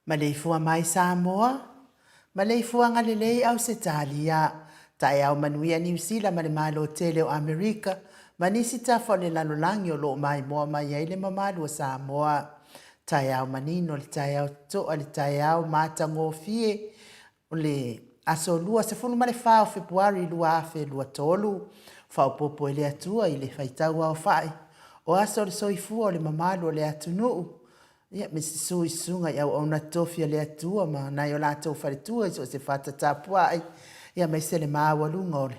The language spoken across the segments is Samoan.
Maleifua mai Samoa, maleifuaga lelei Ausetalia, taeao manuia Niu Sila ma le Malo tele o Amerika ma nisi tafa o le lalolagi o lo o maimoa mai ai le mamalu o Samoa. Taeao manino le taeao totoa le taeao matagofie O le aso 24 o Fepuari 2023, faaopoopo e le Atua i le faitau aofai o aso o le soifua o le mamalu o le atunuu, ia me susu i susuga i auauna totofi a le Atua ma nai o latou faletua i so o se fata tapuai, ia aemaise le maualuga o le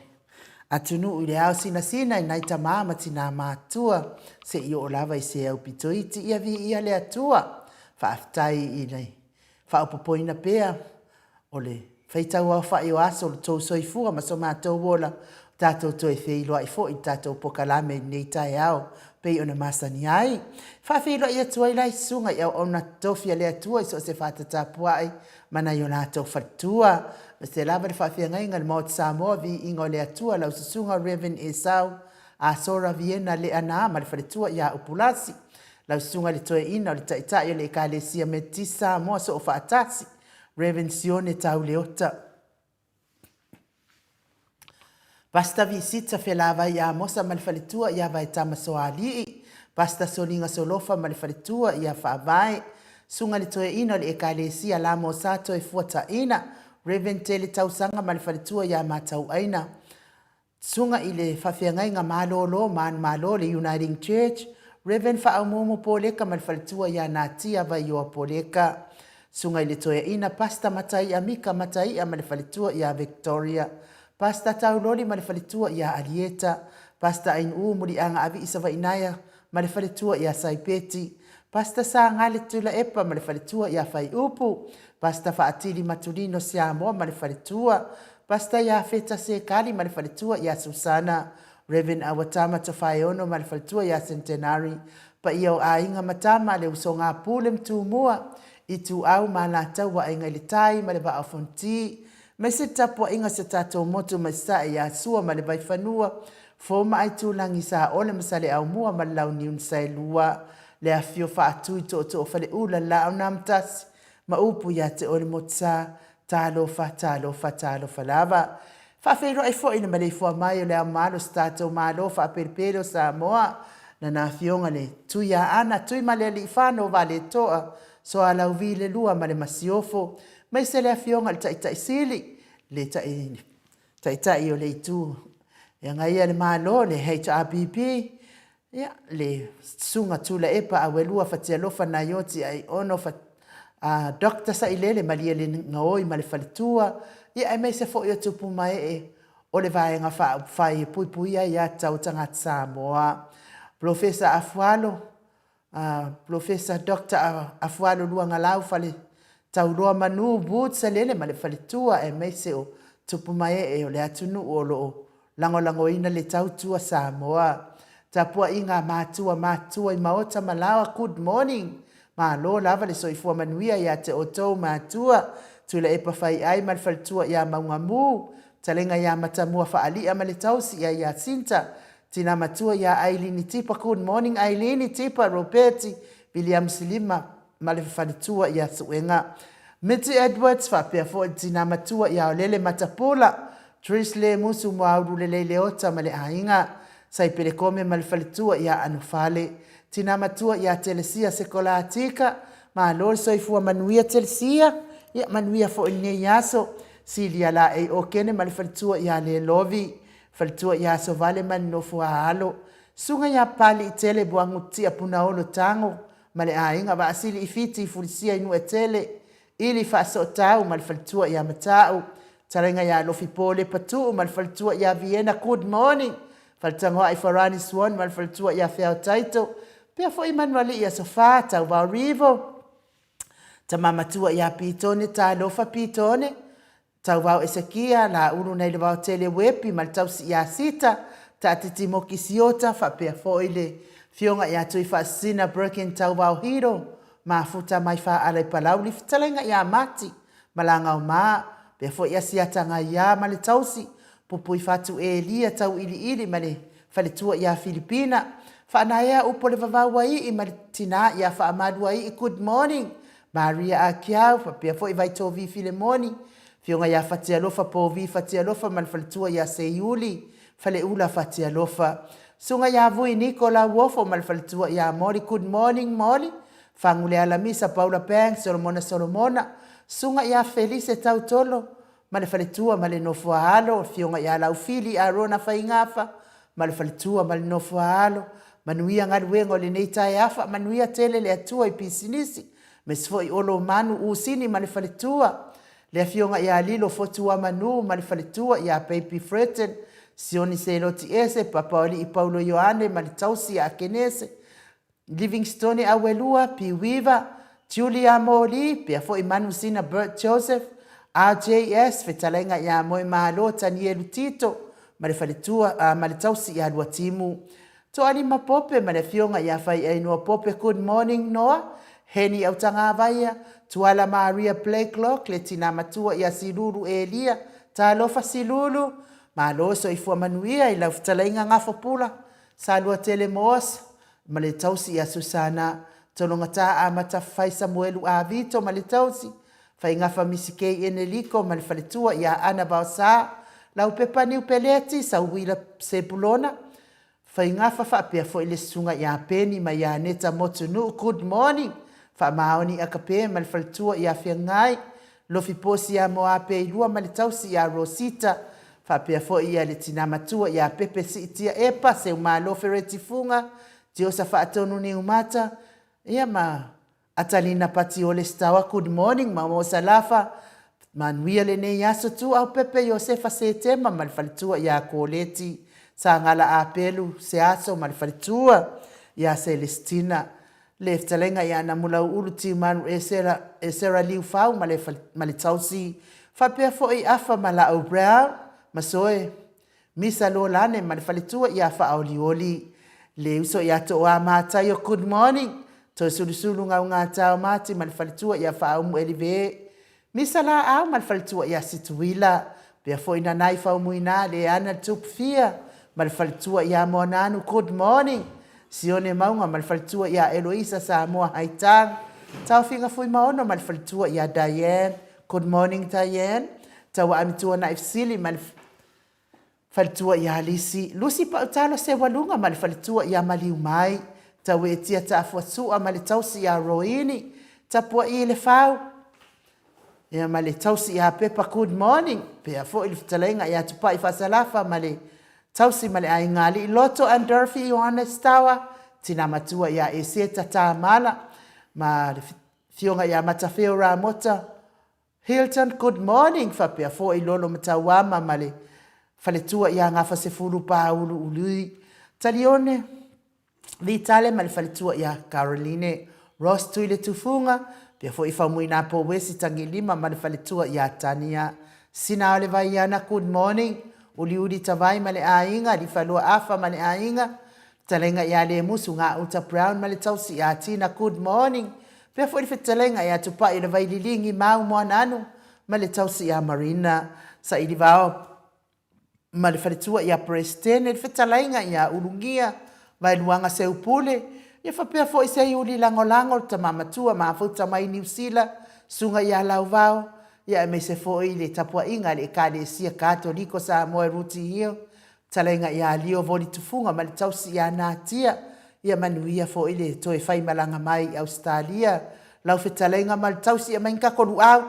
atunuu i le ao sinasina i nai tama ma tinā matutua se i oo lava i se aupito iti, ia viia le Atua. Faafetai i le faaopoopoina pea o le faitauaofai o aso o lo outou soifua ma so matou ola, o tatou toe feiloai foi i le tatou pokalame i lenei taeao pei ona masani ai. E faafeiloai atu ai la i susuga i auauna totofi a le Atua i so o se fata tapuai ma nai o latou faletua. Aemaise lava le faafeagaiga i le Maota Samoa, Viiga o le Atua, lau Susuga Rev. Esau Asora Viena Leana ma le faletua ia Upulasi. Lau Susuga i le Toeaina o le Taitai o le Ekalesia Metotisi Samoa Soofaatasi, Rev. Sione Tau Leota. Pastor Visita Felavai Amosa ma le faletua ia Vaetama Soalii, Pastor Soliga Solofa ma le faletua ia Faavae, Susuga i le Toeaina o le Ekalesia Lamo Sa Toefuataina, Rev. Tele Tausaga ma le faletua ia Matauaina, Susuga i le Faafeagaiga Malolo Manumalo le Uniting Church, Rev. Faaumuumu Poleka ma le faletua ia Natia Vaioa Poleka. Susuga i le Toeaina Pastor Mataia Mika Mataia ma le faletua ia Victoria. Pastor Tauloli ma le faletua ia Alieta. Pastor Ainuu Muliaga Avii Savainaea ma le faletua ia Saipeti. Pastor Sagale Tuilaepa ma le faletua ia Faiupu. Pastor Faatili Matulino Siamoa ma le faletua. Pastor Iafeta Sekali ma le faletua ia Susana. Rev. Awatama Tofaeono ma le faletua ia Centenary. Paia o aiga ma tama a le usoga Pule ma Tumua, Ituau ma Alataua, Aiga i le Tai ma le Vaa o Fonoti. Aemaise le tapuaiga a si o tatou motu mai Sasae ia Sua ma le Vaifanua, Fo ma Aitulagi, Saole ma Saleaaumua ma le Launiu na Saelua, le afifio Faatui Tootoo o Faleula, le Laau na Amotasi ma upu ia te oe le Motusa. Talofa, talofa, talofa lava. Faafeiloai foi i le maleifua mai o le Ao Mamalu o si tatou Malo faapelepele o Samoa, lana Afioga le Tuiaana Tuimalealiifano Vaaletoa Soalauvi le Lua ma le Masiofo, aemaise le Afioga i le Taitai Sili, le Taitai o le Itu e Agaia le Malo, le HRPP, ia, le Susuga Tuilaepa Auelua Fatialofa Naioti Aiono Doctor Sailele Malielegaoi ma le faletua, ia aemaise foi o tupu ma ee o le Vaega Faaupufai e Puipuia Aia Tatau a Tagata Samoa. Polofesa Afualo, Polofesa Doctor Afualo Luagalau Faletauloa Manu Wood Salele ma le faletua aemaise o tupu ma ee o le atunuu o lo o lagolagoina le tautua Samoa. Tapuaiga a matua matutua i maota ma laoa good morning. Malo lava le soifua manuia ia te outou matua. Tuilaepa Faiai ma le faletua ia Maugamu, Talega ia Matamua Faalia ma le tausi ia Iasinta, Tina matua ia Ailini Tipa good morning Ailini Tipa Ropeti Viliamu Silima ma le faletua ia Suega Miti Edwards faapea foi le tina matua ia Olele Matapula Trish Lemusu Moaulu Lelei Leota ma le aiga Saipele Kome ma le faletua ia Anofale Tina matua ia Telesia Sekolatika Malo le soifua manuia Telesia ia manuia foi lenei aso Silia Laei Okene ma le faletua ia Lelovi Faletua ia Asovale ma le nofo a alo, Susuga ia Papaliitele Buagutia Punaolo Tago ma le aiga Vaasili i Fiti i Fulisia i Nuuetele, Ili Faasootau ma le faletua ia Matau, Talaiga ia Alofipo Lepatuu ma le faletua ia Viena Good morning Faletagoai Farani Swan ma le faletua ia Feao Taito, pea foi Manualii Aso Fa, Tauvao Rivo, Tama matua ia Pitone Talofa Pitone, Tauvao Esekia, Laulu nai le Vaotele Uepi ma le tausi ia Sita, Taatiti Moki Siota faapea foi le Afioga ia Tuifaasisina Birkin Tauvao Hiro, Mafuta mai Faaala i Palauli, Fetalaiga ia Mati Malagaoma, pea foi Asiata Gaia ma le tausi, Pupuifatu Elia Tauiliili ma le faletua ia Filipina, Faanaea upu o le vavau ai ma le tina ia Faamaluai Good morning Maria Akiau, faapea foi Vaitovi Filemoni, Afioga ia Fatialofa Povi Fatialofa ma le faletua ia Seiuli Faleula Fatialofa, Susuga ia Vui Niko Lauofo ma le faletua ia Moli Good morning Moli, Faguleala Misa Paula Banks Solomona Solomona, Susuga ia Felise Tautolo ma le faletua ma le nofo a alo, Afioga ia Laufili Arona Faigafa ma le faletua ma le nofo a alo, manuia galuega o lenei taeafa, manuia tele le Atua i pisinisi, aemaise foi Olo Manu Usini ma le faletua, le Afioga ia Lilo Fotuamanu ma le faletua ia Baby Fretton, Sioni Seloti Ese, Papaoalii Paulo Ioane ma le tausi ia Akenese, Livingstone Auelua, Piuiva, Julia Moli, pea foi Manusina Bert Joseph, RJS, Fetalaiga ia Moemalo Tanielu Tito ma le faletua, ma le tausi ia Luatimu. Toalima Pope ma le afioga ia Faiainoa Pope Good morning Noa, Heni Autagavaia, Tuala Maria Blakelock, le tina matua ia Silulu Elia, Talofa Silulu, Malo soifua manuia i lau fetalaiga Gafopula, Saluatele Moas, ma le tausi ia Susana, Tologata Amata Fai Samuelu Avito ma le tausi, Faigafa Misikei Eneliko ma le faletua ia Ana Vaosa, Laupepa Niu Peleti, Sauila Sepulona, Faigafa faapea foi le susuga ia Peni ma ia Aneta Motunuu Good morning Faamaoni Akape ma le faletua ia Feagai, Lofi Posi ia Moape Ilua ma le tausi ia Rosita, Faapea foi ia le tina matua ia Pepe Siitia Epa, Seumalo Fereti Fuga, Tiosa Faatonu Niumata, ia ma Atalina Patiole Sitawa Good morning ma Salafa, Manuia lenei aso Tuau Pepe Iosefa Setema ma le faletua ia Koleti Sagala Apelu Seaso ma le faletua ia Celestina Le fetalaiga ia Namulauulu Tiumalu Esera, Esera Liufau ma le, ma le tausi, faapea foi Afa ma Laau Brown, ma Soe, Misa Lolane ma le faletua ia Faaolioli. Le uso ia Tooa Mataio Good morning, Toesulusulu Gaugata Mati ma le faletua ia Faaumu Elive. Misa Laau ma le faletua ia Situila, pea foi Nanai Faumuina, Leana Tupufia ma le faletua ia Moananu, good morning. Sione Mauga ma le faletua ia Eloisa Samoa Haitang, Taofiga Fuimaono ma le faletua ia Diane, good morning Diane. Tauaami Tuanai Fesili ma le faletua ia Lisi, Lusi Pautalo Seualuga ma le faletua ia Maliumai, Taueetia Taafuasua ma le tausi ia Roini, Tapuaii Lefau, ia ma le tausi ia Pepa, good morning. Pea foi le fetalaiga ia Tupai Faasalafa ma le tausi ma le aiga Alii Loto and Dorothy Ioannes Tawa, tina matua ia Eseta Tamala ma le afioga ia Matafeo Ramota Hilton, good morning, faapea foi Lolo Matauama ma le faletua ia Gafasefulu Paulu Ului, Talione Vitale ma le faletua ia Caroline Ross Tuiletufuga, faapea foi Faumuina Pouesi Tagilima ma le faletua ia Tania Sina o le Vaiana, good morning, Uliuli Tavai ma le aiga, Lifalua Afa ma le aiga, Fetalaiga ia Lemusu Gauta Brown ma le tausi ia Tina, good morning, Pea foi le fetalaiga ia Tupai o le Vaililigi Mau Moananu ma le tausi ia Marina Sailivao ma le faletua ia Peresetene, le fetalaiga ia Ulugia Vaeluaga Seupule, ia faapea foi Seiuli Lagolago, le tama matua mafuta mai Niu Sila, Susuga ia Lauvao, ia aemaise foi le tapuaiga a le Ekalesia Katoliko Samoa i Rooty Hill, Fetalaiga ia Lio Voli Tufuga ma le tausi ia Natia, ia manuia foi le toe faimalaga mai i Ausetalia, lau fetalaiga ma le tausi ia mai ni kako luau.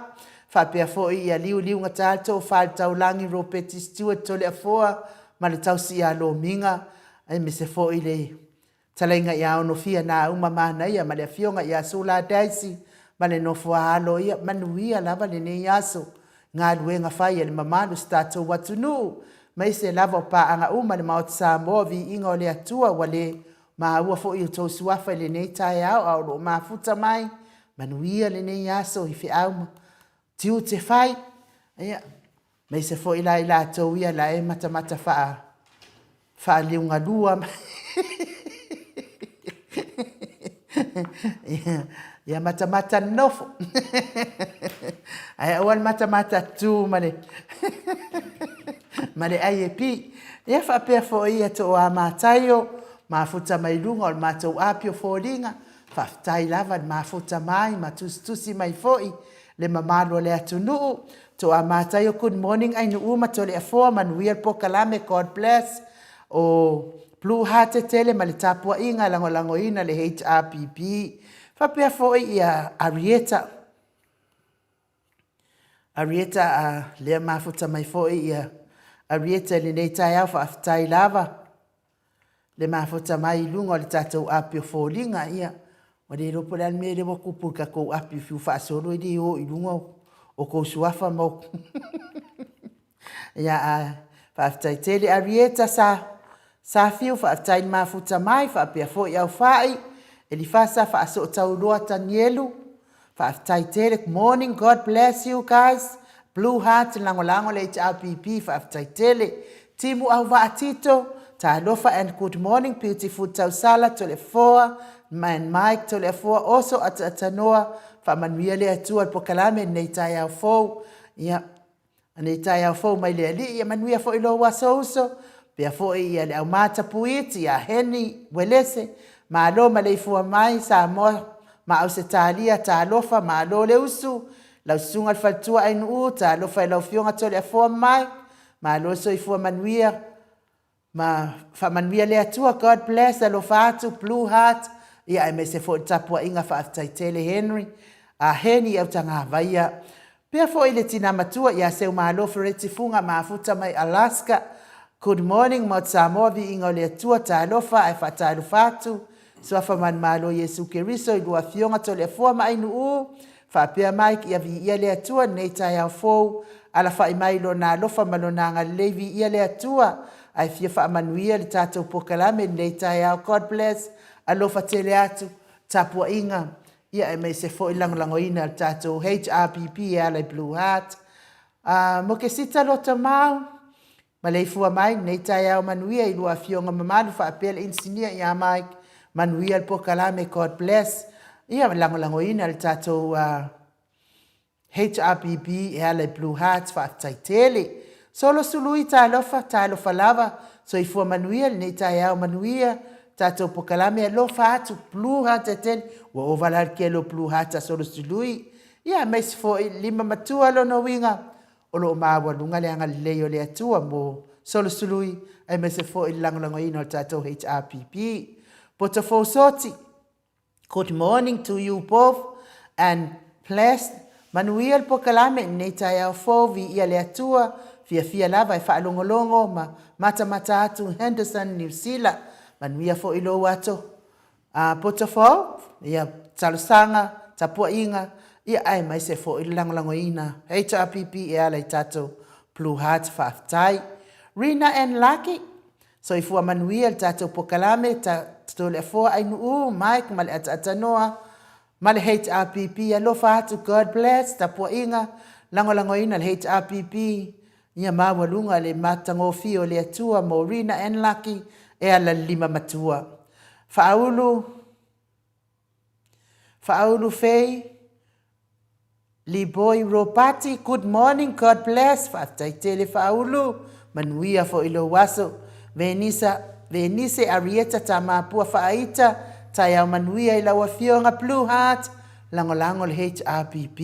Faapea foi ia Liu Liugata le Tofa i le Taulagi Ropeti Stewart Toleafoa ma le tausi ia Lomiga, aemaise foi le Talaiga ia Onofia Nauma Manaia ma le Afioga ia Sula Daisy ma le nofo a alo ia manuia lava lenei aso. Galuega fai a le mamalu o si tatou atunuu maise lava o paaga uma le Maota Samoa viiga o le Atua ua le maua foi outou suafa i lenei taeao a o lo o mafuta mai manuia lenei aso i feau ma tiute fai ia Aemaise foi la i latou ia la e matamata faa faaliugalua mai. Ia matamata nofo. Ae aua le matamata tu ma le ma le ai e pi. Ia faapea foi ia Tooa Mataio, mafuta mai luga o le matou api o foliga. Faafetai lava le mafuta mai ma tusitusi mai foi le mamalu o le atunuu. Toa Mataio good morning Ainuu ma Toleafoa manuia le polokalame God bless. O Blue Heart tele ma le tapuaiga e lagolagoina le HRPP. Faapea foi ia Arieta. Arieta a lea mafuta mai foi ia Arieta i lenei taeao faafetai lava. Le mafuta mai i luga o le tatou api o foliga, ia, ua le iloa po o le a le mea lea ua tupu i le tatou api e fiu faasolo e le o i luga o tou suafa ma o... Ia, ae faafetai tele. Arieta sa, Safiu, faafetai i le mafuta mai, faapea foi Aufai, Elifasa, Faasootauloa Tanielu, Faafetai tele morning God bless you guys blue heart lagolago le HRPP faafetai tele Timu Auvaa Tito talofa and good morning beautiful Tausala Toleafoa and Mike Toleafoa oso ataatanoa faamanuia le Atua le pokalame lenei taeao fou ia Anei taeao fou mai le Alii, ia manuia foi lou aso uso, pea foi ia le aumata Puiti ia Heni Uelese, malo maleifua mai Samoa ma Ausetalia, talofa, malo le usu, lau susuga le faletua Ainuu, talofa i lau afioga Toleafoa Mike, malo le soifua manuia, Ma faamanuia le Atua God bless alofa atu blue heart ia aemaise foi le tapuaiga faafetai tele Henry a Heni Autagavaia pea foi le tina matua ia Seumalo Fereti Fuga mafuta mai Alaska Good morning Maota Samoa viiga o le Atua talofa ae faatalofa atu Suafa manumalo Iesu Keriso i lua Afioga Toleafoa ma Ainuu, faapea Mike ia viia le Atua lenei taeao fou, alafai mai Lona alofa ma Lona agalelei viia le Atua, ae fia faamanuia le tatou pokalame lenei taeao God bless, alofa tele atu, tapuaiga, ia aemaise foi lagolagoina le tatou HRPP e ala i Blue Heart. Uh, Mokesita Lotomau, Maleifua mai lenei taeao manuia i lua afioga mamalu faapea le inisinia ia Mike, manuia le pokalame God bless. Ia lagolagoina le tatou uh, HRBB e ala i Blue Hearts faafetai tele. Solo Sului talofa, talofa lava, soifua manuia lenei taeao manuia, tatou pokalame alofa atu Blue Heart tele, ua ova la le kele o Blue Heart a Solo Sului. Ia aemaise foi lima matua lona uiga o lo o maualuga le agalelei o le Atua mo Solo Sului aemaise foi le lagolagoina o le tatou HRPP. Poto Fou Soti, Good morning to you both and blessed. Manuia le pokalame i lenei taeao fou, viia le Atua, fiafia lava e faalogologo ma matamata atu Henderson, Niu Sila. Manuia foi lou ato a poto fou, ia talosaga, tapuaiga, ia aemaise foi le lagolagoina HRPP e ala i tatou Blue Heart faafetai. Rina and Lucky, Soifua manuia le tatou pokalame, Toleafoa Ainuu, Mike ma le Ataatanoa ma le HRPP. Alofa atu, God bless, tapuaiga, lagolagoina le HRPP, ia maualuga le matagofie o le Atua mo Rina and Lucky e ala i le lima matua. Faaulu, Faaulu Fei, Liboi Ropati, good morning, God bless, faafetai tele Faaulu, manuia foi lou aso. Venisa, Venise Arieta Tamapua Faaita, taeao manuia i lau afioga Blue Heart, lagolago le HRPP.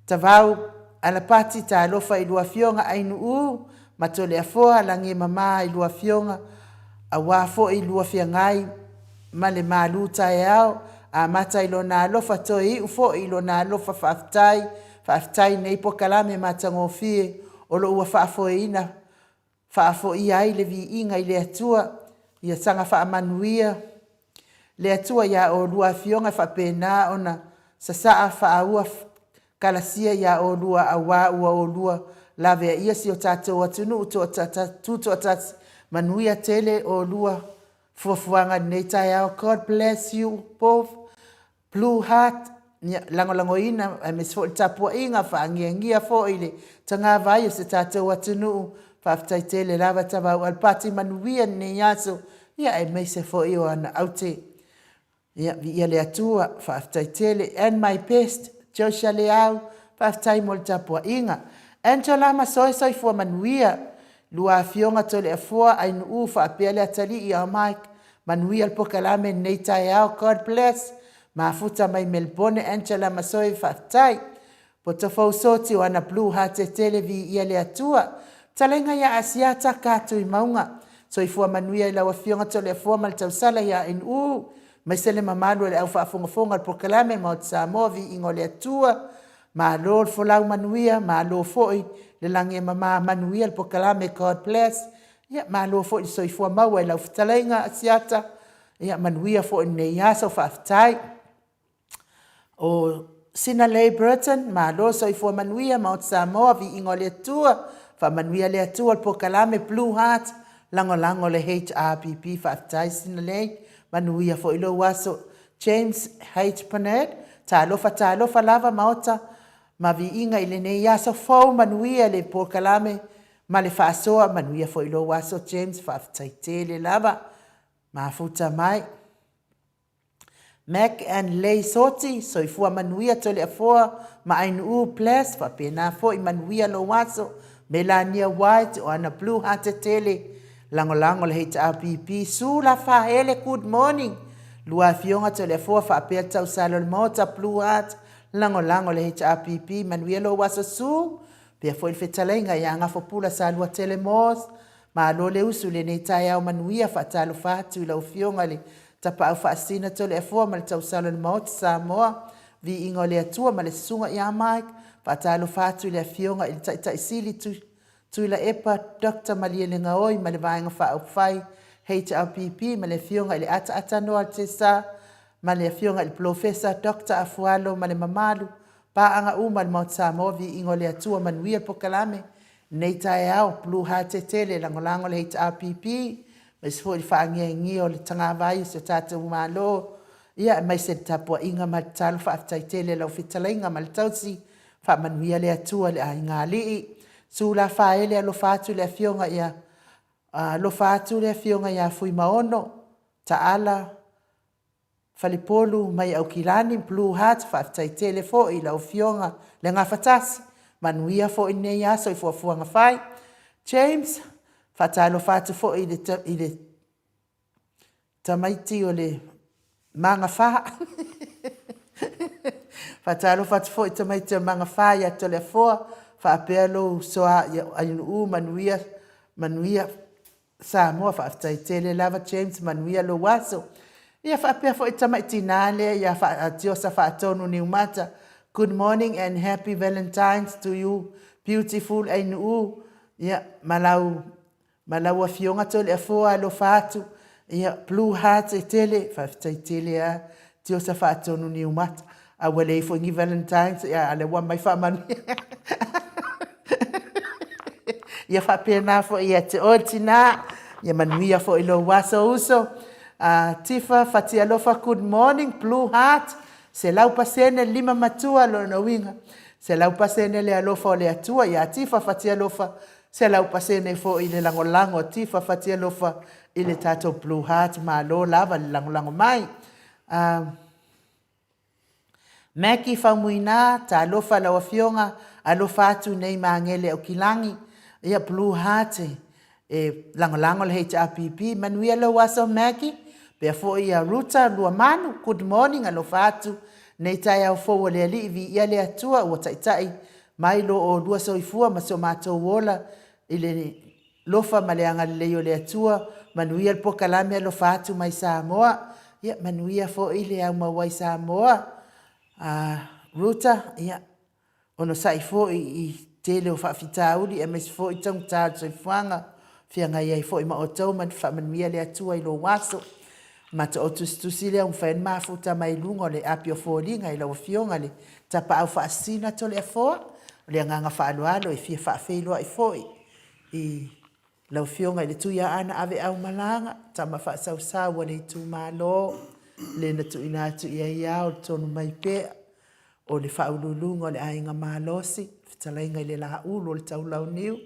Tavau Alapati talofa i lua afioga Ainuu ma Toleafoa lagi e mama i lua afioga aua foi lua feagai ma le malu taeao amata i lona alofa toe iu foi i lona alofa faafetai faafetai nei pokalame matagofie o lo ua faafoeina faafoia ai le viiga i le Atua ia saga faamanuia le Atua iā olua afioga e faapena ona sasaa faaua kalasia iā olua auā ua olua laveaia si o tatou atunuu tutoatasi manuia tele olua fuafuaga i lenei taeao God bless you both Blue Heart, ia lagolagoina aemaise foi le tapuaiga faangiangia foi i le tagavai o se tatou atunuu. Faafetai tele lava Tavau Alapati manuia lenei aso, ia aemaise foi o ana aute. Ia viia le Atua, faafetai tele. And my best, Joshua Leau, faafetai mo le tapuaiga. Angela Masoe soifua manuia. Lua afioga Toleafoa Ainuu faapea le atalii ia Mike, Manuia le pokalame i lenei taeao God bless Mafuta mai Melbourne Angela Masoe faafetai Potofou Soti o ana Blue Hatetele viia le Atua Fetalaiga ia Asiata ka Tuimauga Soifua manuia i lau Afioga Toleafoa ma le tausala ia NU aemaise le mamalu o le au faafogafoga o le pokalame Maota Samoa viiga o le Atua Malo le folau manuia malo foi le lagi e mama manuia le pokalame God bless Ia, malo foi le soifua maua i lau fetalaiga Asiata. Ia, manuia foi lenei aso, faafetai. O Sinalei Burton, malo soifua manuia, Maota Samoa, viiga o le Atua, faamanuia le Atua le pokalame Blue Heart, lagolago le HRPP, faafetai Sinalei, manuia foi lou aso. James H. Bernard, talofa talofa lava Maota ma viiga i lenei aso fou, manuia le pokalame Ma le faasoa, manuia foi lou aso James, faafetai tele lava. Mafuta mai. Mac and Lei Soti, soifua manuia Toleafoa ma Ainuu Bless, faapena foi manuia lou aso. Melania White o ana Blue Heart tele, lagolago le HRPP. Su Lafahele, good morning. Lua afioga Toleafoa faapea le tausala o le Maota, Blue Heart, lagolago le HRPP, manuia lou aso Su. Pea foi le fetalaiga ia Gafopula Saluatele Moss, malo le usu i lenei taeao manuia, faatalofa atu i lau Afioga i le Tapaau Faasisina Toleafoa ma le Tausala o le Maota Samoa, Viiga o le Atua ma le Susuga ia Mike, faatalofa atu i le Afioga i le Taitai Sili Tuilaepa Doctor Malielegaoi ma le Vaega Faaupufai HRPP ma le Afioga i le Ataatanoa Altesa ma le Afioga i le Polofesa Doctor Afualo ma le mamalu Paaga uma le Maota Samoa Viiga o le Atua Manuia le Pokalame lenei taeao Blue Heart tele lagolago le HRPP aemaise foi le faangiagia o le tagavai o si o tatou Malo ia aemaise le tapuaiga ma le tatalo faafetai tele lau fetalaiga ma le tausi faamanuia le Atua le aiga alii Su Lafaele alofa atu le afioga ia alofa atu le afioga ia Fuimaono Taala. Falepolu mai Aukilani, Blue Heart, faafetai tele foi i lau Afioga le Gafatasi, manuia foi lenei aso i fuafuaga fai. James, faatalofa atu foi i le tamaiti o le Magafa. Faatalofa atu foi i tamaiti o le Magafa ia Toleafoa faapea lou soa Ainuu, manuia, manuia Samoa. Faafetai tele lava James, manuia lou aso. Ia faapea foi le tamai tina lea ia Tiosa Faatonu Niumata, good morning and happy Valentines to you beautiful Ainuu. Ia ma lau ma lau Afioga Toleafoa, alofa atu, ia Blue Heart e tele, faafetai tele lava Tiosa Faatonu Niumata. A ua leai foi ni Valentines, a o lea ua aumai faamanuiaga. Ia faapena foi ia te oe le tina, ia manuia foi lou aso uso. Tifa Fatialofa, good morning, Blue Heart, 100% lima matua, lona uiga, 100% le alofa o le Atua ia Tifa Fatialofa, 100% foi le lagolago a Tifa Fatialofa i le tatou Blue Heart, malo lava le lagolago mai. Maggie Faumuina, talofa lau Afioga, alofa atu nei Magele Aukilagi, ia Blue Heart e lagolago le HRPP, manuia lou aso Maggie, pea foi ia Ruta Luamanu, good morning, alofa atu nei taeao fou o le Alii, viia le Atua ua taitai mai lo oulua soifua ma so matou ola i le lofa ma le agalelei o le Atua, manuia le pokalame alofa atu mai Samoa, ia manuia foi le aumau ai Samoa. Ruta, ia onosai foi i tele o faafitauli aemaise foi taugata o le soifuaga feagai ai foi ma outou, ma faamanuia le Atua i lou aso. Matou tusitusi lea ua mafai ona mafuta mai luga o le api o foliga i lau Afioga i le Tapaau Faasisina Toleafoa. O le agaga faaaloalo e fia faafeiloai foi i lau Afioga i le Tuiaana Aveaumalaga, tama faasausau a le itumalo, le na tuuina atu i ai ao le tonu mai pea o le Faauluuluga o le Aiga Malosi, fetalaiga i le Laulu o le Taulauniu,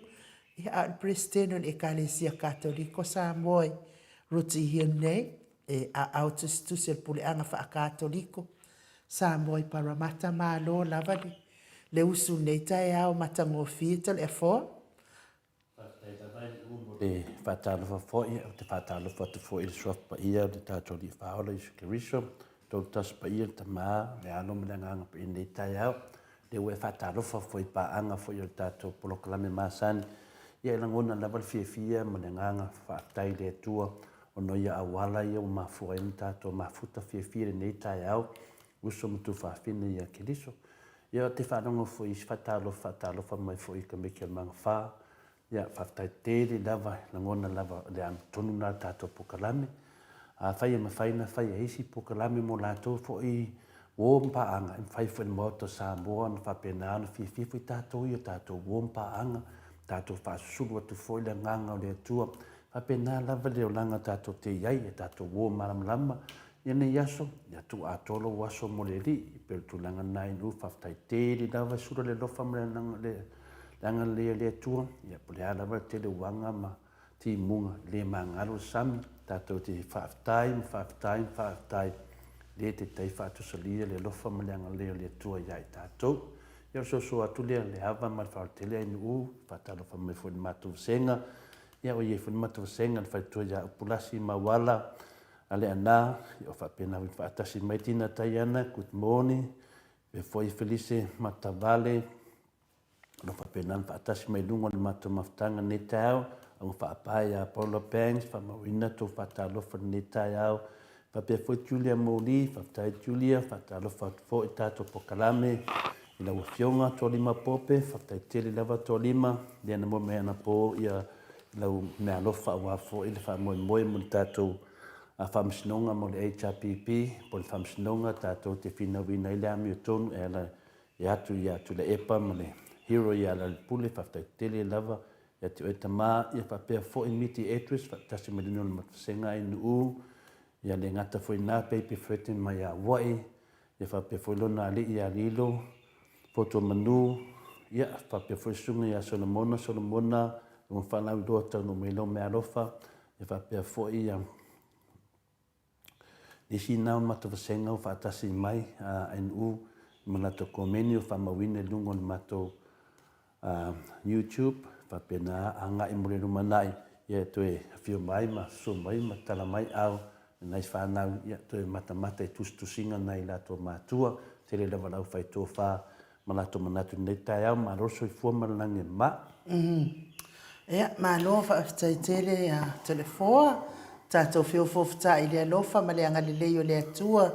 ia a o le Peresetene o le Ekalesia Katoliko Samoa i Rooty Hill nei, e aao tusitusi o le Puleaga Faakatoliko Samoa i Parramatta. Malo lava le usu i lenei taeao matagofie Toleafoa. Faafetai lava i le mo le faatalofa foi. Ou te faatalofa atu foi i le Suafa Paia o le tatou Alii Faaola Iesu Keriso, Tolu Tasi Paia, le Tama, le Alo ma le Agaga Paia i lenei taeao. Lea ua e faatalofa foi i paaga foi o le tatou polokalame masani. Ia e lagona lava le fiafia ma le agaga faafetai i le Atua ona o ia auala ia ua mafua ai ona tatou mafuta fiafia i lenei taeao, uso ma tuafafine ia Keriso. Ia ou te faalogo foi i isi faatalofa faatalofa mai foi i Komiti o le Magafa. Ia, faafetai tele lava, lagona lava o le amiotonu lena o le tatou polokalame. Afai e mafai ona fai e isi polokalame mo latou foi uo ma paaga, e mafai foi e le Maota o Samoa ona faapena ona fiafia foi tatou i o tatou uo ma paaga, tatou faasusulu atu foi le agaga o le Atua. Faapena lava le olaga tatou te i ai, e tatou uo malamalama I lenei aso, ia tuu atoa lou aso mo le Alii, e pei o le tulaga lena i nuu, faafetai tele lava e sula le alofa ma le agalelei o le Atua, ia po o le a lava le tele o uaga ma timuga, e le magalo le sami, tatou te faafetai ma faafetai ma faafetai, le taitai faatusalia le alofa ma le agalelei o le Atua ia i tatou. Ia o le soso atu lea, le ava ma le faaaloalo tele ai nuu, faatalofa mai foi i le matou vasega, ia o i ai foi le matou vasega, le faletua ia Upulasi Mauala, A le ana, ia o faapena foi faatasi mai Tina Taiana, good morning, faapea foi Felise Matavale, o lo o faapena ona faatasi mai luga o le matou mafutaga lenei taeao, auga faapae ia Paula Banks, faamauina tou faatalofa i lenei taeao, faapea foi Julia Moli, faafetai Julia, faatalofa atu foi i tatou polokalame i lau Afioga Tualima Pope, faafetai tele lava Tualima, lea na moe mai anapo ia lau meaalofa aua foi le faamoemoe mo le tatou faamasinoga mo le HRPP po o le faamasinoga tatou te finauina ai le amiotonu e ala e atu ia Tuilaepa ma le hero ia Lealailepule. Faafetai tele lava ia te oe tama ia faapea foi Miti Edwards faatasi ma Lino Lematafasega Ainuu ia le gata foi na Baby Fredden mai ia Hawaii Ia faapea foi lona alii ia Lilo, Fotuamanu, ia faapea foi susuga ia Solomona, Solomona, ua faalauiloa taunuu mai lou meaalofa, ia faapea foi ia Nisi na o le matou vasega ua faatasi mai a NU ma latou komeni ua faamauina i luga o le matou YouTube faapena agai mo le lumanai ia e toe afio mai ma susu mai ma tala mai ao nai fanau ia toe matamata i tusitusiga nai latou matua tele lava lau fai tofa ma latou manatu i lenei taeao malo le soifua ma le lagi e ma. Ia malo faafetai tele ia Toleafoa tatou feofoofotai i le alofa ma le agalelei o le Atua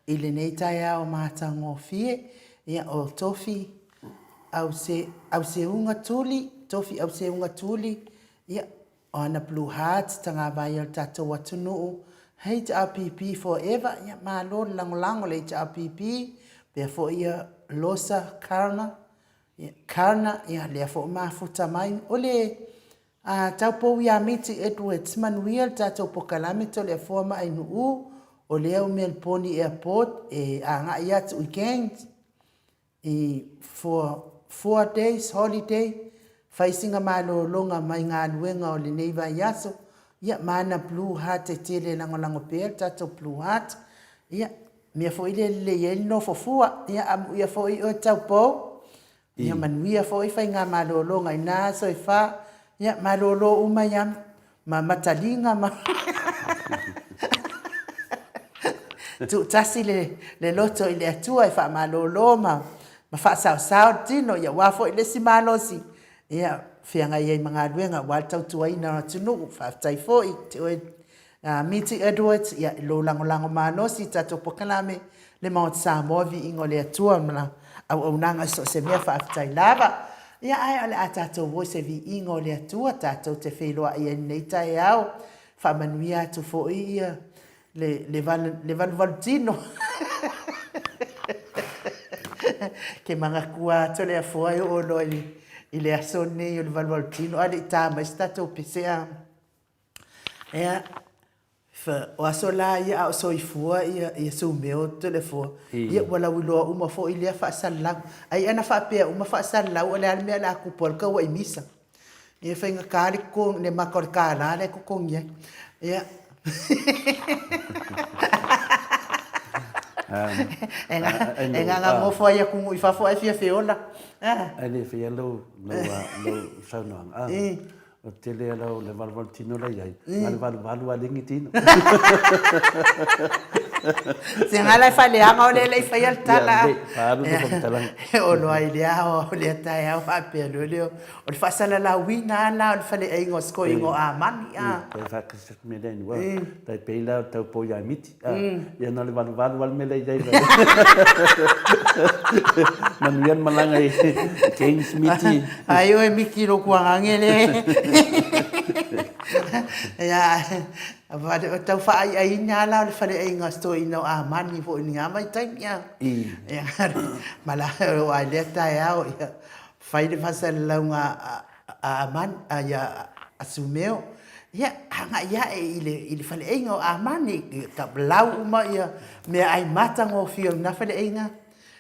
i lenei taeao matagofie ia o Tofi Auseuga Tuli, Tofi Auseuga Tuli, ia, o ana Blue Heart, tagavai o le tatou atunuu, HRPP forever, ia, malo le lagolago le HRPP, pea foi ia Losa Karna, ia, Karna, ia, lea foi mafuta mai. O le a taupou ia Miti Edwards, manuia le tatou pokalame Toleafoa ma Ainuu, o lea u Melbourne Airport e agai atu i Cairns, I for 4 days holiday, fai sina malologa mai galuega o lenei vaiaso, ia ma ana blue heart e tele e lagolago pea le tatou blue heart, ia mea foi lea e lelei ai le nofo fua, ia amuia foi oe taupou, ia manuia foi faiga malologa i na aso e fa, ia malolo uma ia ma mataliga ma tuutasi le, le loto i le Atua e faamalolo ma, ma faasaosao le tino, ia aua foi le isi malosi, ia feagai ai ma galuega aua le tautuaina o atunuu. Faafetai foi te oe Miti Edwards, ia i lou lagolago malosi i tatou polokalame le Maota Samoa, viiga o le Atua ma la auaunaga i so o se mea, faafetai lava. Ia ae o le a tatou o i se viiga o le Atua tatou te feiloai ai i lenei taeao. Faamanuia atu foi ia le, le, le valuvalutino. Ke manatua atu le afoa e oo loa i, i le aso lenei o le valuvalutino, a le i ta mai se tatou pese a. Ia, o aso la ia a o soifua ia Sumeo Toleafoa, ia ua lauiloa uma foi lea faasalalau. Ai ana faapea uma faasalalau o le a le mea o le a tupu ai le tauai misa. Ia e faigata le totogi, le mata o le $1 lea e totogi ai. Ia. E gagagofo ai atunuu i fafo ae fia feola. Ae le faia lau saunoaga. O le tele ala o le valuvalu tino la iai, na le valuvalu a lengi tino. Se ngala e faleaga o le lei faia le tala. Ia, faalu le faamatalaga. E ono ai lea o lea taeao faapea loa lea, o le faasalalauina lava la o le faleaiga o Sikoiga o Amani. E faakasi atu mea lea ua, tai pei la o le taupou ia Miti. Ia na o le valuvalu lava le mea lea i ai. Manuia le malaga i James Miti. Ai oe Miti i lou tuagage le. Ia, o tau faaaiaiina lava la o le faleaiga o si toeaina o Amani foi i lena vaitaimi. Ia, ma la, aua i lea taeao, ia, fai le faasalalauga a Amani, ia, a Sumeo, ia, agai ae i le, i le faleaiga o Amani, ia lau uma ia meaai matagofie o lena faleaiga.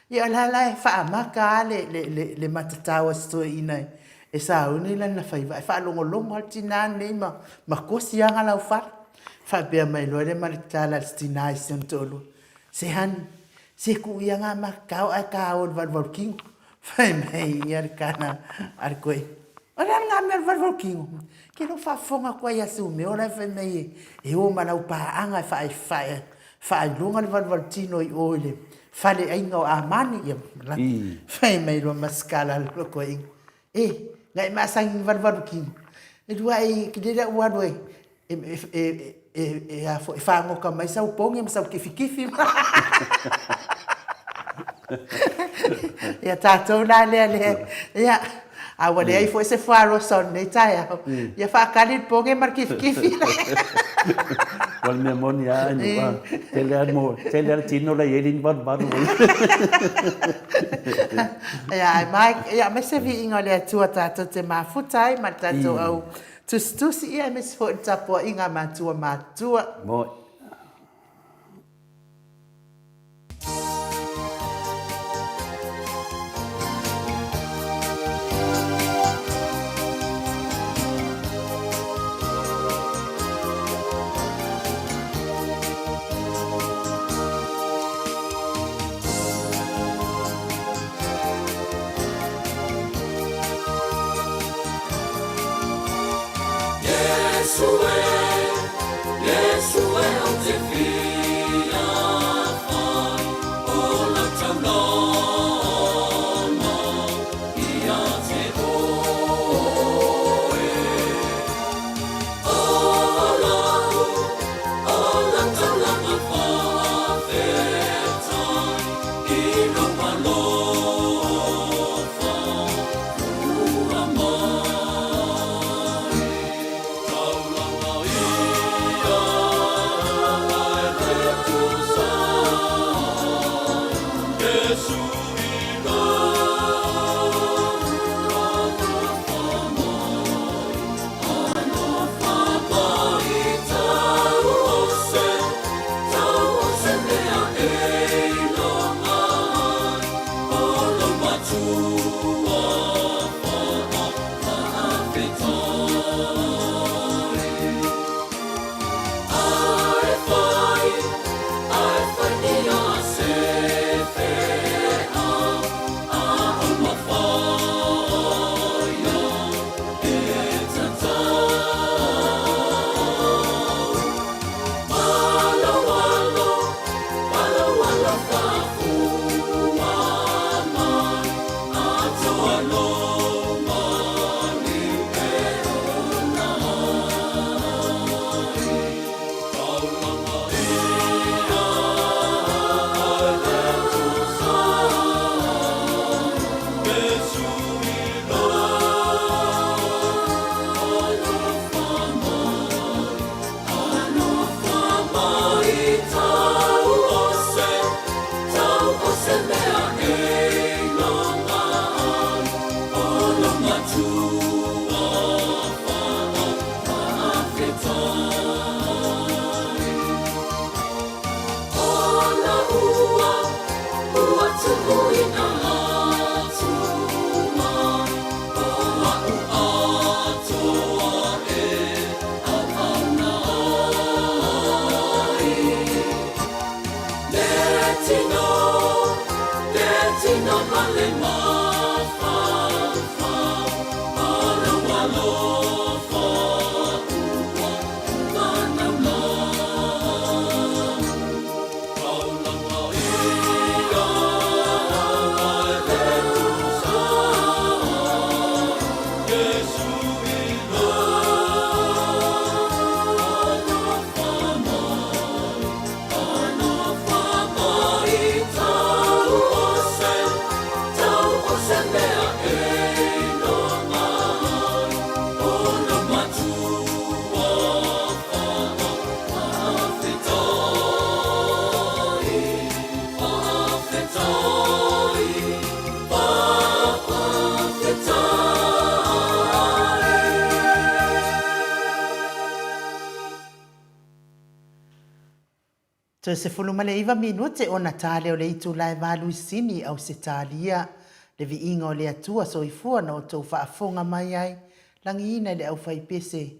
Ia o la la e faamata lava le, le, le, le matatau a si toeaina e, e sauni lana faiva, ae faalogologo lava le tina lenei ma, ma kosi ana laufala. Faapea mai loa lea ma le tala a le tina i si ona toalua, Se honey, se tuu ia ngā matatau ae ka o le valuvalu kino. Fai mai ia le tala a le koe, O le a lena mea o le valuvalu kino? Ke lou faafofoga atu ai ia Sumeo la e fai mai e o ma lau paaga e faailoga le valuvalu tino i o i le faleaiga o Amani. Ia, fai mai loa ma se tala a le koeaina, E, na e masani i le valuvalu kino. E lua e lele ua alu e e a foi, e fagota mai sau poge ma sau kifikifi. Ia tatou la lea lea, ia, a ua leai foi se fuarosa o lenei taeao, ia faatali le poge ma le kifikifi. O le mea moni lava, ua tele lava tele lava le tino la e i ai le valuvalu. Ia, ae ma, ia, aemaise viiga o le Atua tatou te mafuta ai ma le tatou au Tusitusi ia aemaise foi le tapuaiga a matua matutua. Moe. Toe 19 minute ona tale o le itula e valu i Sini, Ausetalia. Le viiga o le Atua soifua na outou faafofoga mai ai, lagiina i le aufaipese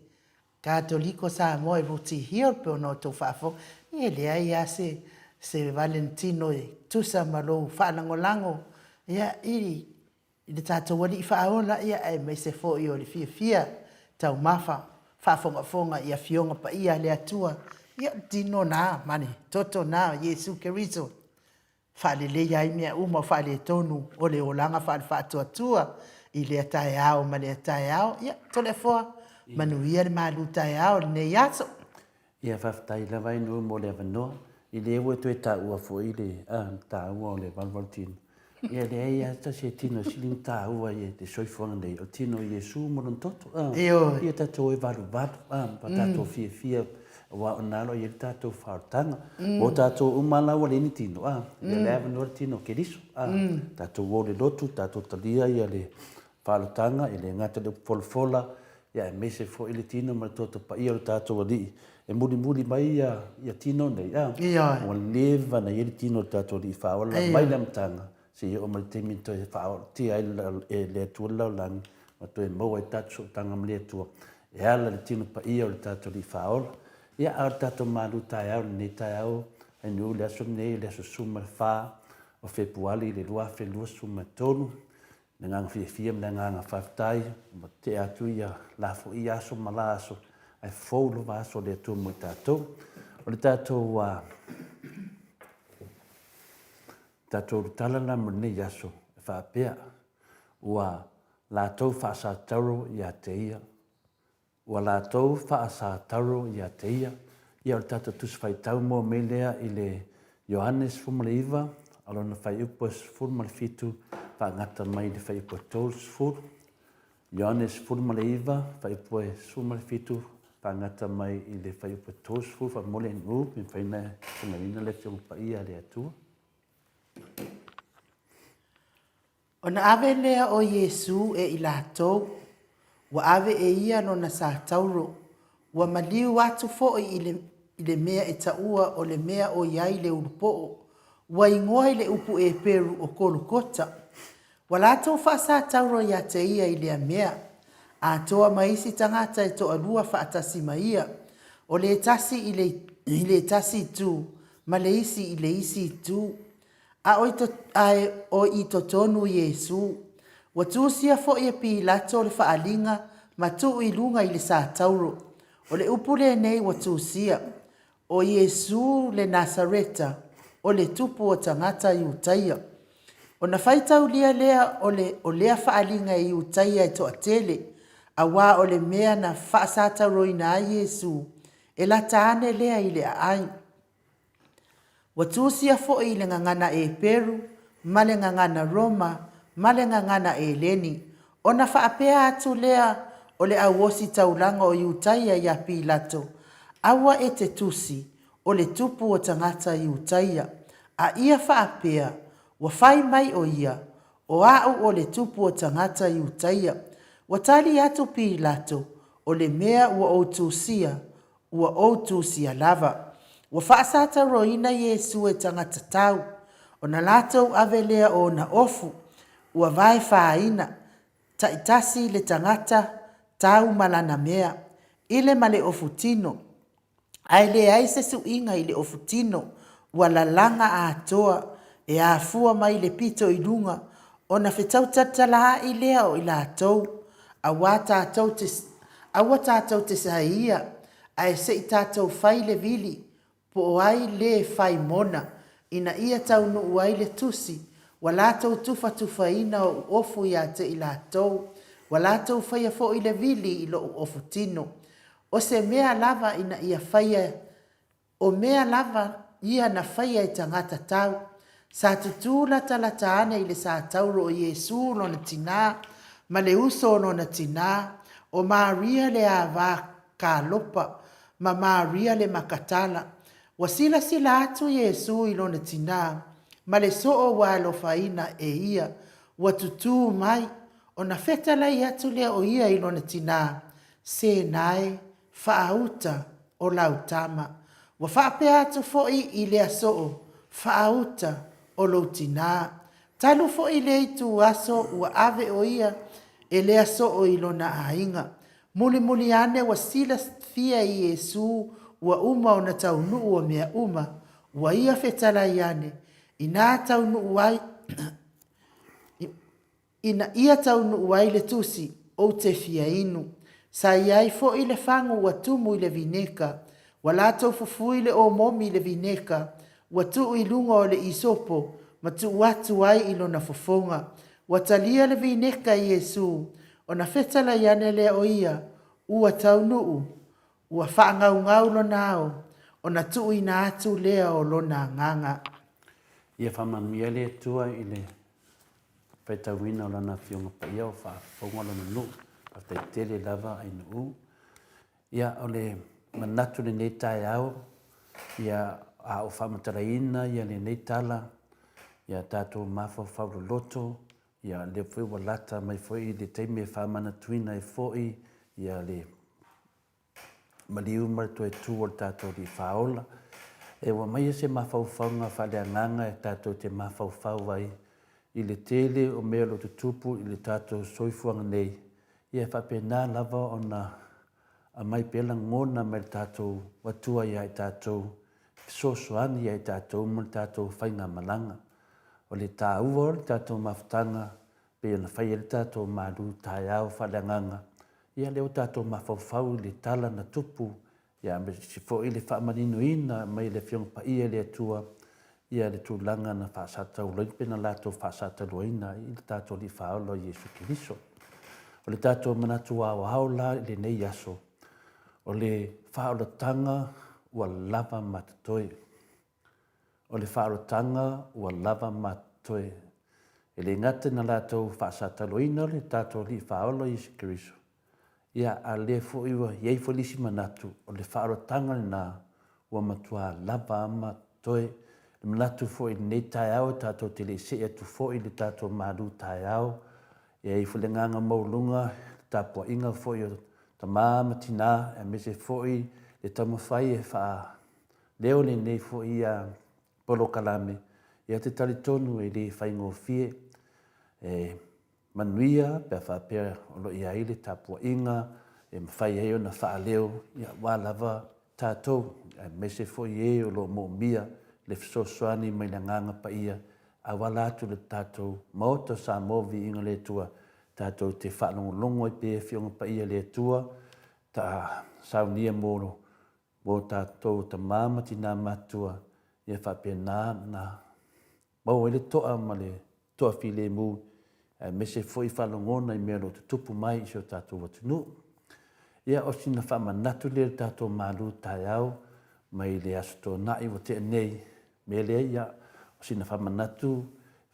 Katoliko Samoa i Ruti Hill pe ona outou faafofoga. E leai lava se se Valentino e tusa ma lou faalagolago ia i i le tatou Alii Faaola, ia, aemaise foi o le fiafia taumafa faafogafoga i Afioga Paia a le Atua, ia, o le tino na ma le toto na o Iesu Keriso, faaleleia ai mea uma o faaletonu o le olaga faale-faatuatua i lea taeao ma lea taeao. Ia, Toleafoa, manuia le malu taeao i lenei aso. Ia, faafetai lava Ainuu mo le avanoa. I lea ua toe taua foi le taua o le valuvalu tino, ia e leai lava se tasi e tino e sili ona taua i le soifuaga nei, o le tino o Iesu ma lona toto. Ia tatou e valuvalu, ma tatou fiafia, aua o lena o lo o i ai le tatou faaolataga. Mo tatou uma la ua leai ni tino, ia le avanoa le tino o Keriso. Tatou o i le lotu, tatou talia le faaolataga, e le gata i le upu folafola, ia aemaise foi le tino ma le toto paia o le tatou Alii e mulimuli mai ia tino nei, a? Ioe. Ua leva ona i ai le tino o le tatou Alii faaola mai le amataga seia oo mai le taimi na toe faaolatia ai e le Atua le lalolagi ma toe maua ai le tatou sootaga ma le Atua e ala i le tino paia o le tatou Alii faaola. Ia, a o le tatou malu taeao i lenei taeao, Ainuu, le aso lenei, le aso 14 o Fepuali i le 2023, Le agaga fiafia ma le agaga faafetai ua tea atu ia la foi aso ma la aso. Ae fou lava aso o le Atua mo i tatou. O le tatou a tatou tala la mo lenei aso e faapea, ua latou faasatauro ia te ia. Ua latou faasatauro ia te ia. Ia o le tatou Tusi Faitau mua mai lea i le Ioane 19, o lona fuaiupu e 17 faagata mai i le fuaiupu e 30. Ioane 19, fuaiupu e 17 faagata mai i le fuaiupu e 30, faamolemole nuu pe mafai ona fofogaina le Afioga Paia a le Atua. Ona ave lea o Iesu e i latou, ua ave e ia lona satauro, ua maliu atu foi i le, i le mea e taua o le mea o i ai le ulupoo, ua igoa i le upu Eperu o Kolokota. Ua latou faasatauro ia te ia i lea mea, atoa ma isi tagata e toalua faatasi ma ia, o le tasi i le, i le tasi itu ma le isi i le isi itu. A o i, to, ae o i totonu Iesu. Ua tusia foi e Pilato le faaaliga ma tuu i luga i le satauro. O le upu lenei ua tusia, O Iesu le Nasareta, o le Tupu o tagata Iutaia. Ona faitaulia lea o le, o lea faaaliga e Iutaia e toatele, auā o le mea na faasatauroina ai Iesu, e lata ane lea i le aai. Ua tusia foi i le gagana Eperu ma le gagana Roma ma le gagana Eleni. Ona faapea atu lea o le auositaulaga o Iutaia iā Pilato, Aua e te tusi, o le tupu o tagata Iutaia, a ia faapea, ua fai mai o ia, o a'u o le tupu o tagata Iutaia. Ua tali atu Pilato, O le mea ua ou tusia, ua ou tusia lava. Ua faasatauroina Iesu e tagata tau, ona latou ave lea o ona ofu, ua vaefāina, taitasi le tagata tau ma lana mea, i le ma le ofu tino, ae leai se suiga i le ofu tino, ua lalaga atoa, e afua mai le pito i luga, ona fetautatalaai lea o i latou, aua tatou te, aua tatou te saeia, ae se i tatou fai le vili, po o ai le fai mona, ina ia taunuu ai le tusi, ua latou tufatufaina ou ofu ia te i latou, ua latou faia foi le vili i lou ofu tino. O se mea lava ina ia faia O mea lava ia na faia e tagata tau. Sa tutū latalata ane i le satauro o Iesu lona tinā, ma le uso o lona tinā, o Maria le ava Kalopa, ma Maria le Makatala. Ua silasila atu Iesu i lona tinā, ma le soo ua alofaina e ia, ua tutū mai, ona fetalai atu lea o ia i lona tinā, Se nae, faauta o lau tama. Ua faapea atu foi i lea soo, faauta o lou tinā. Talu foi lea ituaso ua ave o ia e lea soo i lona aiga. Mulimuli ane ua silafia e Iesu ua uma ona taunuu o mea uma, ua ia fetalai ane, inā taunuu ai, Ina ia taunuu ai le tusi, ou te fia inu. Sa i ai foi le fagu ua tumu i le vineka. Ua latou fufui le omomi i le vineka, ua tuu i luga o le isopo ma tuu atu ai i lona fofoga. Ua talia le vineka e Iesu, ona fetalai ane lea o ia, Ua taunuu, ua faagaugau lona ao, ona tuuina atu lea o lona agaga. Ia faamanuia le Atua i le faitauina o Lana Afioga Paia o faafofoga Lona nuu. Faafetai tele lava Ainuu. Ia, o le manatu i lenei taeao, ia, a o faamatalaina ia lenei tala, ia tatou mafaufau loloto, ia, lea foi ua lata mai foi le taimi e faamanatuina ai foi ia le maliu ma le toe tu o le tatou Alii Faaola. E ua aumaia se mafaufauga faaleagaga e tatou te mafaufau ai i le tele o mea o lo o tutupu i le tatou soifuaga nei, ia e faapena lava ona aumai pea lagona mai le tatou Atua ia i tatou, fesoasoani ia i tatou ma le tatou faigamalaga. O le taua o le tatou mafutaga pei ona fai ai le tatou malu taeao faaleagaga. Ia lea ua tatou mafaufau i le tala na tupu, ia aemaise foi le faamaninoina mai e le Afioga Paia i le Atua, ia le tulaga na faasataulaina pe na latou faasataluaina ai le tatou Alii Faaola o Iesu Keriso. O le tatou manatu aoao la i lenei aso, o le faaolataga ua lava ma totoe. O le faaolataga ua lava ma totoe. E le gata ina latou faasataluaina le tatou Alii Faaola Iesu Keriso, ia a lea foi ua i ai foi le isi manatu, o le faaolataga lena ua matua lava ma totoe. Le manatu foi i lenei taeao tatou te le i see atu foi i le tatou malu taeao, e i ai foi le agaga maualuga i le tapuaiga foi o tama ma tina, aemaise foi le taumafai e faaleo lenei foi polokalame, ia ou te talitonu e le faigofie. E manuia pe a faapea o lo o i ai le tapuaiga e mafai ai ona faaleo, ia aua lava tatou, aemaise foi e o lo o moomia le fesoasoani mai le Agaga Paia auala atu i le tatou Maota o Samoa Viiga i le Atua, tatou te faalogologo ai pea i Afioga Paia a le Atua, ta saunia mo mo tatou tama ma tina matutua, ia faapena ona maua ai le toa ma le toafilemu, aemaise foi faalogona i mea o lo o tutupu mai i si o tatou atunuu. Ia, o sina faamanatu lea i le tatou malu taeao mai le Aso Toonai ua tea nei. Mea lea, ia, o sina faamanatu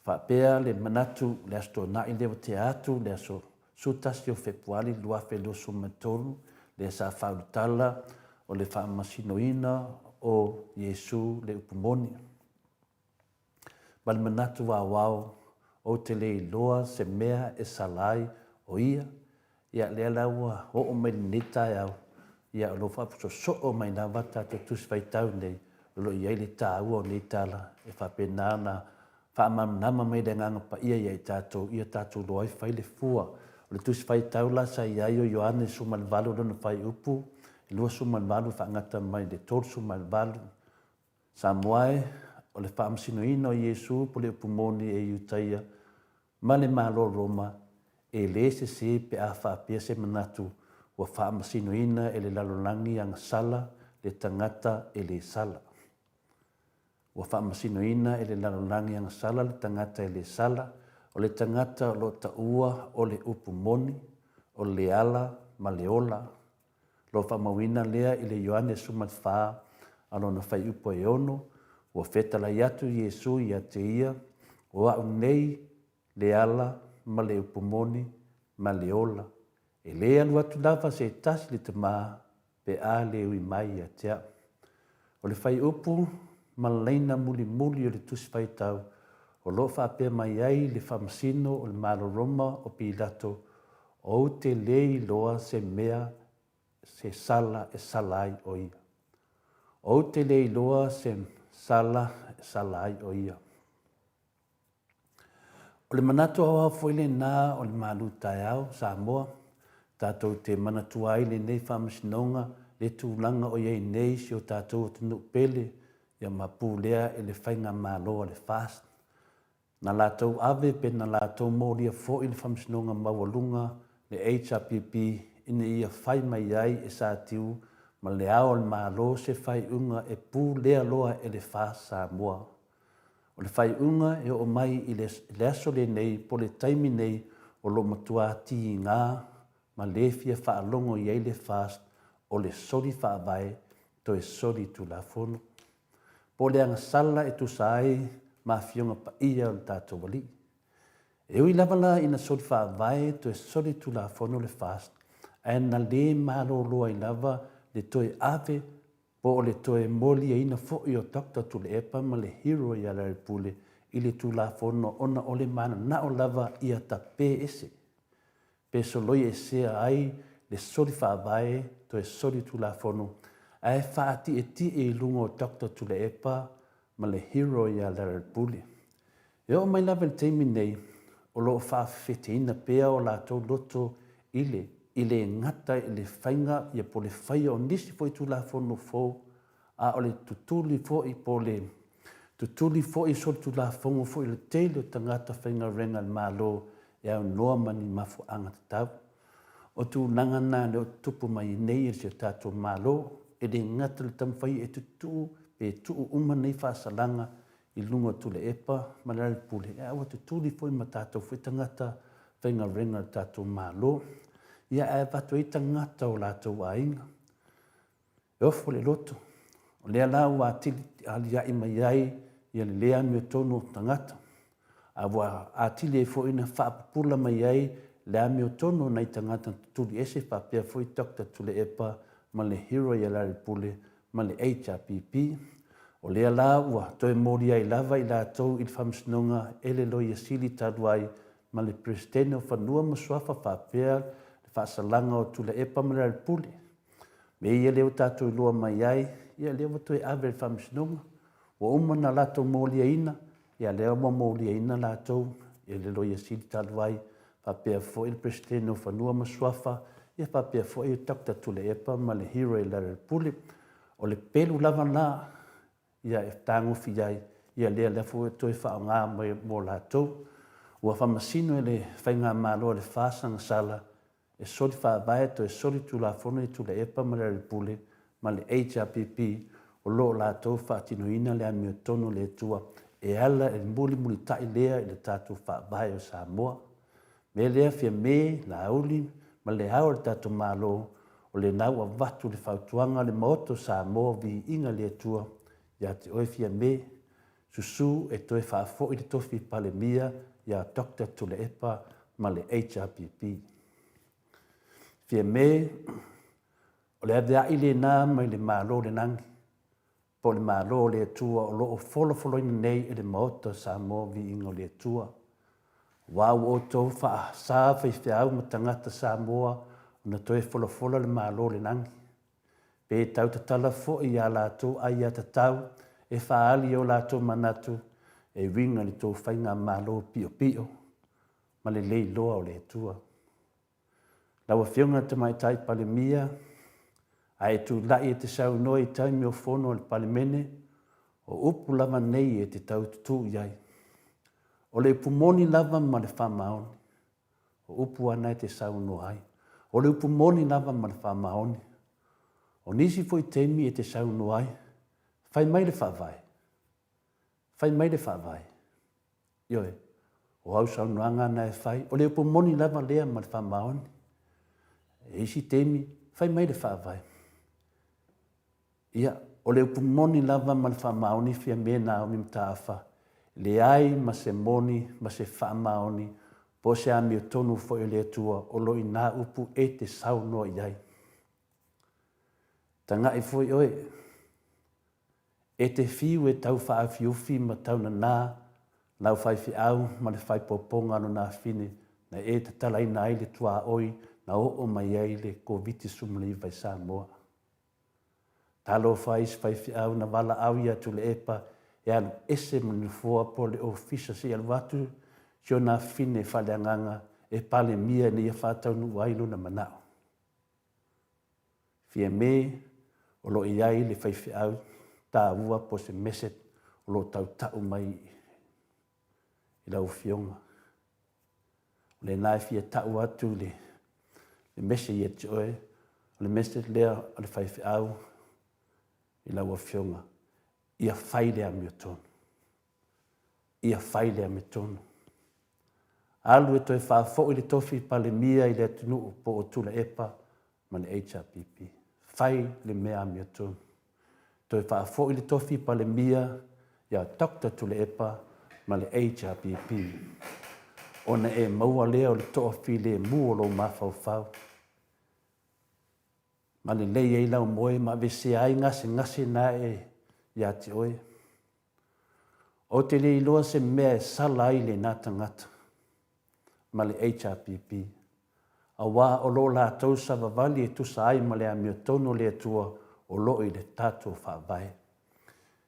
faapea le manatu le Aso Toonai lea ua tea atu, le aso 11 o Fepuari 2023, lea sa faaulutala o le faamasinoina o Iesu le upu moni. Ma le manatu aoao, ou te le iloa se mea e sala ai o ia, ia lea la ua oo mai lenei taeao, ia o lo o faasoosoo mai lava tatou Tusi Faitau nei, o lo o i ai le taua o nei tala e faapena ona faamalamalama mai le Agaga Paia ia i tatou, ia tatou iloa ai fai le fua. O le Tusi Faitau la sa i ai o Ioane 18 lona fuaiupu 28 e faagata mai i le 38, Samoa e, o le faamasinoina o Iesu po le upu moni e Iutaia ma le Malo Roma, e le sese pe a faapea se manatu ua faamasinoina e le lalolagi agasala le tagata e le sala. Ua faamasinoina e le lalolagi agasala le tagata e le sala, o le tagata o lo o taua o le upu moni, o le ala ma le ola, Lo faamauina lea i le Ioane 14 a lona faiupu e ono, ua fetalai atu Iesu ia te ia, O a'u nei le ala ma le upu moni ma le ola, e le alu atu lava se tasi i le Tama pe a le ui mai ia te a'u. O le faiupu ma laina mulimuli o le Tusi Faitau o lo o faapea mai ai le faamasino o le Malo Roma o Pilato, Ou te le iloa se mea se sala e sala ai o ia. Ou te le iloa se sala e sala ai o ia. O le manatu aoao foi lena o le malu taeao, Samoa, tatou te manatua ai lenei faamasinoga le tulaga o i ai nei si o tatou atunuu pele ia ma pulea e le faigamalo a le FAST. Na latou ave pe na latou molia foi le Faamasinoga Maualuga, le HRPP, ina ia fai mai ai e Satiu ma Le Ao o le Malo se faaiuga e pulea loa e le FAST Samoa. O le faaiuga e oo mai i le aso lenei po o le taimi nei o lo o matua tiga ma le fia faalogo i ai le FAST o le soli faavae toe soli tulafono. Po o le agasala e tusa ai ma Afioga Paia o le tatou Alii. E ui lava la ina soli faavae toe soli tulafono le FAST, ae na le malolo ai lava le toe ave po o le toe moliaina foi o Doctor Tuilaepa ma le Hero ia Lealailepule i le Tulafono ona o le mananao lava ia tape ese, pe soloi esea ai le soli faavae toe soli Tulafono ae faatietie i luga o Doctor Tuilaepa ma le Hero ia Lealailepule. E oo mai lava i le taimi nei, o lo o faafefeteina pea o latou loto i le i le gata i le faiga ia po o le faia o nisi foi Tulafono fou, a o le tutuli foi po o le tutuli foi solitulafono foi o le tele o tagata faigaluega a le Malo e aunoa ma ni mafuaaga tatau. O tulaga na lea o tutupu mai nei i si o tatou Malo, e le gata i le taumafai e tutuu pe tuu uma nei faasalaga i luga o Tuilaepa ma Lealailepule, ae ua tutuli foi ma tatou foi tagata faigaluega a le tatou Malo, ia ae avatu ai tagata o latou aiga. E ofo le loto, o lea la ua atili aliaʻi mai ai ia le le amiotonu o tagata, a ua atili ai foi ona faapupula mai ai le amiotonu o nai tagata na tutuli ese faapea foi Doctor Tuilaepa ma le Hero ia Lealailepule ma le HRPP. O lea la ua toe moli ai lava i latou i le Faamasinoga e le Loia Sili talu ai ma le Peresetene o Fanua ma Suafa faapea le faasalaga o Tuilaepa ma Lealailepule. Mea ia lea ua tatou iloa mai ai, ia lea ua toe ave i le Faamasinoga. Ua uma ona latou moliaina, ia lea ua moliaina latou e le Loia Sili talu ai, faapea foi le Peresetene o Fanua ma Suafa, ia faapea foi Doctor Tuilaepa ma le Hero i Lealailepule. O le pelu lava lena ia e tagofi ai, ia lea lea foi ua toe faaaoga mai mo latou. Ua faamasino e le Faigamalo a le FAST agasala e soli faavae toe soli tulafono i Tuilaepa ma Lealailepule ma le HRPP o lo o latou faatinoina le amiotonu a le Atua e ala i le mulimulitai lea i le tatou Faavae o Samoa. Mea lea Fiame, Laauli ma le Ao o le tatou Malo, o lena ua avatu le fautuaga a le Maota o Samoa viiga i le Atua ia te oe Fiame, susu e toe faafoi le tofi Palemia ia Doctor Tuilaepa ma le HRPP. Fiame, o le avea'i lena mai le Malo o le Lagi, po o le Malo o le Atua o lo o folafolaina nei e le Maota o Samoa Viiga o le Atua. Aua ua outou faasa faifeau ma tagata Samoa ona toe folafola le Malo o le Lagi. Pe tau tatala foi i a latou aiatatau e faaali i o latou manatu e uiga i le tou faigamalo piopio ma le leiloa o le Atua. Lau Afioga i le Tamaitai Palemia, a e tulai e te saunoa i taimi o fono a le Palemene, o upu lava nei e te tau tutū i ai. O le upu moni lava ma le faamaoni. O upu ana e te saunoa ai. O le upu moni lava ma le faamaoni. O nisi foi taimi e te saunoa ai, fai mai le Faavae. Fai mai le Faavae. Ioe, o au saunoaga na e fai, o le upu moni lava lea ma le faamaoni. E isi taimi, fai mai le Faavae. Ia, o le upu moni lava ma le faamaoni Fiame Naomi Mataafa, leai ma se moni ma se faamaoni po o se amiotonu foi o le Atua o lo o i nā upu e te saunoa i ai. Taga'i foi oe, e te fiu e tau faaufiufi ma tau nanā lau faifeau ma le faipoopoga a lona afine na e tatalaina ai le tuaoi na oo mai ai le Koviti-19 i Samoa. Talofa i isi faifeau na valaau ia Tuilaepa e alu ese ma le nofoa po o le ofisa se i alu atu si ona afine faaleagaga e Palemia ina ia faataunuu ai lona manao. Fiame, o lo o i ai le faifeau taua po o se message o lo o tautau mai i lau Afioga. O lena e fia tau atu le message ia te oe, o le message lea a le faifeau i lau Afioga, ia fai le amiotonu. Ia fai le amiotonu. Alu e toe faafoi le tofi Palemia i le atunuu po o Tuilaepa ma le HRPP. Fai le mea amiotonu. Toe faafoi le tofi Palemia ia Doctor Tuilaepa ma le HRPP. Ona e maua lea o le toafilemu o lou mafaufau. Ma lelei ai lau moe ma aveesea ai gasegase na e ia te oe. Ou te le iloa se mea e sala ai lena tagata ma le HRPP, aua o lo latou savavali e tusa ai ma le amiotonu o le Atua o lo o i le tatou Faavae.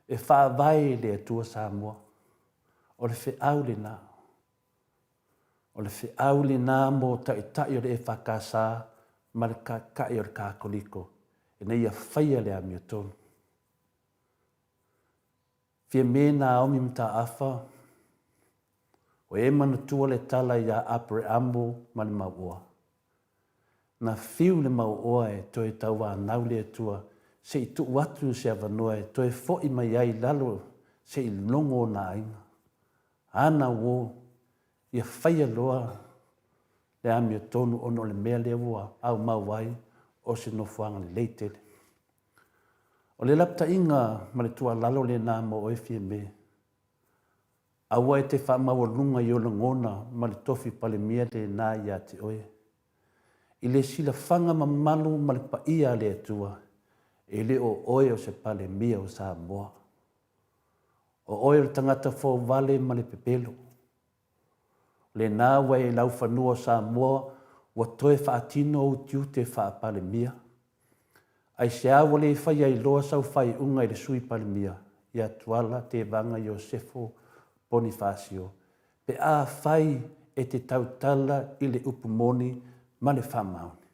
E faavae i le Atua Samoa. O le feau lena. O le feau lena mo Taitai o le EFKS ma le Taitai o le Katoliko ina ia faia le amiotonu. Fiame Naomi Mataafa, O e manatua le tala iā Apereamo ma le Mauoa. Na fiu le mauoa e toe tauanau le Atua se i tuu atu se avanoa e toe fo'i mai ai i lalo se i logo ona aiga. Ana uo, ia faia loa le amiotonu ona o le mea lea ua aumau ai o se nofoaga lelei tele. O le lapataiga ma le tuualalo lena mo oe Fiame. Aua e te faamaualuga i ou lagona ma le tofi Palemia lena ia te oe. I le silafaga mamalu ma le paia a le Atua, e le o oe o se Palemia o Samoa. O oe o le tagata fouvale ma le pepelo. O lena ua e i laufanua o Samoa ua toe faatino ou tiute faa-Palemia. Aisea ua le fai ai loa sau faaiuga i le Sui Palemia ia Tuala Tevaga Iosefo Ponifasio pe afai e te tautala i le upu moni ma le faamaoni?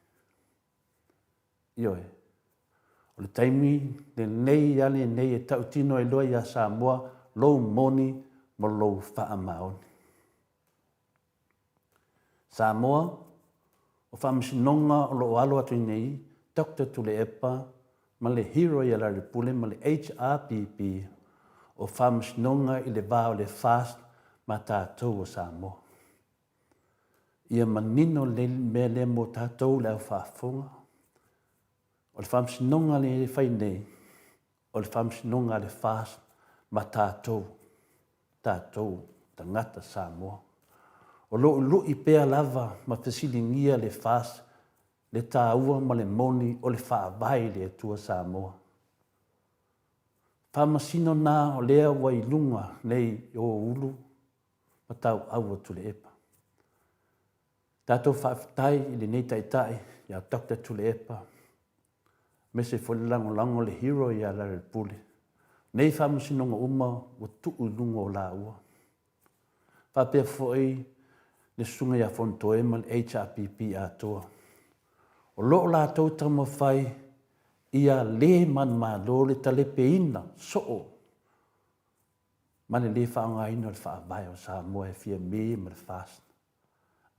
Ioe. O le taimi lenei a lenei e tautino ai loa iā Samoa lou moni ma lou faamaoni. Samoa, o faamasinoga o lo o alo atu nei Doctor Tuilaepa ma le Hero ia Lealailepule ma le HRPP o faamasinoga i le va o le FAST ma tatou o Samoa. Ia manino le mea lea mo tatou le au faafofoga. O le faamasinoga lea e fai nei, o le faamasinoga a le FAST ma tatou, tatou tagata Samoa. O lo o lui pea lava ma fesiligia le FAST le taua ma le moni o le faavae i le Atua Samoa. Faamasino na o lea ua i luga nei o Ulu ma Tauau o Tuilaepa. Tatou faafetai i lenei Taitai ia Doctor Tuilaepa, aemaise foi le lagolago a le hero ia Lealailepule. O nei faamasinoga uma ua tuu i luga o laua. Faapea foi le Susuga ia Fonotoe ma le HRPP atoa. O lo o latou taumafai ia le manumalo le talepeina soo ma le le faaaogaina o le Faavae o Samoa e fia me ma le FAST.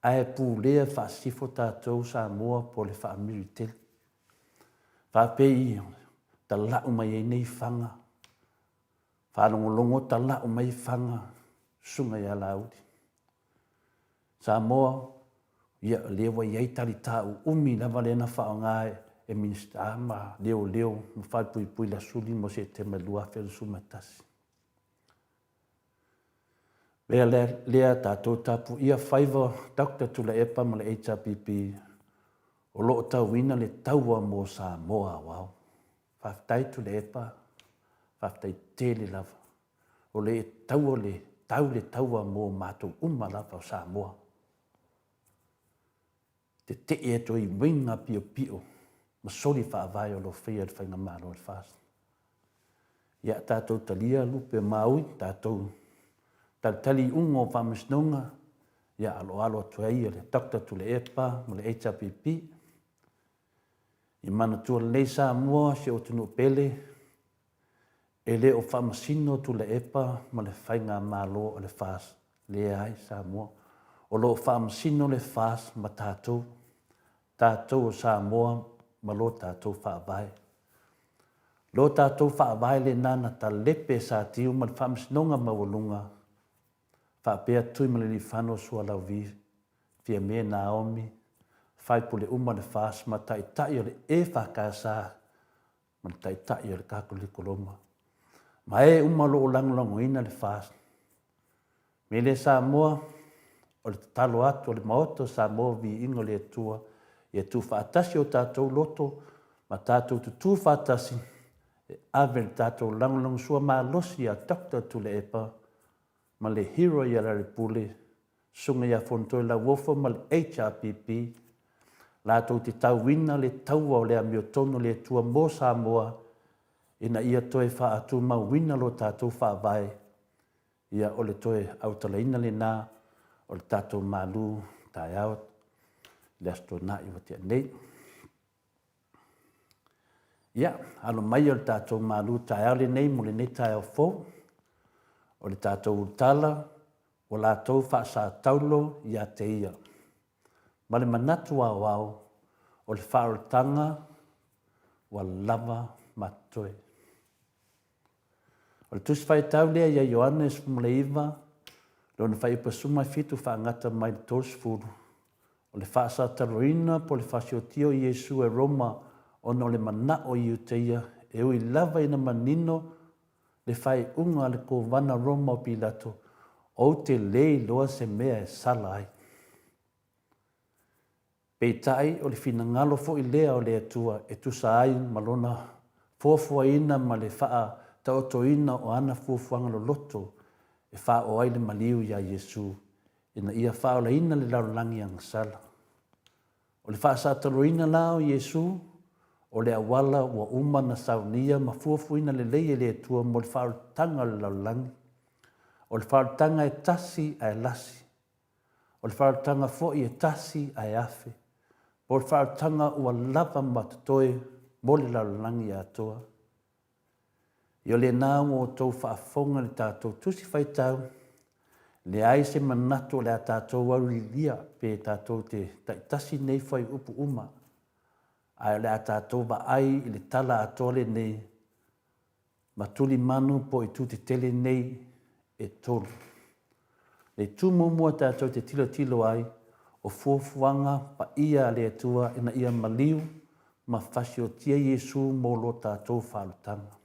Ae pulea faasifo tatou Samoa po o le faamiri tele. Faapei tala'u mai ai nei faga, faalogologo tala'u mai faga, Susuga ia Laauli. Samoa, ia o lea ua i ai tali tāuumi lava lea na faaaoga e Minisita ma Leoleo ma Falepuipui i le aso 15 o Setema 2021. Mea lea, lea tatou tapuia faiva Doctor Tuilaepa ma le HRPP o lo o tauina le taua mo Samoa aoao. Faafetai Tuilaepa, faafetai tele lava. O le taua le tau le taua mo matou uma lava o Samoa. Tetee atu ai uiga piopio ma soli faavae o lo o faia e le Faigamalo a le FAST. Ia tatou talia lupe maui, tatou talitali iuga o faamasinoga, ia aloalo atu ai le Doctor Tuilaepa ma le HRPP. Ia manatua lelei Samoa, si ou atunuu pele, E le o faamasino Tuilaepa ma le Faigamalo a le FAS, leai Samoa. O lo o faamasino le FAS ma tatou, tatou o Samoa ma lo tatou Faavae. Lo tatou Faavae lena na talepe e Satiu ma le Faamasinoga Maualuga, faapea Tuimalealiifano Sualauvi, Fiame Naomi, faipule uma le FAS ma Taitai o le EFKS ma le Taitai o le Katoliko Roma, ma e uma o lo o lagolagoina le FAST. Mele Samoa, o le tatalo atu a le Maota o Samoa Viiga o le Atua, ia tuufaatasi o tatou loto ma tatou tutū faatasi e ave le tatou lagolagosua malosi ia Doctor Tuilaepa ma le hero ia Lealailepule, Susuga ia Fonotoe Lauofo ma le HRPP, latou te tauina le taua o le amiotonu a le Atua mo Samoa ina ia toe faatumauina lo tatou Faavae, ia o le toe autalaina lena o le tatou malu taeao i le Aso Toonai ua tea nei. Ia, alo mai o le tatou malu taeao lenei mo lenei taeao fou. O le tatou ulutala, ua latou faasataulo ia te ia. Ma le manatu aoao, O le faaolataga ua lava ma totoe. O le Tusi Faitau lea ia Ioane 19, lona fuaiupu 17 faagata mai le 30, o le faasataloina po o le fasiotia o Iesu e Roma ona o le mana'o i Iuteia e ui lava ina manino le faaiuga a le Kovana Roma o Pilato, Ou te le iloa se mea e sala ai. Peitai, o le finagalo foi lea o le Atua e tusa ai ma Lona fuafuaina ma le faataotoina o ana fuafuaga loloto e faaoo ai le maliu iā Iesu ina ia faaolaina le lalolagi agasala. O le faasataloina la o Iesu, o le auala ua uma na saunia ma fuafuaina lelei e le Atua mo le faaolataga o le lalolagi. O le faaolataga e tasi ae lasi. O le faaolataga foi e tasi ae afe. Po o le faaolataga ua lava ma totoe mo le lalolagi atoa. Ia o lena ua outou faafofoga i le tatou Tusi Faitau, leai se manatu o le a tatou auiliilia pe tatou te taitasi nei fuaiupu uma, ae o le a tatou vaai i le tala atoa lenei ma tulimanu po o itu tetele nei e tolu. Le itu muamua tatou te tilotilo ai, o fuafuaga paia a le Atua ina ia maliu ma fasiotia Iesu mo lo tatou faalutaga.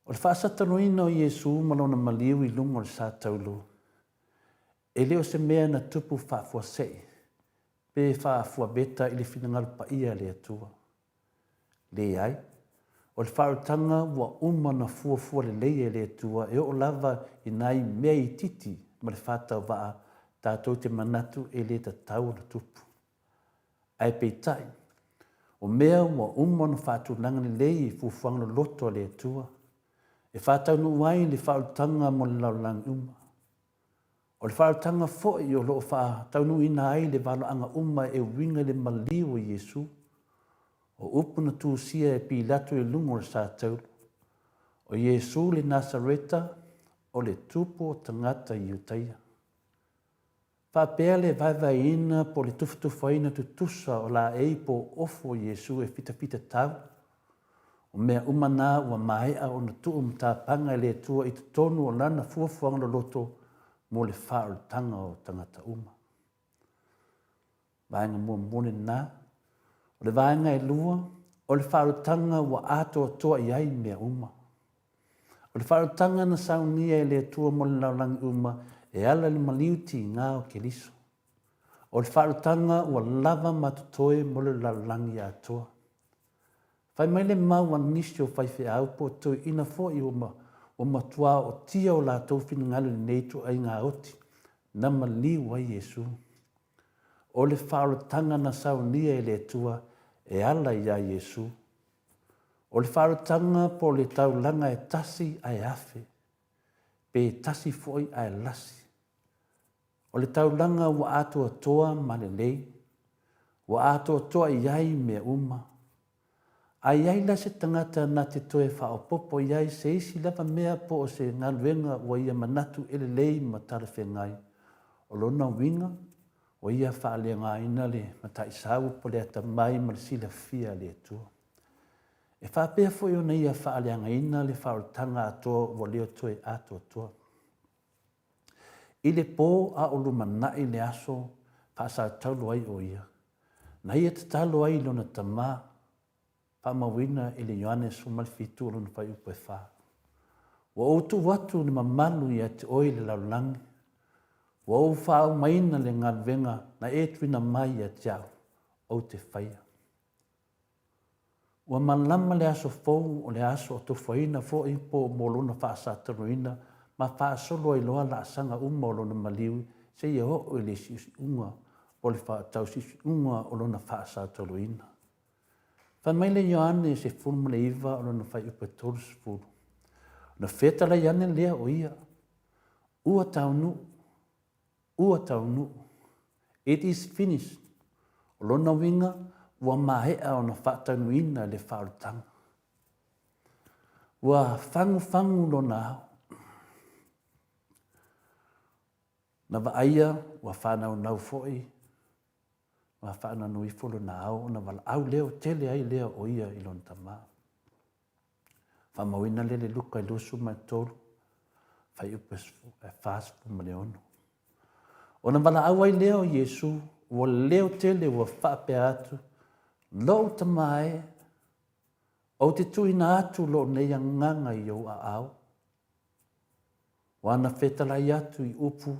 O le faasataloina o Iesu ma lona maliu i luga o le sa taulu, e le o se mea na tupu faafuasei pe faafuaveta i le finagalo paia a le Atua. Leai. O le faaolataga ua uma ona fuafua lelei e le Atua e oo lava i nai mea itiiti ma le faatauvaa tatou te manatu e le tatau ona tupu. Ae peitai, o mea ua uma ona faatulaga lelei i fuafuaga loloto a le Atua, e faataunuu ai le faaolataga mo le lalolagi uma. O le faaolataga foi o lo o faataunuuina ai le valoaga uma e uiga i le maliu o Iesu. O upu na tusia e Pilato i luga o le sa taulu, O Iesu le Nasareta, o le Tupu o tagata Iutaia. Faapea le vaevaeina po o le tufatufaina tutusa o laei po o ofo o Iesu e fitafita tau. O mea uma na ua maea ona tuu matapaga e le Atua i totonu o Lana fuafuaga loloto mo le faaolataga o tagata uma. Vaega muamua lena. O le vaega e lua, o le faaolataga ua atoatoa i ai mea uma. O le faaolataga na saunia e le Atua mo le lalolagi uma e ala i le maliu tiga o Keriso. O le faaolataga ua lava ma totoe mo le lalolagi atoa. Fai mai le mau a nisi o faifeau po o toeaiina foi ua matua ootia o latou finagalo i lenei ituaiga oti na maliu ai Iesu. O le faaolataga na saunia e le Atua e ala iā Iesu. O le faaolataga po o le taulaga e tasi ae afe, pe tasi foi ae lasi. O le taulaga ua atoatoa ma lelei, ua atoatoa i ai mea uma. A i ai la se tagata na te toe faaopoopo i ai se isi lava mea po o se galuega ua ia manatu e lelei ma talafeagai, o lona uiga, ua ia faaleaogaina le mataisau po o le atamai ma le silafia a le Atua. E faapea foi ona ia faaleagaina le faaolataga atoa ua le toe atoatoa. I le pō a o lumanai le aso faasatauro ai o ia, na ia tatalo ai i lona tama, faamauina i le Ioane 17 o lona fuaiupu e fa. Ua ou tuu atu le mamalu ia te oe i le lalolagi, ua ou faaaumaina le galuega na e tuuina mai ia te au, ou te faia. Ua malama le aso fou o le aso o tofaina foi po mo lona faasataloina ma faasolo ai loa laasaga uma o lona maliu seia oo i le siusiuga po o le faatausiusiuga o lona faasataloina. Fai mai le Ioane 19 o lona fuaiupu e 30, Ona fetalai ane lea o ia, Ua taunuu. Ua taunuu. It is finished. O lona uiga, ua maea ona faataunuuina le faaolataga. Ua fagufagu lona ao. Na vaaia ua faanaunau foi. Ma faanoano ifo lona ao ona valaau leo tele ai lea o ia i lona Tama. Faamauina lea le Luka i 23, fuaiupu e 46. Ona valaau ai lea o Iesu, ua leo tele ua faapea atu, Lou Tama e, ou te tuuina atu lou nei agaga i ou aao. Ua ana fetalai atu i upu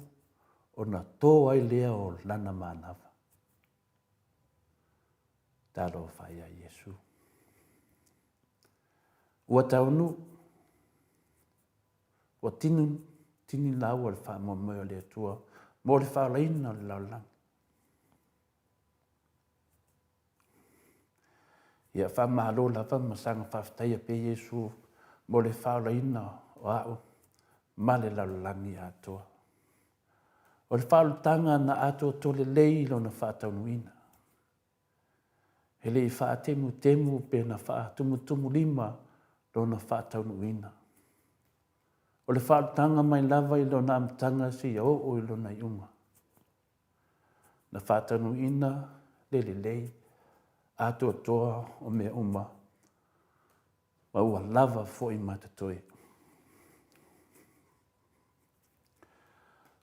ona tō ai lea o lana manava. Talofa ia Iesu. Ua taunuu, ua tini, tini laua le faamoemoe o le Atua mo le faaolaina o le lalolagi. Ia faamalo lava ma saga faafetaia pea Iesu mo le faaolaina o a'u ma le lalolagi atoa. O le faaolataga na atoatoa lelei i lona faataunuuina. E le i faatemutemu pe na faatumutumulima lona faataunuuina. O le faaolataga mai lava i lona amataga seia oo i lona iuga. Na faataunuuina le lelei atoatoa o mea uma, ma ua lava foi ma totoe.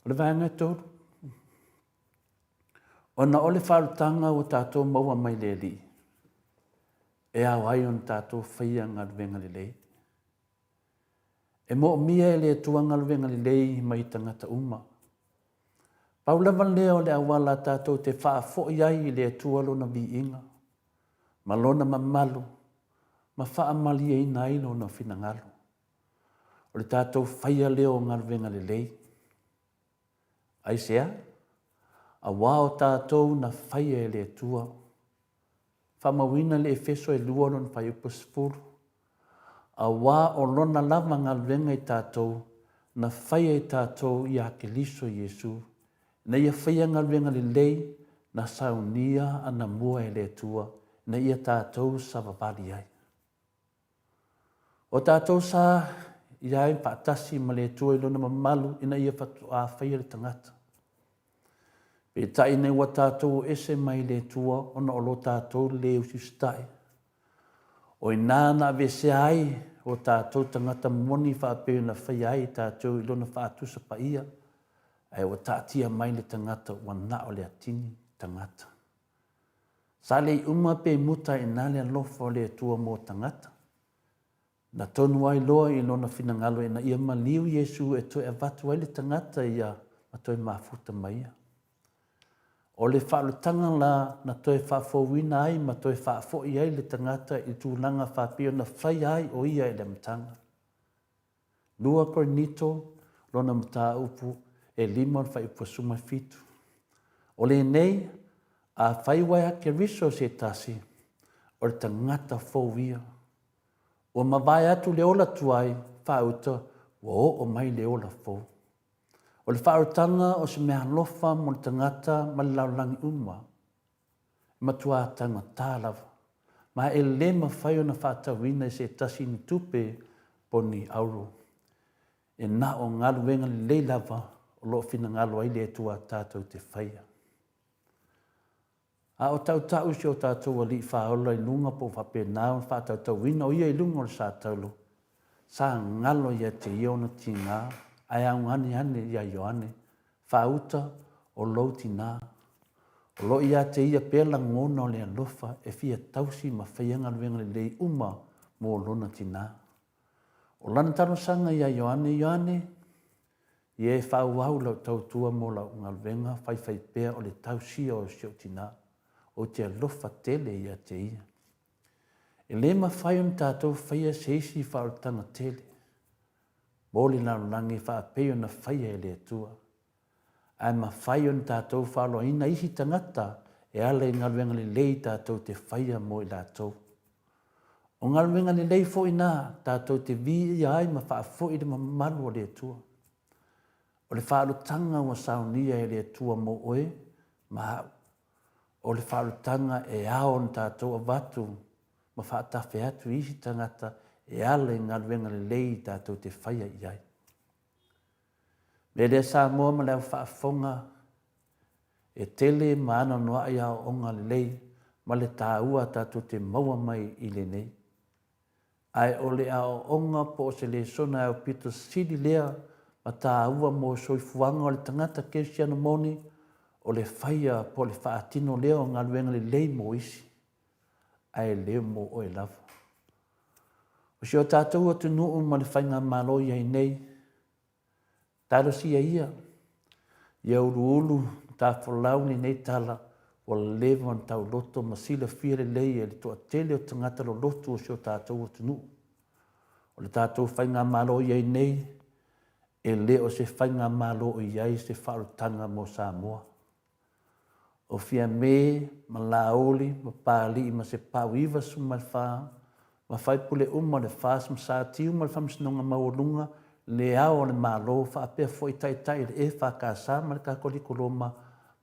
O le vaega e tolu, ona o le faalutaga ua tatou maua mai le Alii, e ao ai ona tatou faia galuega lelei. E moomia e le Atua galuega lelei mai tagata uma. Pau lava lea o le auala tatou te faafoi ai i le Atua Lona viiga ma Lona mamalu ma faamalieina ai Lona finagalo. O le tatou faia lea o galuega lelei. Aisea? Auā o tatou na faia e le Atua. Faamauina le Efeso e lua lona fuaiupu 10. Auā o Lona lava galuega i tatou, na faia e tatou iā Keriso Iesu, ina ia faia galuega lelei na saunia anamua e le Atua, ina ia tatou savavali ai. O tatou sa i ai faatasi ma le Atua i Lona mamalu ina ia faatoa faia le tagata. Peitai ina ua tatou o ese mai le Atua ona o lo tatou le usiusitai, o i ina na aveesea ai o tatou tagata moni faapea na faia ai tatou i Lona faatusa paia, ae ua taatia mai le tagata ua na o le atini tagata. Sa le i uma pe muta i ina le alofa o le Atua mo tagata. Na tonu ai loa i lona finagalo ina ia maliu Iesu e toe avatu ai le tagata ia ma toe mafuta ma ia. O le faaolataga la na toe faafouina ai ma toe faafoi ai le tagata i le tulaga faapea na faia ai o ia i le amataga. Lua Korinito, lona mataupu e lima o le fuaiupu 17. O lenei, afai ua ia Keriso se tasi, o le tagata fou ia. Ua mavae atu le ola tuai, faauta, ua oo mai le ola fou. O le faaolataga o se meaalofa mo le tagata ma le lalolagi uma. E matua taugata lava, ma e le mafai ona faatauina i se tasi ni tupe po ni auro. E na o galuega lelei lava o lo o finagalo ai le Atua tatou te faia. A o tautau si o tatou Alii Faaola i luga po o faapena ona faatautauina o Ia i luga o le sa taulo, sa galo ia te Ia ona tiga ae auganeane iā Ioane, Faauta o lou tinā. O lo o ia te ia pea lagona o le alofa e fia tausi ma faia galuega lelei uma mo lona tinā. O lana talosaga iā Ioane, Ioane, ia e faaauau lau tautua mo lau galuega faifaipea o le tausia o si ou tinā. Ou te alofa tele ia te ia. E le mafai ona tatou faia se isi faaolataga tele mo le lalolagi faapei ona faia e le Atua. Ae mafai ona tatou faaloaina isi tagata e ala i galuega lelei tatou te faia mo i latou. O galuega lelei foi na tatou te viia ai ma faafoi le mamalu o le Atua. O le faaolataga ua saunia e le Atua mo oe ma a'u, o le faaolataga e ao ona tatou avatu ma faatafe atu i isi tagata e ala i galuega lelei tatou te faia i ai. Mea lea Samoa ma le au faafofoga, E tele ma anoanoai aoaoga lelei ma le taua tatou te maua mai i lenei. Ae o le aoaoga po o se lesona e aupito sili lea ma taua mo soifuaga o le tagata kerisiano moni, o le faia po o le faatino lea o galuega lelei mo isi, ae le mo oe lava. O si o tatou atunuu ma le faigamalo i ai nei, Talosia ia, ia uluulu ma tafolau lenei tala ua leva ona tauloto ma silafia lelei e le toatele o tagata lolotu o si o tatou atunuu. O le tatou Faigamalo i ai nei, e le o se Faigamalo o i ai se faaolataga mo Samoa. O Fiame ma Laauli ma Papalii ma Sepau 94 ma faipule uma o le FAST ma Satiu ma le Faamasinoga Maualuga, le Ao o le Malo faapea foi Taitai o le EFKS ma le Katoliko Roma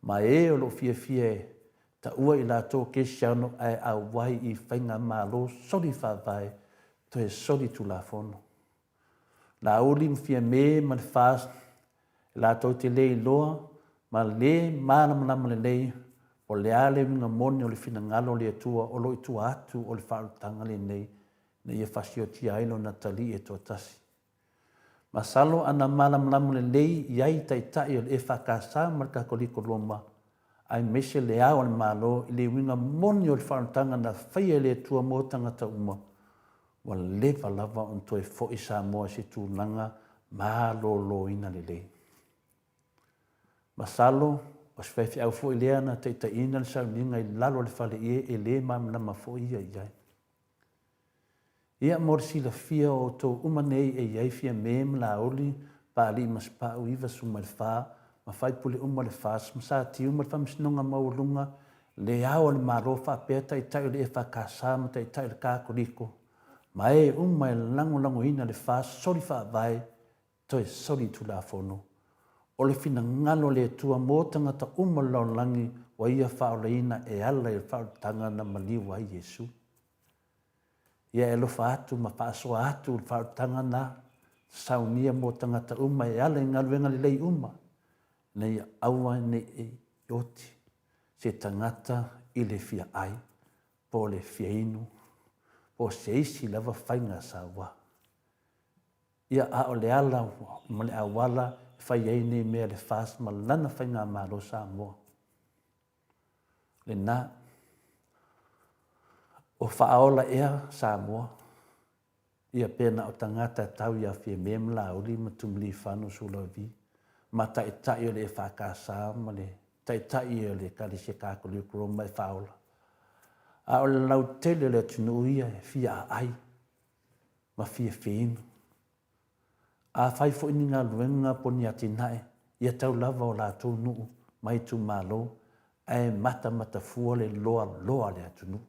ma e o lo o fiafia e taua i latou o Kerisiano ae auai i faigamalo soli faavae toe soli tulafono. Laauli ma Fiame ma le FAST e latou te le iloa ma le malamalama lelei po o le a le uiga moni o le finagalo o le Atua o lo o i tua atu o le faaolataga lenei ina ia fasiotia ai Lona Atalii e toatasi. Masalo a na malamalama lelei i ai Taitai o le EFKS ma le Katoliko Roma aemaise le Ao o le Malo i le uiga moni o le faaolataga na faia e le Atua mo tagata uma, Ua leva lava ona toe foi Samoa i se tulaga maloloina lelei. Masalo o se faifeau foi lea na taitaiina le sauniga i lalo o le faleie e le malamalama foi ia i ai. Ia mo le silafia o outou uma nei e i ai Fiame ma Laauli, Papalii ma Sipau 94 ma faipule uma o le FAST ma Satiu ma le Faamasinoga Maualuga Le Ao o le Malo faapea Taitai o le EFKS ma Taitai o le Katoliko, ma e uma e lagolagoina le fasoli faavae toe soli tulafono. O le finagalo o le Atua mo tagata uma o le lalolagi ua Ia faaolaina e ala i le faaolataga na maliu ai Iesu. Ia e alofa atu ma faasoa atu le faaolataga na saunia mo tagata uma e ala i galuega lelei uma, ina ia aua ne i oti se tagata i le fia ai po o le fia inu po o se isi lava faiga saua. Ia, a o le ala ma le auala e fai ai nei mea le FAST ma lana faigamalo Samoa. Lena. O faaola ea Samoa? Ia pe na o tagata tau ia Fiame ma Laauli ma Tumiliifano Sualauvi ma Taitai o le EFKS ma le Taitai o le Ekalesia Katoliko Roma e faaola. A o le lautele o le atunuu ia e fia aai ma fia feinu. A fai foi ni galuega po ni atinae, ia tau lava o latou nuu ma itumalo ae matamata fua le loaloa le atunuu.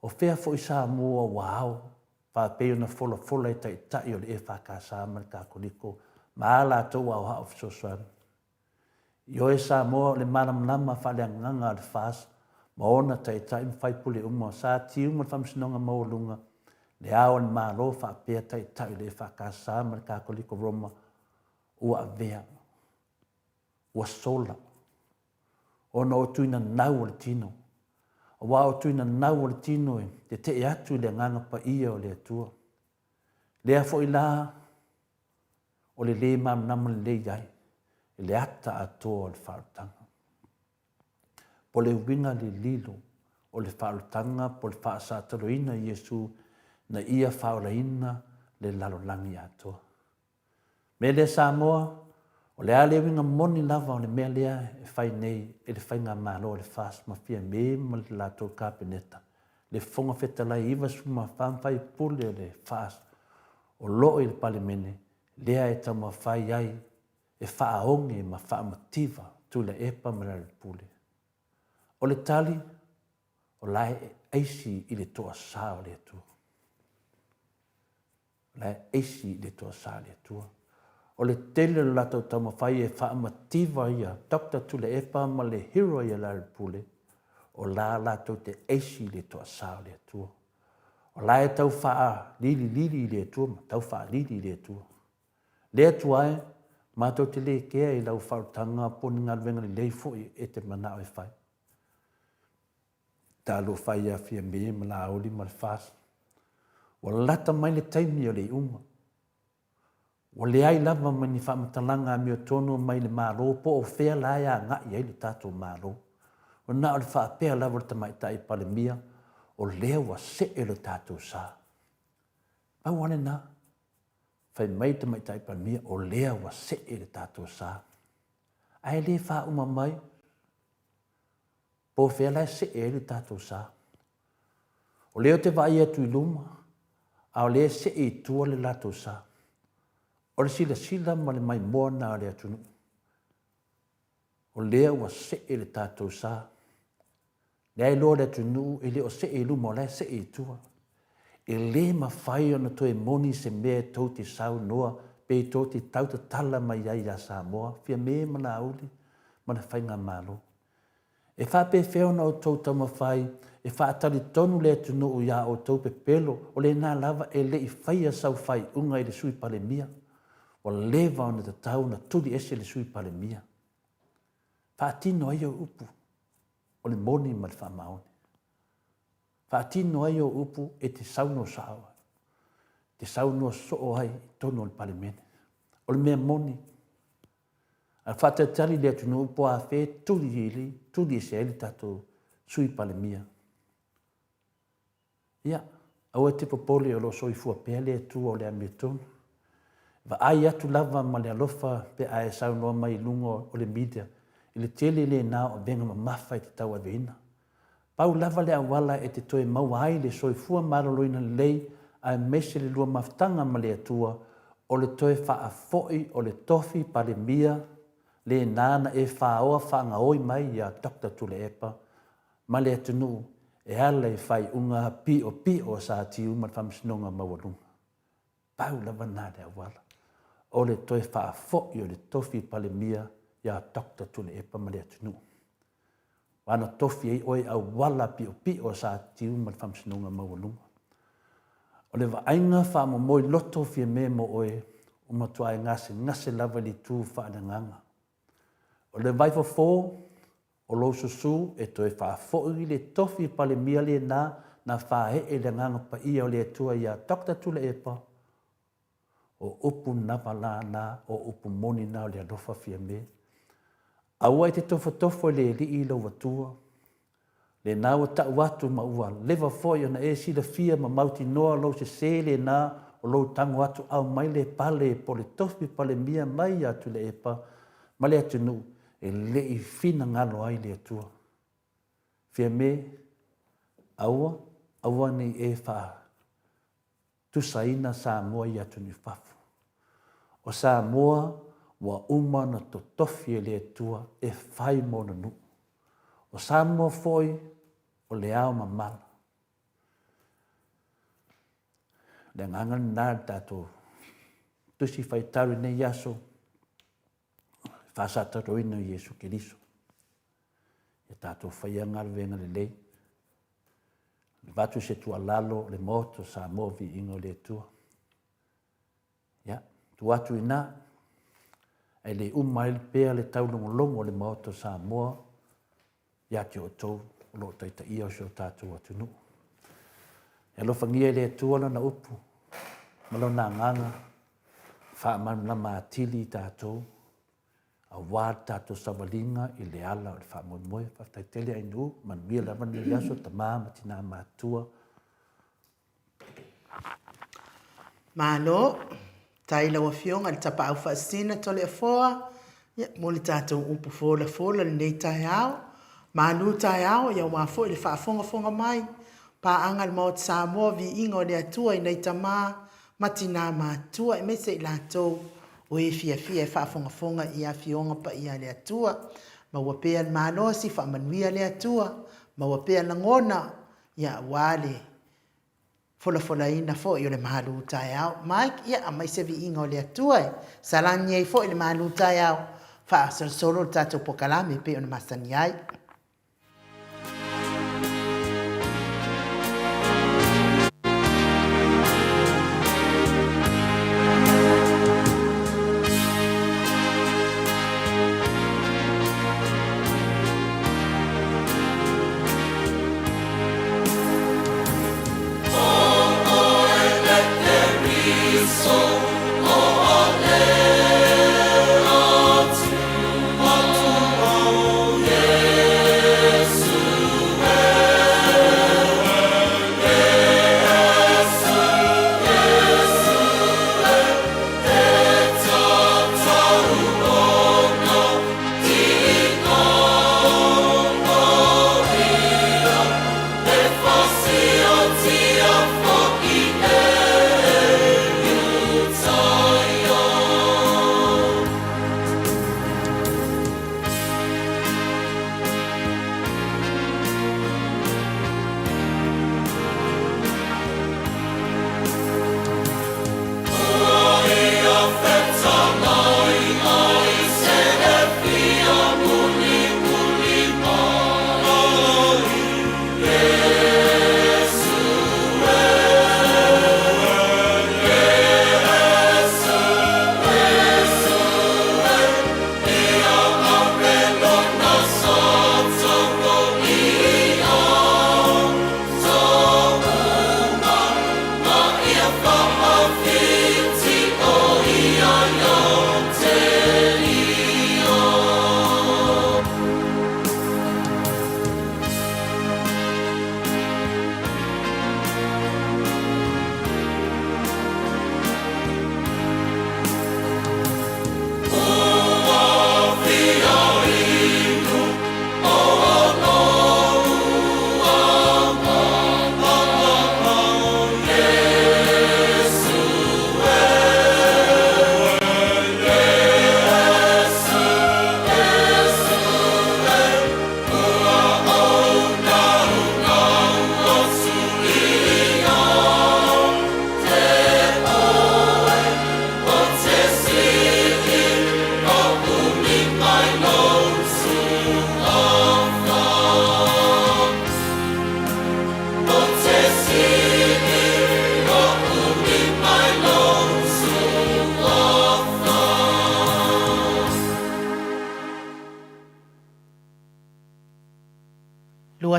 O fea foi Samoa ua ao faapei ona folafola e Taitai o le EFKS ma le Katoliko ma a latou aoao fesoasoani. Ioe Samoa o le malamalama faaleagaga a le FAST ma ona Taitai ma faipule uma sa tiu ma le Faamasinoga Maualuga, le Ao o le Malo faapea Taitai o le EFKS ma le Katoliko Roma ua avea, ua sola. Ona o tui nanau o le tino. Aua o tui nanau o le tino e tetee atu i le Agaga Paia o le Atua. Lea foi la o le lē malamalama lelei ai i le ata atoa o le faaolataga. Po le uiga lililo o le faaolataga po le faasataloina i Iesu na ia faaolaina le lalolagi atoa. Mea lea Samoa, o le a le uiga moni lava o le mea lea e fai nei e le Faigamalo a le FAST ma Fiame ma le latou Kapeneta, le Fofoga Fetalai 94 ma faipule o le FAST o lo o i le Palemene lea e taumafai ai e faaoge ma faamativa Tuilaepa ma Lealailepule. O le tali, o la e aisi i le toasa o le Atua. La e aisi i le toasa le Atua. O le tele o le latou taumafai e faamativa ia Doctor Tuilaepa ma le hero ia Lealailepule, o la latou te aisi i le toasa o le Atua. O la e tau faalililili i le Atua ma tau faalili i le Atua. Le Atua e, Matou te le kea i lau faaolataga po o ni galuega lelei foi e te manao e fai. Talofa ia Fiame ma Laauli ma le FAST. Ua lata mai le taimi o le iuga. Ua leai lava ma ni faamatalaga amiotonu mai le Malo po o fea la e agai ai le tatou Malo. Ua na o le faapea lava o le Tamaitai Palemia, o lea ua see lo tatou sa. Pau lava lena, fai mai le Tamaitai Palemia, o lea ua see le tatou sa. Ae le faauma mai Po o fea la e see ai le tatou sa. O lea ou te vaai atu i luma, a o lea e see i tua le latou sa. O le silasila ma le maimoa lena a le atunuu. O lea ua see le tatou sa. Lea e iloa le atunuu e le o see i luma, o la e see i tua. E le mafai ona toe moni se mea e tou te saunoa pe tou te tautatala mai ai ia Samoa, Fiame ma Laauli ma le Faigamalo. E faapefea ona outou taumafai e faatalitonu le atunuu i a outou pepelo o lena lava e le i faia sau faaiuga i le Sui Palemia? Ua leva ona tatau ona tuli ese le Sui Palemia. Faatino ai ou upu o le moni ma le faamaoni. Faatino ai ou upu e te saunoa sao ai, te saunoa soo ai i totonu o le Palemene. O le mea moni, A faatalitali le atunuu po a fea e tuli i tuli ese ai le tatou Sui Palemia. Ia, aua e te popole o lo o soifua pea le Atua o le amiotonu. Vaai atu lava ma le alofa pe a e saunoa mai i luga o le media i le tele lena o avega mamafa e te tauaveina. Pau lava le auala e te toe maua ai le soifua maloloina lelei aemaise le lua mafutaga ma le Atua, o le toe faafoi o le tofi Palemia lena na e faoa faagaoi mai ia Doctor Tuilaepa ma le atunuu e ala i faaiuga piopio a Satiu ma le Faamasinoga Maualuga. Pau lava lena le auala, o le toe faafoi o le tofi Palemia ia Doctor Tuilaepa ma le atunuu. Aua na tofi ai oe i auala piopio a Satiu ma le Faamasinoga Maualuga. O le vaaiga faamomoi loto Fiame mo oe, ua matua e gasegase lava i le itu faaleagaga. O le vaifofo o lou susu e toe faafoi le tofi Palemia lena na faaee i le Agaga Paia o le Atua ia Doctor Tuilaepa, o upu nava la na, o upu moni na o le alofa Fiame. Aua e te tofotofo i le Alii lou Atua, Lena ua tau atu ma ua leva foi ona e silafia ma mautinoa lou sese lena o lou tago atu aumai le pale po le tofi palemia mai ia Tuilaepa ma le atunuu e le i finagalo ai le Atua. Fiame, aua, aua nei e faa tusaina Samoa i atunuu i fafo. O Samoa ua uma ona totofi e le Atua e fai ma ona nuu. O Samoa foi o le ao mamala. O le agaga lena i le tatou Tusi Faitau i lenei aso, faasataloina o Iesu Keriso. Ia tatou faia galuega lelei. Avatu se tuualalo o le Maota o Samoa Viiga o le Atua. Ia, tuu atu i ina, ae le uma ai pea le taulogologo o le Maota o Samoa ia te outou o lo o taitaia o si o tatou atunuu. E alofagia e le Atua lana upu ma lona agaga faamalamalama atili i tatou aua le tatou savaliga i le ala o le faamoemoe. Faafetai tele Ainuu, manuia lava lenei aso, tama ma tina matutua. Malo, tai lau Afioga i le Tapaau Faasisina Toleafoa, ia, mo le tatou upu folafola i lenei taeao. Malu taeao, ia aua foi le faafogafoga mai, paaga a le Maota Samoa, viiga o le Atua i nai tama ma tina matutua aemaise i latou o e fiafia e faafogafoga i Afioga Paia a le Atua. Maua pea le malosi, faamanuia le Atua, maua pea lagona, ia aua le folafolaina foi o le malu taeao. Mike, ia aumai se viiga o le Atua e salani ai foi le malu taeao, faasolosolo le tatou pokalame e pei ona masani ai.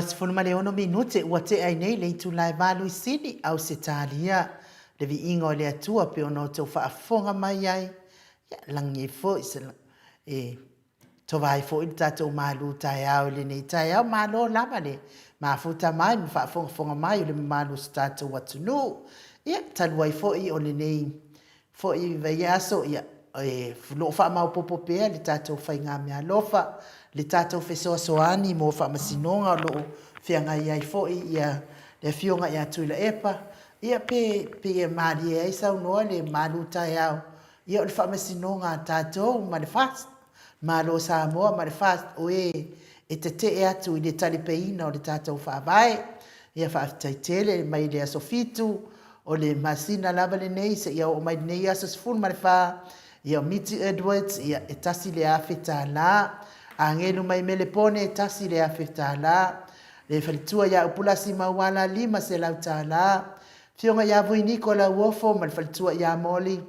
26 minute ua tea ai nei le itula e valu i Sini, Ausetalia. Le viiga o le Atua pei ona outou faafofoga mai ai, ia lagi ai foi se e tova ai foi le tatou malu taeao i lenei taeao. Malo lava le mafuta mai ma faafogafoga mai o le mamalu o si tatou atunuu. Ia, talu ai foi o lenei foi vaiaso, ia, e lo o faamaopoopo pea le tatou faigameaalofa, le tatou fesoasoani mo faamasinoga o lo o feagai ai foi ia le Afioga ia Tuilaepa, ia pe pei e malie ai saunoa le malu taeao, ia o le faamasinoga a tatou ma le FAST, Malo o Samoa ma le FAST o e e tetee atu i le talipeina o le tatou Faavae. Ia faafetai tele mai le aso 7 o le masina lava lenei seia oo mai lenei aso 14, ia o Miti Edwards, ia e $1,000, Agelu mai Melepone e $1,000, le faletua ia Upulasi Mauala $500, Afioga ia Vuiniko Lauofo ma le faletua ia Moli,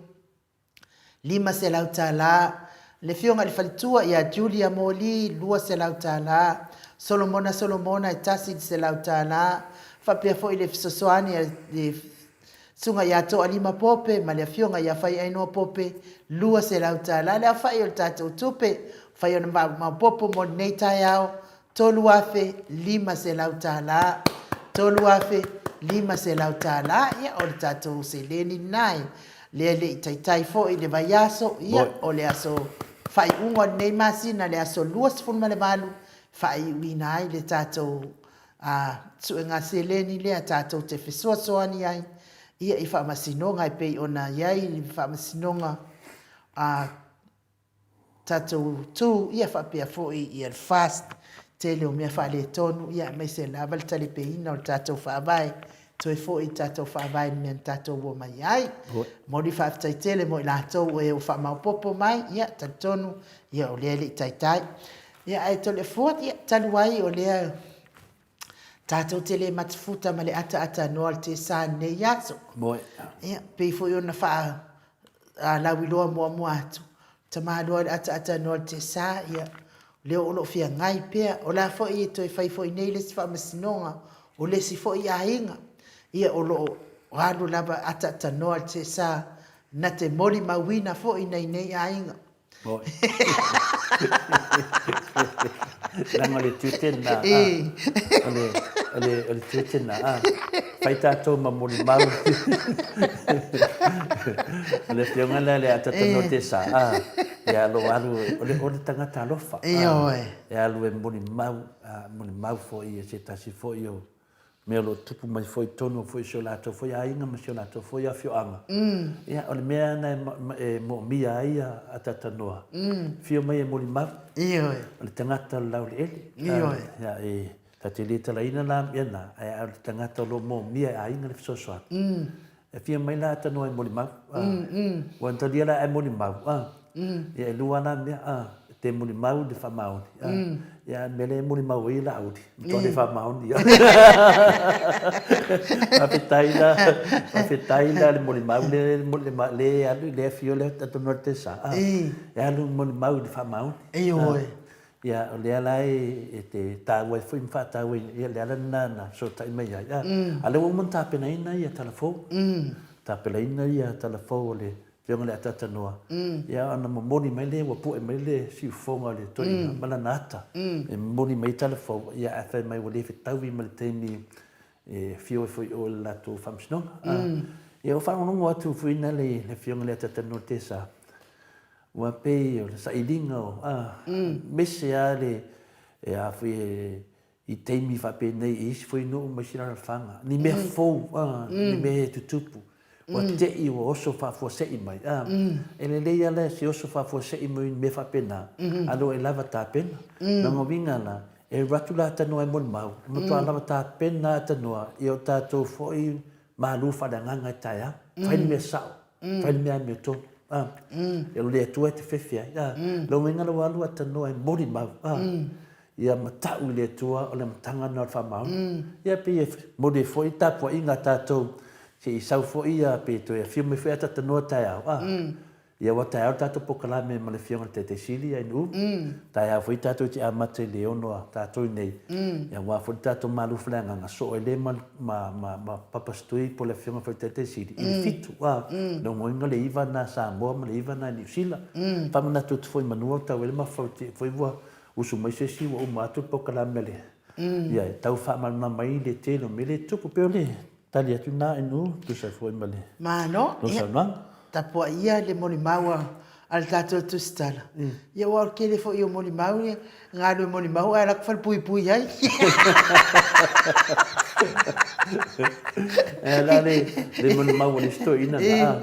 $500, Le Afioga i le Faletua ia Julia Moli, $200, Solomona Solomona e $100, faapea foi le fesoasoani a le Susuga ia Toalima Pope ma le Afioga ia Faiainoa Pope, $200. Le aofai o le tatou tupe, fai ona maopoopo mo lenei taeao, $3,500, $3,500, ia o le tatou seleni lena e lea e le i taitai foi le vaiaso, ia o le aso faaiuga o lenei masina, le aso 28, faaiuina ai le tatou suega seleni lea tatou te fesoasoani ai ia i faamasinoga e pei ona i ai le faamasinoga a tatou tu ia faapea foi ia le FAST, tele o mea faaletonu ia aemaise lava le talipeina o le tatou faavae, toe foi le tatou faavae i le mea na tatou omai ai. Momoli faafetai tele mo i latou o e ua faamaopoopo mai, ia talitonu ia o lea e le i taitai. Ia ae Toleafoa, ia talu ai o lea tatou te le matafuta ma le ataatanoa o le tesa i lenei aso. Ia pei foi ona faa lauiloa muamua atu, tamaloa le ataatanoa o le tesa, ia, lea o lo o feagai pea. O le a foi e toe fai foi nei le isi faamasinoga o le isi foi aiga, ia, o lo o alu lava ataatanoa le tesa na te molimauina foi nai nei aiga. Leaga o le tiute lena, o le, o le, o le tiute lena, a. Fai tatou ma molimau. O le afioga lea le atatanoa te sa, a. Ia lo alu, o le, o le tagata alofa. Ioe. E alu e molimau, molimau foi e se tasi foi o, mea o lo o tupu mai foi i totonu foi o si o latou foi aiga ma si o latou foi afioaga. Ia, o le mea lena e moomia ai a Atatanoa, afio mai e molimau. Ioe. O le tagata o le laueleele. Ioe. Ia, e ta te le talaina la mea na, ae o le tagata o lo o moomia e aiga le fesoasoani. E afio mai la Atanoa e molimau. Ua talia la e molimau. Ia e lua la mea, e te molimau i le faamaoni. Ia a mea lea e molimau ai e Laauli, matua le faamaoni. Faafetai la, faafetai la le molimau lea e alu, lea e afio le Atanoa i le Tesa. E alu molimau i le faamaoni. Ioe. Ia, o lea la e te taua ai foi ma faatauaina, ia le ala lena na fesootai mai ai. A o lea ua uma ona tapenaina ia tala fou, tapenaina ia tala fou o le Afioga i le Atatanoa, ia ona momoli mai lea ua pue mai le siufofoga o le toeaina ma lana ata, e momoli mai tala fou, ia ae fai mai ua le fetaui ma le taimi e afio ai foi i o i le latou faamasinoga. Ia ua faalogologo atu foi na le Afioga i le Atatanoa Tesa, Ua pei o le sailiga o, a, mese lava le, e a foi e, i taimi faapenei i isi foi nuu ma isi alaalafaga, ni mea fou, a, ni mea e tutupu. Ua te'i ua oso faafuasei mai, a. E lelei lava la se oso faafuasei mai ni mea faapena, a o lea ua e lava tapena. Lona uiga la, e alu atu la tanoa e molimau, e matua lava tapena lava tanoa i o tatou foi malu faaleagaga i taeao. Fai le mea sao. Fai le mea amiotonu. A. E o le Atua e te fefe ai. A. Lona uiga la ua alu a tanoa e molimau. A. Ia matau i le Atua o le amataga lena o le faamaoni. Ia pei e momoli ai foi le tapuaiga a tatou se i sau foi ia pe toe afio mai foi ata tanoa taeao. A. Ia ua taeao le tatou polokalame ma le Afioga i le Taitai Sili ia Nu'u. Taeao foi tatou te amata i le ono a tatou i nei, ia aua foi le tatou malufa le agaga soo ai lea ma, ma, ma, ma Papa Setui po o le Afioga foi i le Taitai Sili i le 7, a, logoina le 9 na Samoa ma le 9 na Niu Sila. Faamanatu atu foi manu o tau ai le mafaufau te foi ua usu mai se isi ua uma atu le polokalame a le, ia e tau faamalamalama ai le tele o mea lea e tupu. Pei o le Tali atu na inu, tusa foi ma le Malo, lou ia, saunoaga. tapuai ia le molimau a, a le tatou tusitala. Ia aua o le tele foi o molimau e galue molimau ae alu atu falepuipui ai. E la le, le molimau a le isi toeaina na, a.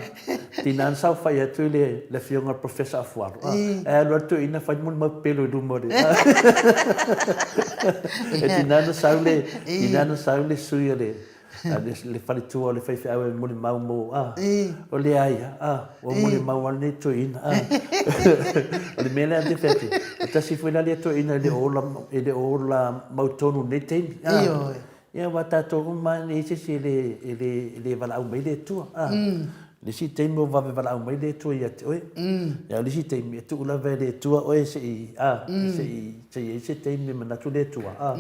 Tina na saofai atu i le, le afioga i le Professor Afualo, a. Ae alu lava le toeaina fai le molimau pepelo i luma o le, a. E tina na sau le, tina na sau le sui a le, a le, le faletua o le faifeau e molimau mo, a. O le a ia, a, ua molimau lava lenei toeaina, a. O le mea lea ou te fai atu, e tasi foi la lea toeaina e le o ola, e le o ola mautonu i lenei taimi, a. Ioe. Ia aua tatou uma lava e leai se isi e le, e le, e le valaau mai le Atua. A. Le isi taimi ua vave valaau mai le Atua ia te oe. A o le isi taimi e tuu lava e le Atua oe se i, a, se i, se i ai se taimi e manatu le Atua, a,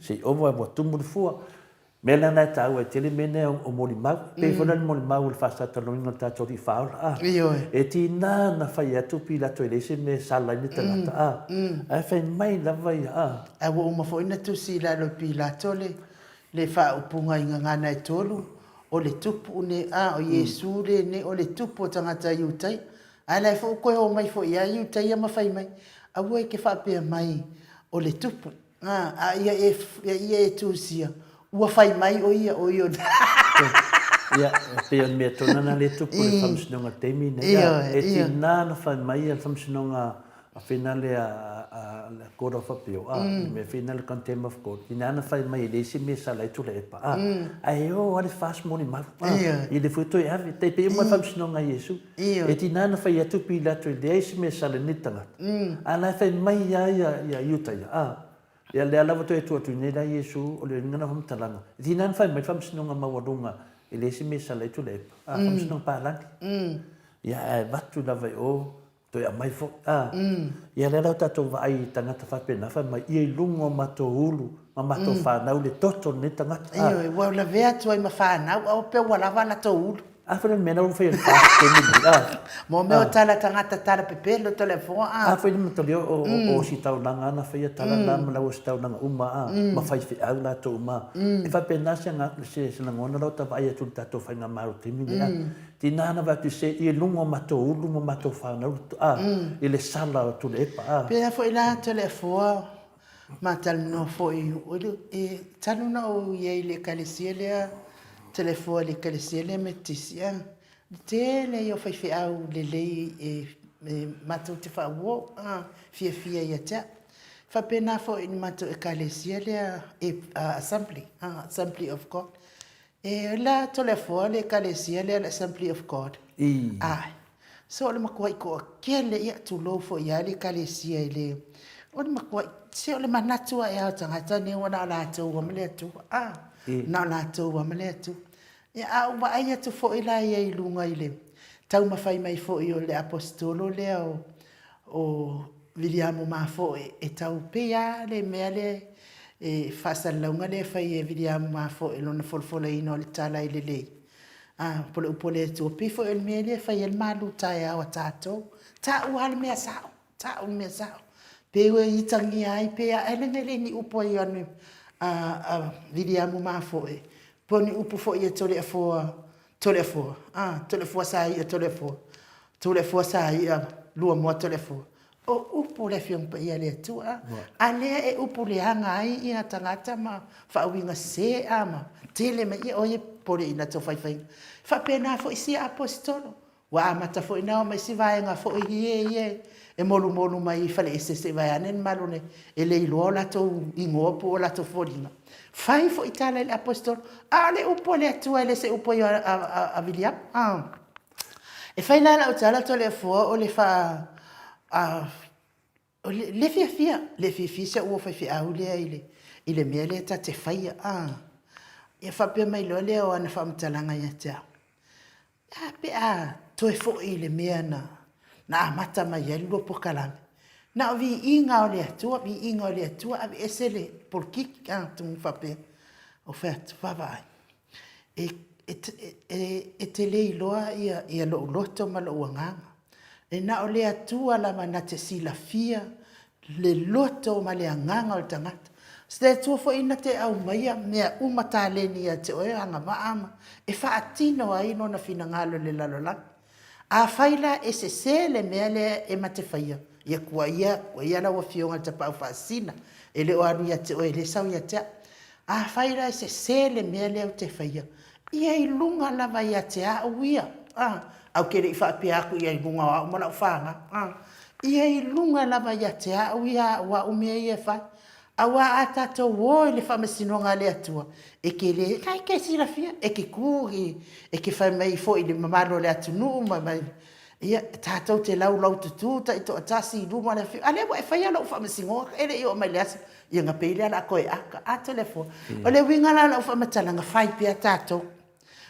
se i ova ua tumu le fua. Mea la na e taua ai tele mea nei o molimau. Pei foi la le molimau o le faasataloina o le tatou Alii Faaola, a. Ioe. E tiga ona fai atu Pilato e leai se mea e sala ai le tagata, a. Ae fai mai lava ia, a. Ae ua uma foi ona tusi i lalo e Pilato le le faaupuga i gagana e tolu, O le Tupu ne, a, o Iesu lenei, o le Tupu o tagata Iutaia. Ae la e foi ua toe o mai foi ia Iutaia ma fai mai, Aua e te faapea mai, o le Tupu, a, a ia e, ia e tusia, ua fai mai o ia, o ia o le. Ia, e pei o le mea tonu lena lea e tupu i le Faamasinoga i le taimi lenei. E tiga ona fai mai le Faamasinoga A whina le a le Court of Appeal, a, le mea whina le Contempt of Court, ina ana whai mai e le isi mea sa lai tule epa, a, a e o ale fast moni mau, a, i le fue toe ave, te pe uma whamsinoga Iesu, e tina ana whai atu Pilato i le isi mea sa le ni tangata, a la whai mai ia ia ia Iuta ia, a, ia lea lava toe atu atu nei la Iesu o le ringa na whamtalanga, e tina ana whai mai whamsinoga maualunga e le isi mea sa lai tule epa, a, whamsinoga pālani, ia e vatu lava i o, Toe aumai foi, a. Ia lea la o tatou vaai i tagata faapena, fai mai, ia i luga o matou ulu ma matou fanau le toto o lenei tagata, a. Ioe, ua lavea atu ai ma fanau, a o pea ua lava latou ulu. A foi la le mea la ua fai e le FAST i le taimi lenei, a. Mo mea o tala tagata tala pepelo tala foa, a. A foi le mataulia o ositaulaga na faia tala na ma lau ositaulaga uma, a, ma faifeau latou uma, a. E faapena se lagona la ua ta vaai atu i le tatou faigamalo i le taimi lenei, a. Tina ana vae atu i se i luga o matou ulu ma matou fanau a i le sala o Tulepa a. Pea foi la Toleafoa ma talanoa foi e talu ona ou i ai i le ekalesia lea Toleafoa i le ekalesia lea Metotisi a, le tele ia o faifeau lelei e matou te faauo a fiafia ia te au. Faapena foi i le matou ekalesia lea Assembly a Assembly of God. E la Toleafoa le ekalesia lea le Assembly of God. I. Ae. So o le matuai toatele, ia tulou foi lava le ekalesia i le, o le matuai, se o le manatu ae lava o tagata nei ua na o latou lava ma le Atua. A, I. na o latou lava ma le Atua. Ia, a ou vaai atu foi la ia i luga i le taumafai mai foi o le Aposetolo lea o, o Viliamo Mafoe e tau pei lava le mea lea e faasalalauga lea e fai e Viliamo Mafoe i lona folafolaina o le tala i le lei, a, po o le upu a le Atua, pei foi o le mea lea e fai ai le malu taeao a tatou. Ta'u lava le mea sa'o, ta'u le mea sa'o. Pe ua itagia ai pe a, ae leaga e le ni upu a Ioane a Viliamo Mafoe, po o ni upu foi a Toleafoa Toleafoa, a, Toleafoa sa ia Toleafoa, Toleafoa sa ia Luamoa Toleafoa. O upu o le Afioga Paia a le Atua, a, a lea e upu leaga ai ia tagata ma faauiga sese a ma tele mai ia o ia pole i latou faifaiga. E faapena foi sia Aposetolo, ua amata foi na o ma isi vaega foi ie ia e molumolu mai i faleese se i vaeane le malo le e le iloa o latou igoa po o latou foliga. Fai foi tala i le Aposetolo, a o le upu a le Atua e le se upu a Viliamu. A. E fai la lau tala Toleafoa o le faa a, o le, le fiafia, le fiafia si au uo faifeau lea i le, i le mea lea ta te faia. A. Ia faapea mai loa lea o ana faamatalaga ia te au. A pe a toe foi i le mea na. Na amata mai ai le lua pokalame. Na o viiga o le Atua, viiga o le Atua, aveese le polokiki, a, tumu faapea. Ou fai atu, vaavaai, e, e, e, e te le iloa ia, ia lou loto ma lou agaga. E na o le Atua lava na te silafia le loto ma le agaga o le tagata. O se Atua foi na te aumaia mea uma taleni ia te oe, agavaa ma, e faatino ai Lona finagalo i le lalolagi. Afai la e sese le mea lea e ma te faia, ia tuuaia, tuuaia lau Afioga i le Tapaau Faasisina, e le o alu ia te oe, o lea e sau ia te au. Afai la e sese le mea lea ou te faia, ia i luga lava ia te au ia, a, ae ou te le i faapea atu ia i luga o au ma lau fanau, a, ia i luga lava ia te au ia au au mea ia e fai. Aua a tatou o i le faamasinoga a le Atua, e te le, na e te silafia, e te tu i, e te fai mai foi i le mamalu o le atunuu ma mai, ia, tatou te laulaututu taitoatasi i luma o le Afioga, a lea ua e faia lou faamasinoga, e le i oo mai i le aso, ia ona pei lea o le a toe aka. A Toleafoa, o le uiga la o lau faamatalaga, fai pea tatou.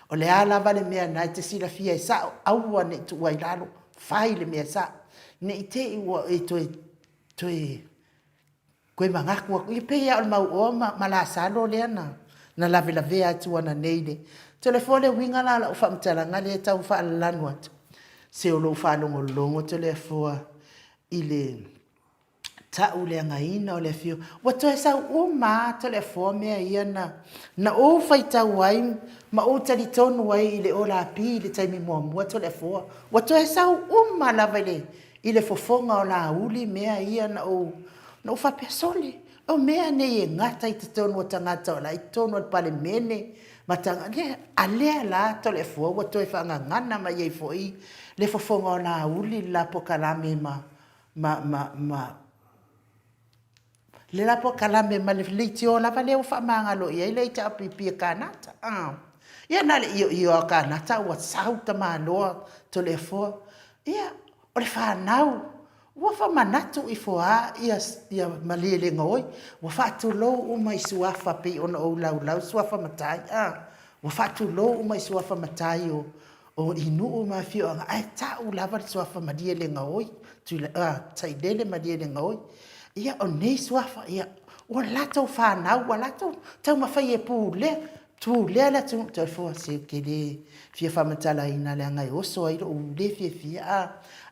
O le a lava le mea na e te silafia e sao, aua ne i tuua i lalo, fai le mea sao. Ne i te i ua e toe, toe Toe manatu atu, ia pei lava o le mauoa ma, ma Lasalo lea na, na lavelavea atu ananei i le Toleafoa le uiga la o lau faamatalaga lea e tau faalalanu atu, se o lou faalogologo Toleafoa i le tauleagaina o le afio. Ua toe sau uma lava Toleafoa mea ia na, na ou faitau ai ma ou talitonu ai i le Olapi i le taimi muamua Toleafoa. Ua toe sau uma lava i le, i le fofoga o Laauli mea ia na ou, na ou faapea, sole, o mea nei e gata i totonu o tagata o la e i totonu o le Palemene ma tagata, a lea la Toleafoa ua toe faagagana mai ai foi le fofoga o Laauli le la polokalame ma, ma, ma, ma, le la polokalame ma le leitio lava lea ua faamagalo i ai le HRPP a Kanata. Ia na o le ioio lava o Kanata ua sau tamaloa Toleafoa. Ia, o le fanau, ua faamanatu ifo lava ia, ia Malielegaoi, ua faatulou uma i suafa pei ona ou laulau suafa matai, a, ua faatulou uma i suafa matai o, o i nuu ma afioaga, ae tau lava le suafa Malielegaoi, Sailele Malielegaoi. Ia, o nei suafa, ia, ua latou fanau, ua latou taumafai e pulea, pulea le atunuu. Toleafoa, se ou te le fia faamatalaina leaga e oso ai lou le fiafia, a,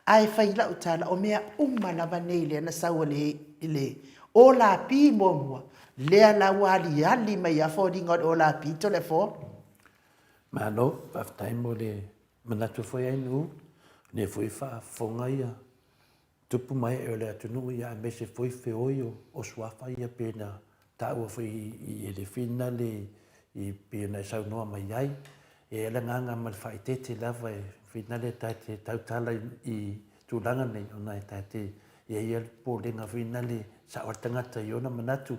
ae fai lau tala, o mea uma lava nei lea na sau i le Olapi muamua, lea la ua aliali mai lava foliga o le Olapi, Toleafoa. Malo, faafetai mo le manatu foi Ainuu, o lea foi e faafofoga ia tupu ma ee o le atunuu ia aemaise foi feoi o suafa ia pei ona taua foi i le finale i pei ona e saunoa mai ai. E le agaga ma le faaeteete lava e finale ta te tautala i tulaga nei ona e ta te i ai ia le popolega foi nale sao a le tagata i ona manatu.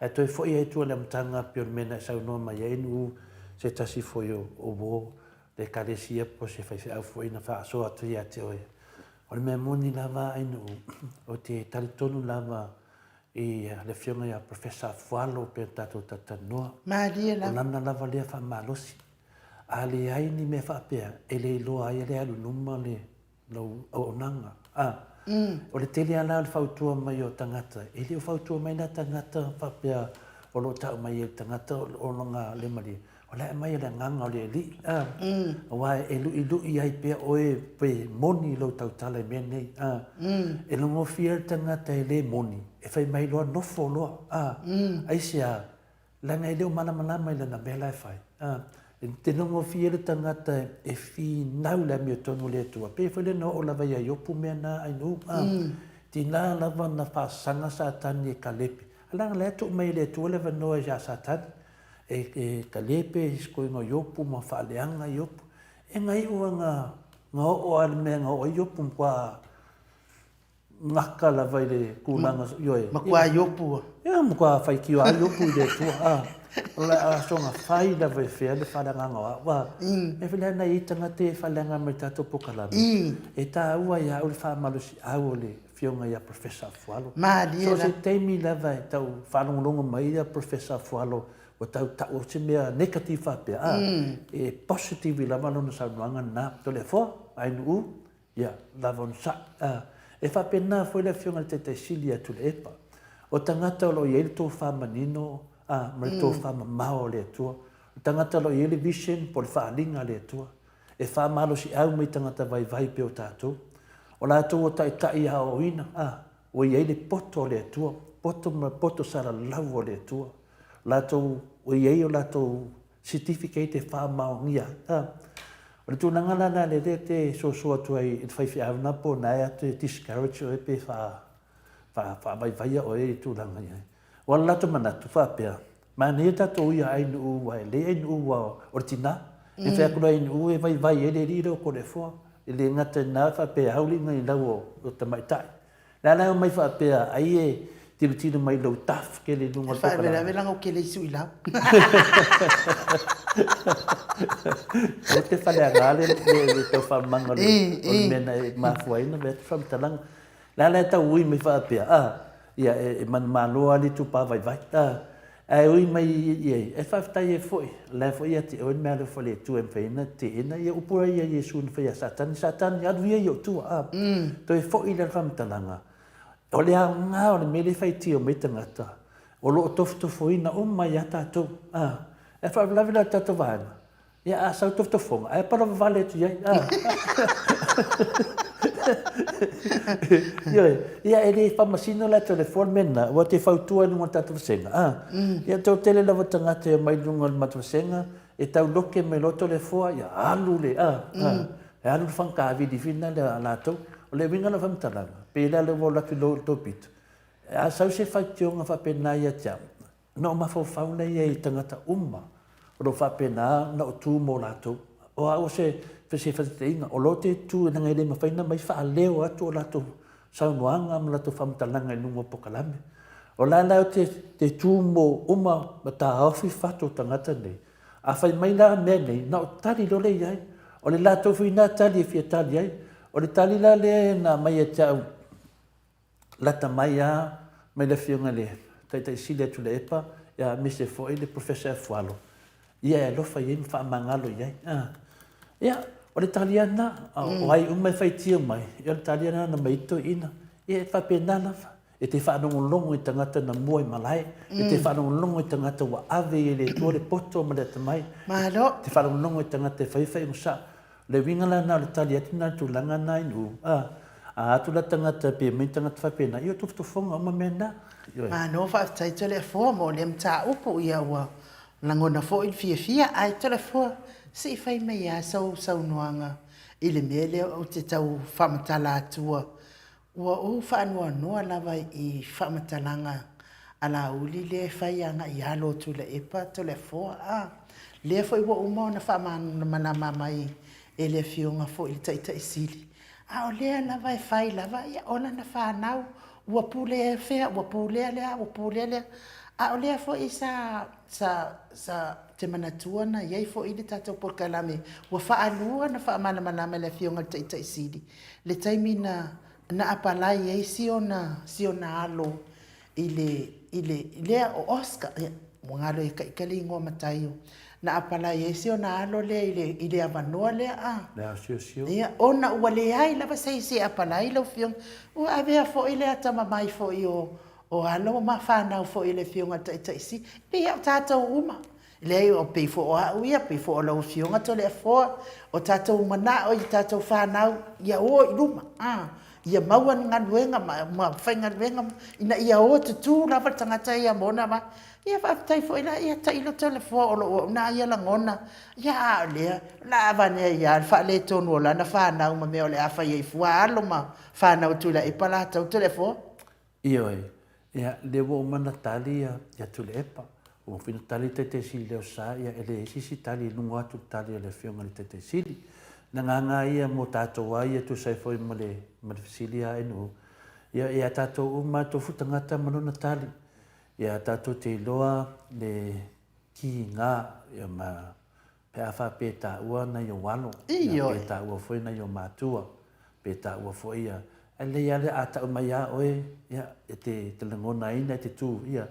Ae toe foi ai tua i le amataga pei o le mea na e saunoa mai ai Nu'u, se tasi foi o uo le Ekalesia po o se faifeau foi na faasoa atu ia te oe. O le mea moni lava ai Nu'u, ou te talitonu lava i le Afioga ia Professor Afualo pei ona tatou talatalanoa. Malie lava. O lana lava lea faamalosi. A leai ni mea faapea, e le iloa ai le alu i luma le lou auaunaga. A, o le tele lava la o le fautua mai o tagata, e le o fautua mai la tagata faapea o lo o tau mai e le tagata o lona le malie, o le a aumai e le agaga o le Alii, a, aua e luʻiluʻi ai pea oe pe moni lou tautala i mea nei, a. E logofia le tagata e le moni, e fai mai loa nofo loa, a. Aisea? Leaga e le o malamalama i lana mea la e fai. A, e te logofia le tagata e finau le amiotonu o le Atua. Pei foi lea na oo lava ia Iopu mea na Ainuu. A, tina lava na faasaga Satani e Kalepe. A leaga la e tuu mai e le Atua le avanoa ia Satani e, e Kalepe i sikoiga o Iopu ma faaleaga Iopu. E na iu lava na oo lava i le mea na oo ai Iopu, matua gata lava i le tulaga, ioe. Matua Iopu a. Ia, matua faitio lava Iopu i le Atua, a. O le asoga fai lava e fea le faaleagaga o au, a. E fai leaga e i ai tagata ia e faaleaga mai i le tatou polokalame. E taua ia au le faamalosiau o le Afioga ia Professor Afualo. Malie la. So o se taimi lava e tau faalogologo mai ia Professor Afualo ua tau tau atu se mea negative faapea, a. E positive lava lona saunoaga lena. Toleafoa, Ainuu. Ia, lava onosai. A, e faapena foi le Afioga i le Taitai Sili ia Tuilaepa. O tagata o lo o i ai le tofa manino, a, ma le tofa mamao a le Atua. O tagata o lo o i ai le vision po o le faaaliga a le Atua. E faamalosiau mai tagata vaivai pei o tatou. O latou o taitai aoaoina, a, ua i ai le poto a le Atua, poto ma poto salalau a le Atua. Latou, ua i ai o latou certificate e faamaonia ai. A, o le tulaga la lena lea e te soso atu ai i le faifeau lena po o na e atu e discourage oe pe faa, faa, faavaivaia oe i tulaga i ai. Ua le latou manatu faapea, manaia tatou ia ainuu ua e lei ainuu ua o le tina. E fai atu loa ainuu e vaivai ai le alii lea o Toleafoa. E le gata i lena faapea e au le inilau o tamaitai. Le ala e omai faapea ai e tilotilo mai lou taf kele i luga o le pokalaga. Faalavelave leaga ou te le i sui lau. Ou te faleaga le le tau faamamaga o le mea na e mafua ai ona avea atu faamatalaga. Le ala e tau ui mai faapea, a, ia e manumalo lava le itupa vaivai, a, ae ui mai i ai, e faafetai ai foi, o la e foi ia te oe le meaalofa o le Atua e mafai ai ona teena ia upu ai a Iesu na fai ia Satani, Satani, alu ia i ou tua, a. Toe foi lea faamatalaga, o le aoga o le mea lea e faitio mai tagata, o lo o tofotofoina uma ai lava tatou, a. E faalavelave la le tatou vaega, Ia, a sau tofotofoga, ae palavavale atu i ai. Ah. Ioe, ia e le faamasino la telefone mea lena, ua te fautua i luga o le tatou vasega. Ah. Ia toatele lava tagata e omai i luga o le matou vasega, e tau loke mai loa toleafoa, ia alu le, ah, ah, e alu le fagakavili foi lena a latou. O le uiga o lau faamatalaga, pei la lea ua ou alu atu i lou pito, a sau se faitioga faapena ia te au, Ona ou mafaufau lea i ai i tagata uma o lo o faapena ona ou tu mo latou. O au o se se faataitaiga, o lo te tu leaga e le mafai ona aumai faaleo atu o latou saunoaga ma latou faamatalaga i luga o polokalame. O la la ou te te tu mo uma ma taofi fatu o tagata nei. A fai mai la mea nei, na ou tali loa lea i ai. O le latou foi lena tali e fia tali ai. O le tali la lea na aumai ia te au lata mai a mai le Afioga i le Taitai Sili a Tuilaepa, ia aemaise foi le Professor Afualo, ia e alofa i ai ma faamagalo i ai. Ia, o le tali lava lena. O ai uma e faitio mai, ia o le tali lava lena na aumai ai toeaiina. Ia e faapena lava. E te faalogologo i tagata na mua i malae, e te faalogologo i tagata ua ave i le Atua le poto ma le atamai. Malo. E te faalogologo i tagata e fai faaiuga sao. O le uiga la lena o le tali atu lena i le tulaga lena i nuu, a, a atu la tagata pe aumai tagata faapena, ia o tofotofoga uma mea na. Ioe. Malo faafetai Toleafoa mo lea mataupu, ia ua lagona foi le fiafia, ae Toleafoa se i fai mai lava sau saunoaga i le mea lea ou te tau faamatala atua Ua ou faanoanoa lava i faamatalaga a Laauli lea e fai agai i alo o Tuilaepa, Toleafoa, a. Lea foi ua uma ona faamalamalama mai e le Afioga foi i le Taitai Sili, a o lea lava e fai lava, ia, o lana fanau, ua pulea fea, ua pulea le a, ua pulea le a. A o lea foi sa, sa, sa, te manatua na i ai foi le tatou polokalame ua faalua ona faamalamalama e le Afioga i le Taitai Sili le taimi na na apalai ai si ona si ona alo i le i le lea o Oscar ia ua galo ia ita le igoa matai o na apalai ai si ona alo lea i le i le avanoa lea a Le asiosio. Ia ona ua leai lava se isi e apalai lau afioga ua avea foi le atamamai foi o o alo ma fanau foi i le afioga i le Taitai Sili pei a o tatou uma Leai, o pei foi o au ia, pei foi o lau Afioga Toleafoa, o tatou manao i tatou fanau ia o i luma, a, ia maua ni galuega ma, ma faigaluega ina ia o tutū lava le tagata ia ma ona va. Ia faafetai foi la, ia tailo Toleafoa o lo o na ia lagona, ia a o lea, o le a avane ai lava le faaletonu o lana fanau ma mea o le a fai ai fua alo ma fanau a Tuilaepa latou Toleafoa. Ioe, ia, lea ua uma ona tali ia, ia Tuilaepa. Ua uma foi ona tali le Taitai Sili lea o Sa, ia e leai se isi tali i luga atu o le tali a le Afioga i le Taitai Sili. O le agaga lava ia mo tatou lava ia e tusa ai foi ma le, ma le fesili a NU, ia, ia tatou uma lava tofu tagata ma lona tali. Ia tatou te iloa le kiga, ia ma Pe a faapea e taua nai ou alo, ia, pe taua foi nai ou matua, pe taua foi ia, ae lelei lava le a tau mai lava oe, ia, e te, te lagonaina, e te tu, ia,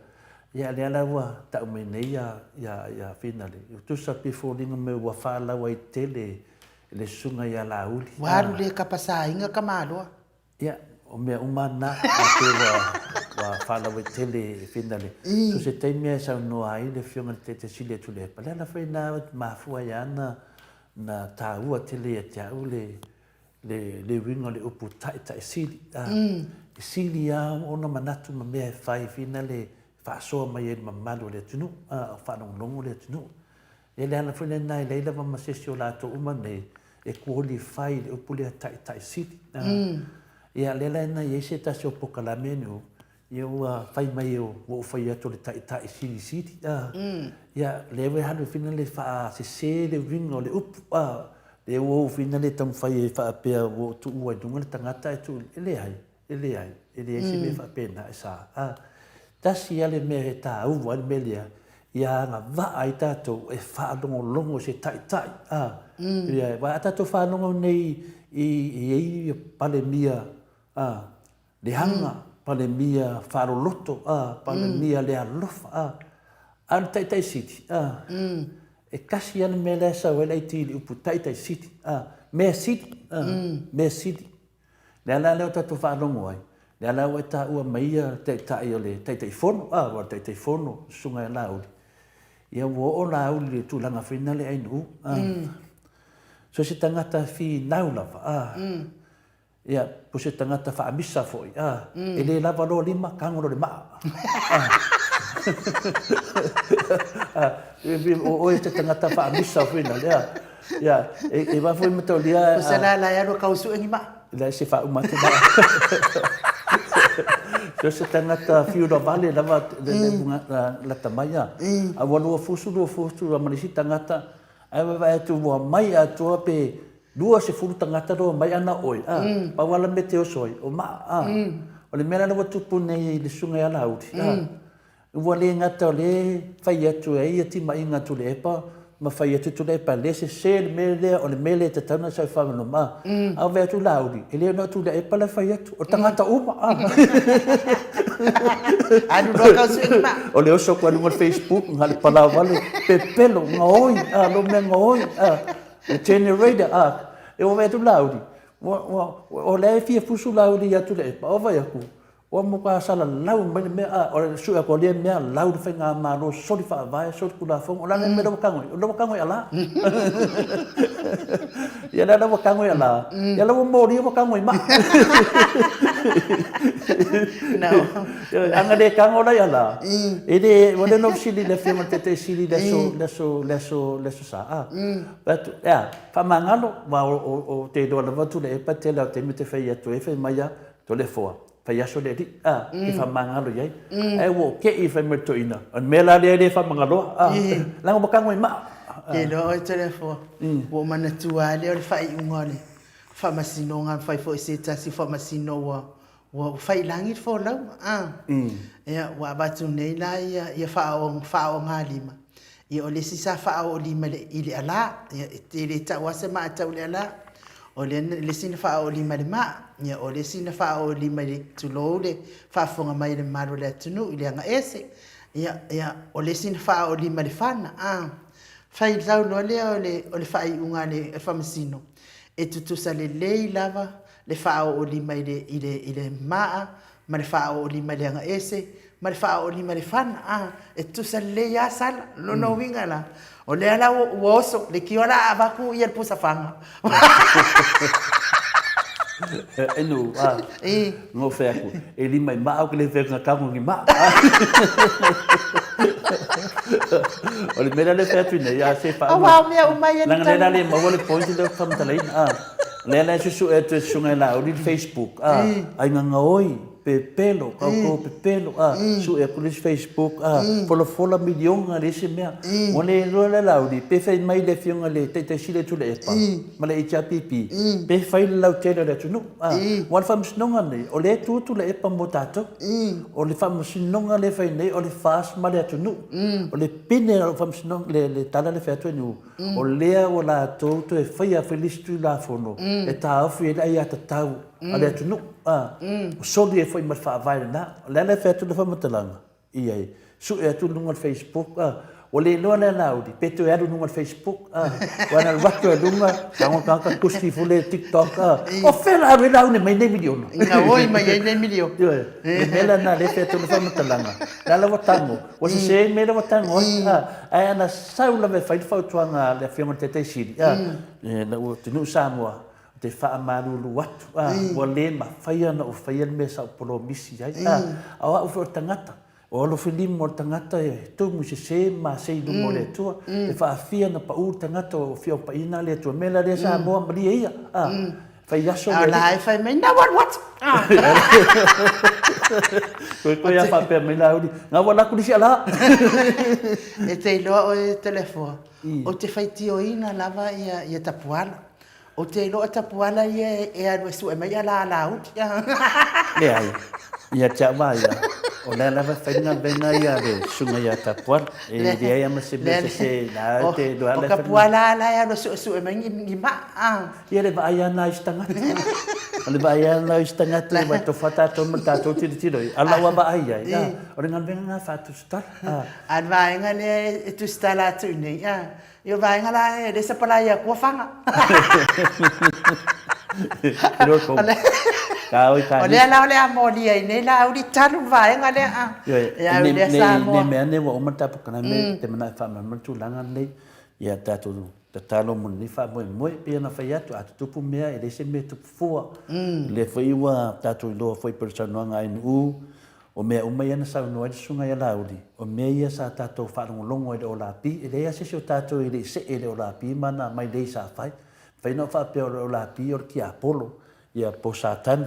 ia lea la ua tau mai nei ia, ia, ia Finale, tusa pe foliga mai ua faalauaitele. le susuga ia Laauli. Ua alu le kapasaina ka maloa. Ia, o mea uma na, a pe ua, ua faalauaitele e finale. So se taimi e saunoa ai le Afioga i le Taitai Sili a Tuilaepa, le ala foi lena e mafua ai lava na, na taua tele ia te au le, le, le uiga o le upu Taitai Sili. A, e sili lava ona manatu ma mea e fai finale e faasoa mai ai i le mamalu o le atunuu, a o faalogologo le atunuu. Ia le ala foi lena e leai lava ma se isi o latou uma nei e qualify i le upu lea taitai sili. Ia lea la na i ai se tasi o polokalame nu, ia ua fai mai ua ou fai atu o le taitai silisili. Ia lea ua alu fina le faasese le uiga o le upu. Lea ua ou fina le taumafai e faapea ua ou tuua i luga le tagata ae tuu, e leai. E leai, e leai se mea faapena e sa. A, tasi lava le mea e taua ai le mea lea, ia agavaa ai tatou e faalogologo i se taitai. A, ia, aua a tatou faalogo nei i i Palemia a, leaga, Palemia faaloloto, a, Palemia le alofa, a, a o le taitai sili, a, e tasi lava le mea la e sau ai le IT i le upu taitai sili, a, mea sili, a, mea sili. Le ala lea o tatou faalogo ai, le ala ua e taua mai ia taitai o le Taitaifono, a, aua o le Taitaifono, le Susuga ia Laauli, ia ua oo Laauli i le tulaga foi lena le ainuu, a. So se tagata finau lava, a, ia, po o se tagata faamisa foi, a, e le lava loa lima, tago loa le maa. A, o oe se tagata faamisa foi lea, a. Ia, e va foi mataulia. O se la la e alu kau sue ni maa. La se fa uma te maa. So se tangata fiu la vale lava le le bunga la tamaia. A ua lua fusu lua fusu a malisi tangata ai va va atu ua mai atua pe 20 tangata roa mai ana oi a pau ala me te oso ai o maa a. O le mea la ua tupu nei i le susuga ia Laauli a. Ua le gata o lea e fai atu ai ia timaiga a Tuilaepa ma fai atu Tuilaepa lea sese le mea lea o le mea lea e tatau ona sau faamaloma. A ua fai atu Laauli, e le ona o Tuilaepa la e fai atu, o tagata uma. Alu loa kau sue ni maa. O le oso atu i luga o le Facebook, na le palau vale, pepelo, gaoi, a, lo mea gaoi, a, le generator, a. E ua fai atu Laauli, ua, ua, o lea e fia fusu Laauli ia Tuilaepa, ua fai atu, Ua matua salalau mai le mea, a o le sue atu o lea mea lau le faigamalo soli faavae, soli tulafono. O le a le mea lea ua tago ai? O lea ua tago i ala. Ia lea la ua tago i ala, ia lea ua molia ua tago i maa. A na le tago la i ala, e le, ua le na ou fesili i le Afioga i le Taitai Sili i le aso, le aso, le aso, le aso Sa, a. Fai atu, e a, faamagalo, aua ou te iloa lava Tuilaepa tele lava o taimi ou te fai atu ai, fai mai lava, Toleafoa, fai aso le alii, a, e faamagalo i ai. Ae ua ou te i fai mai le toeaina, o le mea la lea e le faamagaloa, a, leaga ua tago i maa. Ke iloa oe Toleafoa, ua ou manatua lava lea o le faaiuga o le faamasinoga na fai foi e se tasi o faamasino ua ua fai i lagi le folauga, a. Ia, ua avatu nei la ia faaoogalima, ia o le isi sa faaoolima i le ala, ia e le tau lava se maa e tau i le ala. O le isi na faaoolima i le maa, ia o le isi na faaoolima i le, tulou le faafofoga mai a le mamalu o le atunuu i le agaese. Ia, ia, o le isi na faaoolima i le fana, a. Faitau loa lea o le, o le faaiuga a le Faamasino, e tutusa lelei lava le faaoolima i le, i le, i le maa ma le faaoolima i le agaese, ma le faaoolima i le fana, a, e tutusa lelei lava sala. O lona uiga la, o lea la ua oso, leitioa la a avatu ia le pusa faga. Inu, a, no fai atu, e lima i maa, ou te le fai atu na tago ni maa. O le mea lea le fai atu nei, a se faauma. Aua o mea uma ia ni Leaga lea la le maua le point lea ou te faamatalaina, a. Lea la e susue atu e le Susuga ia Laauli le Facebook, a, aiga gaoi, pepelo, kaukau pepelo, a, sue atu le isi Facebook, a, folafola miliona le isi mea. Ua le iloa lea Laauli, pe fai mai le Afioga i le Taitai Sili o Tuilaepa ma le HRPP, pe fai le lautele o le atunuu, a. Aua o le faamasinoga lenei, o lea e tu Tuilaepa mo tatou. O le faamasinoga lea e fai nei, o le FAST ma le atunuu. O le pine o le faamasinoga, le tala lea e fai atu e Nu'u, O lea ua latou toe faia foi le isi Tulafono e taofi ai le aiatatau a le atunuu, a, ua soli ai foi ma le faavae lena. O le ala e fai atu le faamatalaga i ai, sue atu i luga o le Facebook, a, Ua le iloa lea Laauli, pe toe alu i luga o le Facebook, a. Aua na alu atu lava i luga, tago le tagata tusi ifo lea i le TikTok, a. O fea o le a alu ai Laauli e aumai nei miliona? Gaoi mai ai nei miliona. Ioe. O le mea la lena o lea e fai atu ai le faamatalaga, o la e la ua tago, ua sese le mea lea ua tago ai, a. Ae ana sau lava e fai le fautuaga a le Afioga i le Taitai Sili, a, lau atunuu Samoa, ou te faamalulu atu, a, ua le mafai ona ou faia le mea sa ou polomisi ai, a. A o au foi o le tagata, O alofilima o le tagata e tumu sese ma masei i luma o le Atua, e faafia ona pau le tagata o fia opaina a le Atua. Mea la lea Samoa malie ia, a, fai aso le Alii. A o la e fai mai, na ua alu atu. Toe toe a faapea mai Laauli, na ua alu atu le isi ala. E te iloa oe Toleafoa, ou te faitioina lava ia Tapuala. Ou te iloa Tapuala ia e alu e sue mai ala a Laauli. Leai, ia te au lava ia, o lea lava e fai le galuega ia a le susuga ia Tapuala. E leai lava ma se mea sese, la e te iloa lava. O Tapuala la e alu e suesue mai ni maa. Ia le vaai lava lena o isi tagata. O le vaai lava lena o isi tagata ua tofa tatou ma le tatou tilotilo i ai. A o lau lava vaai i ai, o le galuega lena faatusitala. A o le vaega lea e tusitala atu i inei, Ia o vaega la e le sapalai atua faga. O lea la o le a molia i nei Laauli talu le vaega lea a. E au lea Samoa. Ne mea ane ua uma le tatou polokalame te manao e faamalamalama le tulaga lenei. Ia tatou tatalo mo lenei faamoemoe. Pei ona fai atu a tutupu mea e leai se mea e tupu fua. O lea foi ua tatou iloa foi pei o le saunoaga a NU O mea uma ia na saunoa ai le Susuga ia Laauli, o mea ia sa tatou faalogologo ai i le Olapi, e leai lava se isi o tatou e le i see i le Olapi ma ana mailei sa fai. Mafai ona ou faapea o le Olapi o le tiapolo, ia, po o Satani.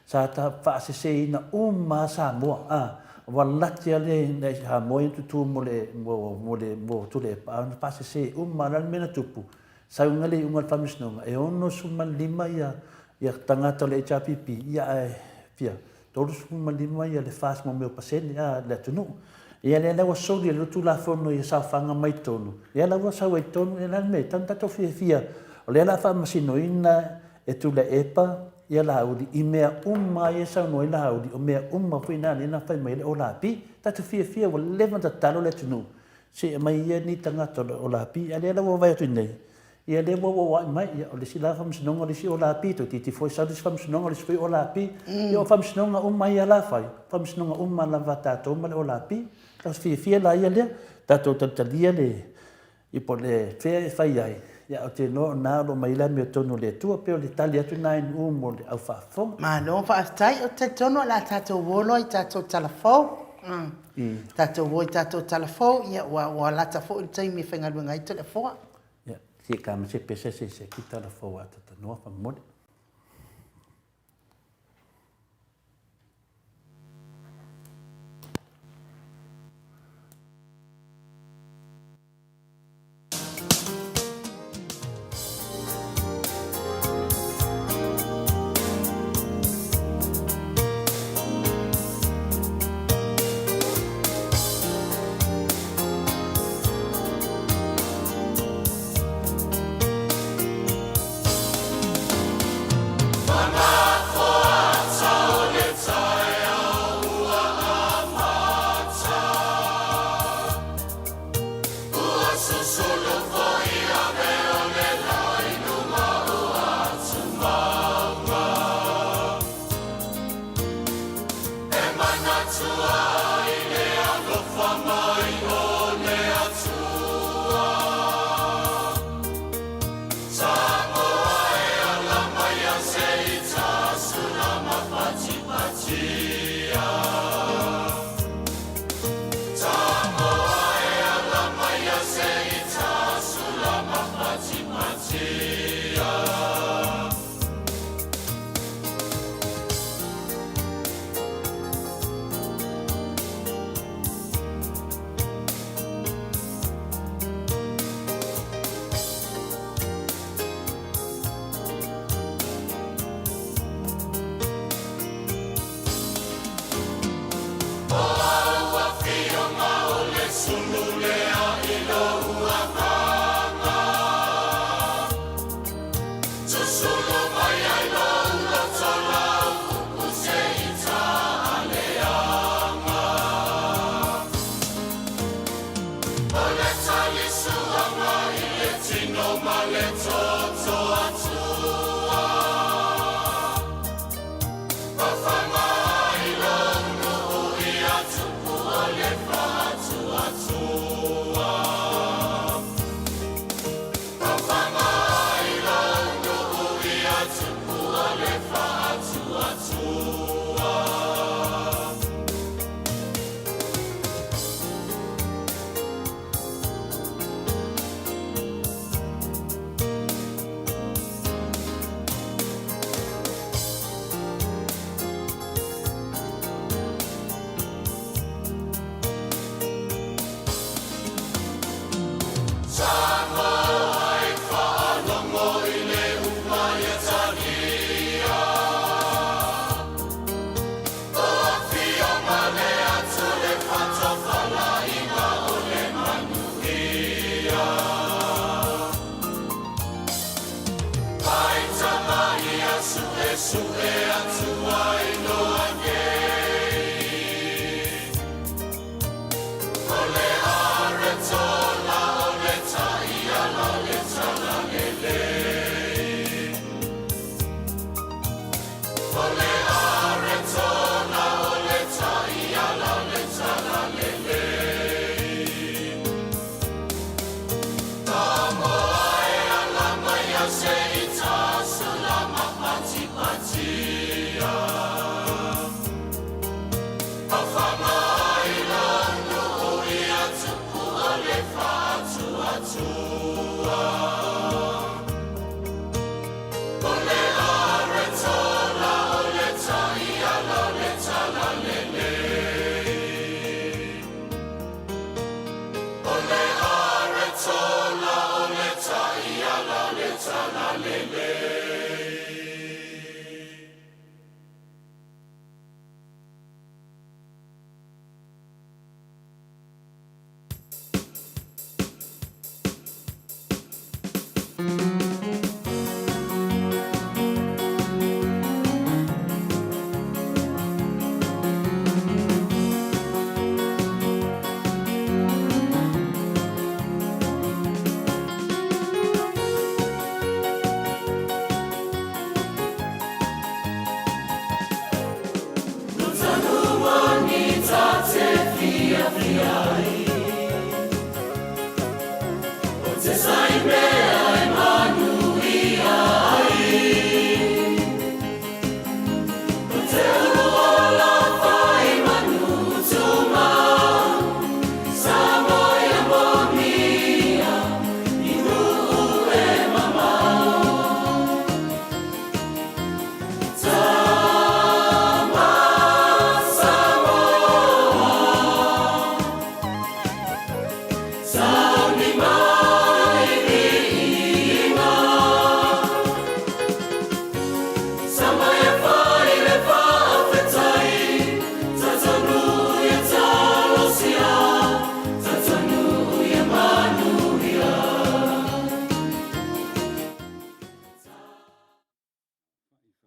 Sa ta faaseseina uma lava Samoa, a, ua laki lava le Samoa ia na tutū mo le, mo, mo le, mo Tuilaepa, a na faasese uma lava. O le a le mea na tupu? Sau ai le iuga o le Faamasinoga, e 65 ia, ia tagata o le HRPP, ia ae fia? 35 ia le FAST mo mea o pasene a le atunuu. Ia lea la ua soli e le Tulafono ia saofaga mai totonu, lea la ua sau ai totonu, ia la le mea e tatau ona tatou fiafia, o lea la a faamasinoina e Tuilaepa ia Laauli i mea uma ia e saunoa ai Laauli, o mea uma foi na lea na fai mai ai le Olapi. Tatou fiafia ua leva ona tatalo le atunuu se i aumai ia ni tagata o le Olapi, a lea la ua vaai atu nei, Ia lea ua ou a'i mai, ia o le isi la faamasinoga o le isi Olapi, toeitiiti foi sau le isi faamasinoga o le isi foi Olapi. Ia o faamasinoga uma ia la fai, faamasinoga uma lava a tatou ma le Olapi. Tau fiafia la ia lea, tatou talitalia le, ia po o le fea e fai ai, ia ou te iloa o na o lo o mai ai le amiotonu o le Atua. Pei o le tali atu lena i Nu'u mo le au faafofoga. Malo faafetai, ou te talitonu o le a tatou o loa i tatou tala fou. Tatou o i tatou tala fou, ia ua lata foi le taimi e faigaluega ai Toleafoa. Ia, se ka ma se pese se se ki tala fou a tatanoa faamolemole.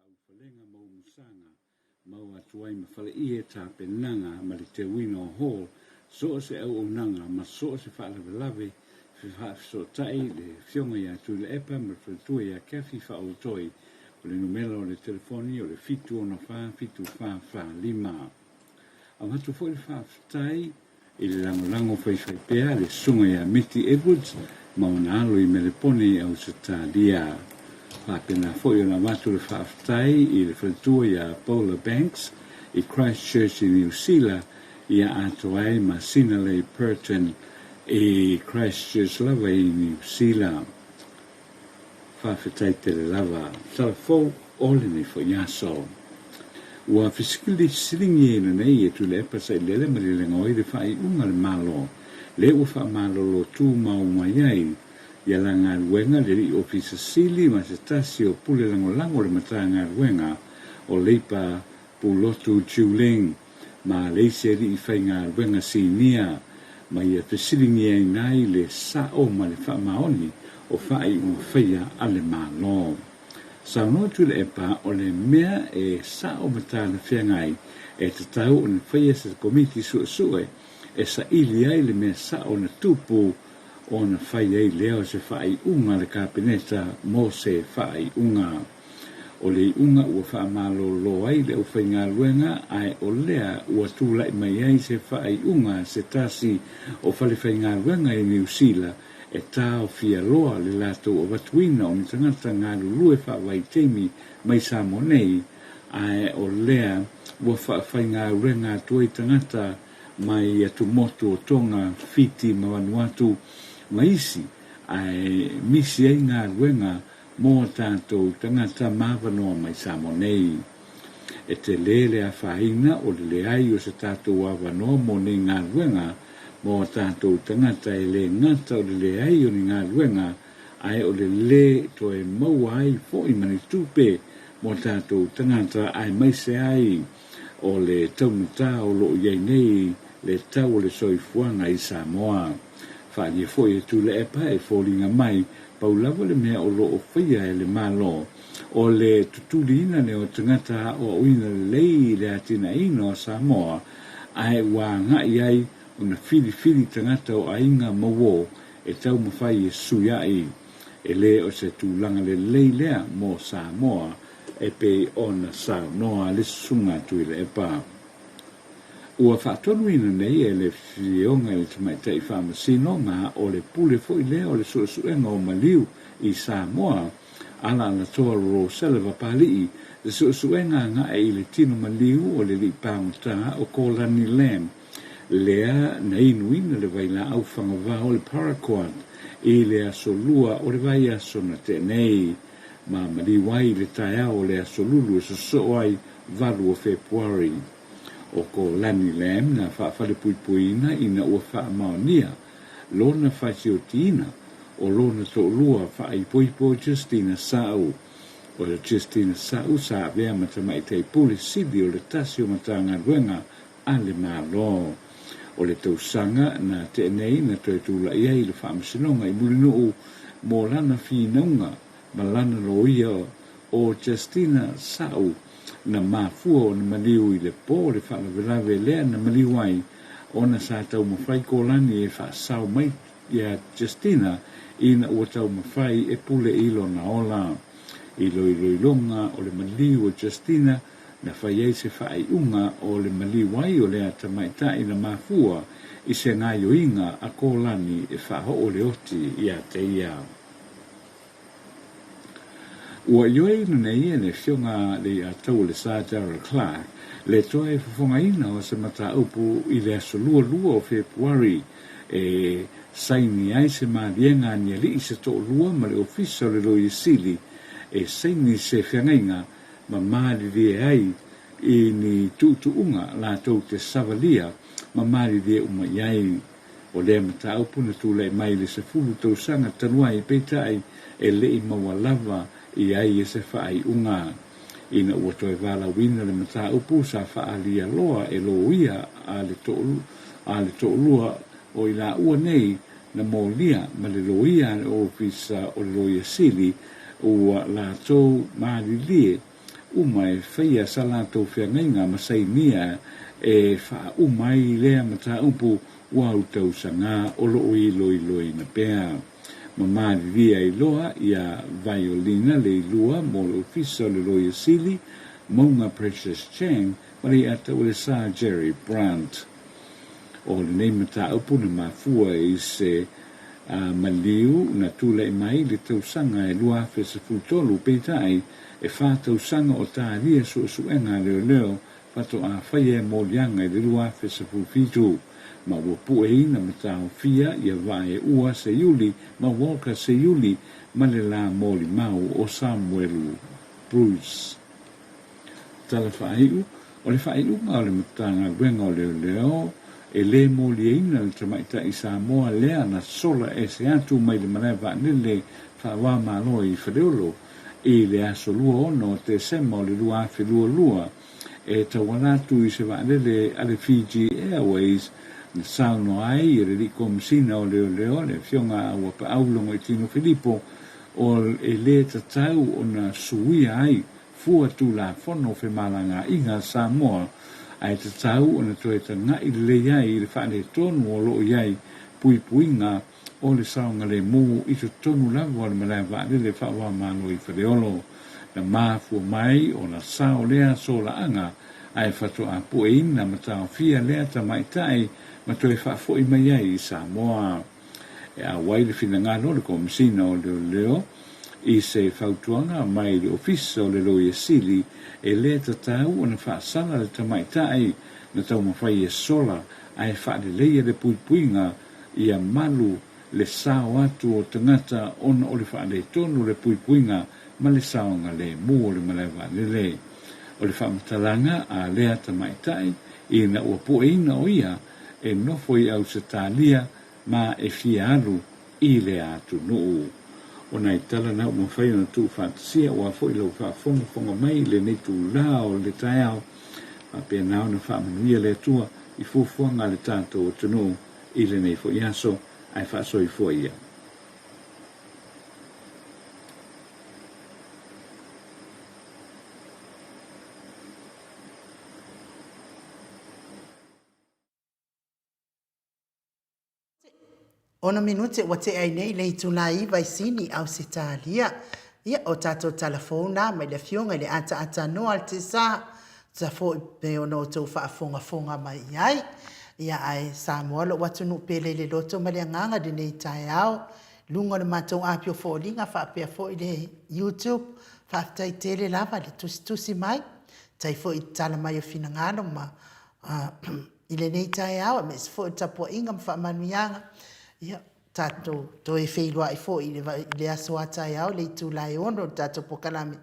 Faaufalega ma umusaga, mau atu ai ma faleie tapenaga ma le teuina o Hall, so o se auaunaga ma so o se faalavelave faafesootai le Afioga ia Tuilaepa ma le faletua ia Kathy Faaolotoi. O le numera o le telefoni o le 764 7445. Avatu foi le faafetai i le lagolago faifaipea a le Susuga ia Miti Edwards ma ona alo i Melepone i Ausetalia. Faapena foi ona avatu le faafetai i le faletua ia Paula Banks i Christchurch i Niu Sila ia atoa ai ma Sinalei Purton i Christchurch lava i Niu Sila. Faafetai tele lava. Tala fou o lenei foi aso. Ua fesikilisiligi nei e Tuilaepa Sailele ma Lilegaoi le faaiuga a le Malo le ua faamalolo tumau mai ai ia la galuega le alii ofisa sili ma se tasi o pule lagolago o le Matagaluega o Leipa Pulotu Chiu Ling ma le isi alii faigaluega sinia ma ia fesiligiaina ai le sa'o ma le faamaoni o faaiuga faia a le Malo. Saunoa Tuilaepa o le mea e sa'o ma talafeagai e tatau ona faia se komiti suesue e saili ai le mea sa'o na tupu ona fai ai lea o se faaiuga a le Kapeneta mo se faaiuga. O le iuga ua faamalolo ai le aufaigaluega, ae o lea ua tulai mai ai se faaiuga a se tasi o falefaigaluega i Niu Sila e taofia loa le latou avatuina o ni tagata galulue faavaitaimi mai Samoa nei, ae o lea ua faafaigaluega atu ai tagata mai atumotu o Tonga, Fiti ma Vanuatu ma isi, ae misi ai galuega mō tātou tagata māvanoa mai Samoa nei. E tele le afaina o le leai o se tātou avanoa mō nei galuega mō tātou tagata e lē gata o le leai o ni galuega ae o le lē toe maua ai foʻi ma ni tupe mō tātou tagata aemaise ai o le taugata o loo i ai nei le tau o le soifuaga i Samoa. Faaalia foi e Tuilaepa e foliga mai. Pau lava le mea o lo o faia e le Malo, o le tutuliina lea o tagata aoaoina lelei i le atinaeina o Samoa, ae ua agai ai ona filifili tagata o aiga ma uo e taumafai e suiaʻi. E le o se tulaga lelei lea mo Samoa e pei ona saunoa le Susuga Tuilaepa. Ua faatonuina nei e le Afioga i le Tamaitai Faamasino ma o le pule foi lea o le suesuega o maliu i Samoa, Alaalatoa Rosella Papali'i, le suesuega agai i le tino maliu o le alii pagota o Kolani Lam, lea na inuina le vailaau fagavao o le paraquat i le aso Lua o le vaiaso na tea nei, ma maliu ai i le taeao o le aso Lulu e sosoo ai 8 o Fepuari. O ko Lani Lam na faafalepuipuiina ina ua faamaonia lona faitiotiina o lona toalua faaipoipo Justina Sa'u. O Justina Sa'u sa avea ma tamaitai pule sili o le tasi o Matagaluega a le Malo. O le tausaga na tea nei na toe tula'i ai le Faamasinoga i Mulinuu mo lana finauga ma lana loia o Justina Sa'u na mafua ona maliu i le po o le faalavelave lea na maliu ai ona sa taumafai Kolani e faasao mai iā Justina ina ua taumafai e pule i lona ola. I loiloiloga o le maliu o Justina na fai ai se faaiuga o le maliu ai o lea tamaitai na mafua i se gaioiga a Kolani e faaoo le oti iā te ia. Ua ioeina nei e le Afioga Leiataulesa Darrell Clarke le toe fofogaina o se mataupu i le aso 22 o Fepuari e saini ai se maliega a ni alii se toalua ma le Ofisa o le Loia Sili e saini se feagaiga ma malilie ai i ni tuutuuga latou te savalia ma malilie uma i ai. O lea mataupu na tulai mai i le 10 tausaga talu ai, peitai e le i maua lava i ai e se faaiuga. Ina ua toe valaauina le mataupu sa faaalia loa e loia a le a le toalua o i laua nei na molia ma le loia a le Ofisa o le Loia Sili ua latou malilie uma e faia sa latou feagaiga ma sainia e faauma ai lea mataupu ua autausagā o lo o iloiloina pea. Ma malilie ai loa iā Vaiolina Leilua mo le Ofisa o le Loia Sili, Mauga Precious Chang ma Leiataulesa Jerry Brandt. O lenei mataupu na mafua i se maliu na tulai mai i le tausaga e 2013, peitai, e fa tausaga o talia suesuega a leoleo faatoa faia e moliaga i le 2017, ma ua pueina ma taofia ia Vaeua Seiuli ma Walker Seiuli ma le la molimau o Samuelu Bruce. Tala faaiu, O le faaiuga o le Matagaluega o Leoleo, e le moliaina le tamaitai Samoa lea na sola ese atu mai le malae vaalele faava-o-Malo i Faleolo i le aso 26 o Tesema o le 2022 e tauala atu i se vaalele a le Fiji Airways na saunoa ai e le Alii Komesina o Leoleo le Afioga a Auapaau Logoitino Filipo o e le tatau ona suia ai fua Tulafono Femalagaaiga a Samoa, ae tatau ona toe taga'i lelei ai i le faaletonu o lo o i ai puipuiga o le saogalemu i totonu lava o le malae vaalele faava-o-Malo i Faleolo. Na mafua mai ona sao lea solaaga ae faatoa pueina ma taofia lea tamaitai ma toe faafo'i mai ai i Samoa. E auai le finagalo o le Komesina o Leoleo i se fautuaga mai le Ofisa o le Loia Sili e le tatau ona faasala le tamaitai na taumafai e sola ae faaleleia le puipuiga ia malu le sao atu o tagata ona o le faaletonu o le puipuiga ma le saogalemu o le malae vaalele. O le faamatalaga a lea tamaitai ina ua pueina o ia e nofo i Ausetalia ma e fia alu i lea atunuu. O nai tala na ua mafai ona tuufaatasia aua foi lau faafogafoga mai i lenei itulā o le taeao, faapena ona faamanuia le Atua i fuafuaga a le tatou atunuu i lenei foi aso, ae faasoifua ia. Ono minute ua tea ai nei le itula 9 i Sini, Ausetalia. Ia, o tatou tala fou na mai le Afioga i le Ataata Noa Altesa, tusa foi pe ona outou faafogafoga mai i ai. Ia, ae Samoa lou atunuu pele i le loto ma le agaga i lenei taeao. Luga o le matou apio foliga faapea foi le YouTube. Faafetai tele lava le tusitusi mai. Tai foi i tala mai o finagalo ma i lenei taeao, aemaise foi o le tapuaiga ma faamanuiaga. Ia, tatou toe feiloai foi i le aso a taeao i le itula e 6 o le tatou polokalame,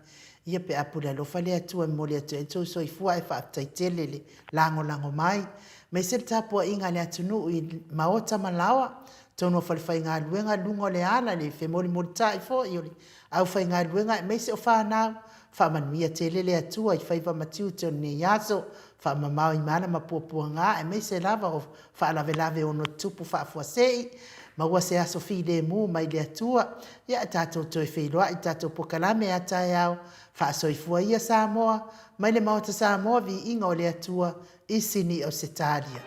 ia pe a pule alofa le Atua e momoli atu ai outou soifua, ae faafetai tele le lagolago mai. Aemaise le tapuaiga a le atunuu i maota ma laoa, totonu o falefaigaluega, luga o le ala, le femolimolitai foi o le aufaigaluega aemaise o fanau, faamanuia tele le Atua i faiva ma tiute o lenei aso, faamamao i mala ma puapuaga, aemaise lava o faalavelave ono tutupu faafuasei, maua se aso filemu mai le Atua, ia tatou toe feiloai i tatou polokalame a taeao, faasoifua ia Samoa, mai le Maota Samoa, viiga o le Atua i Sini Ausetalia.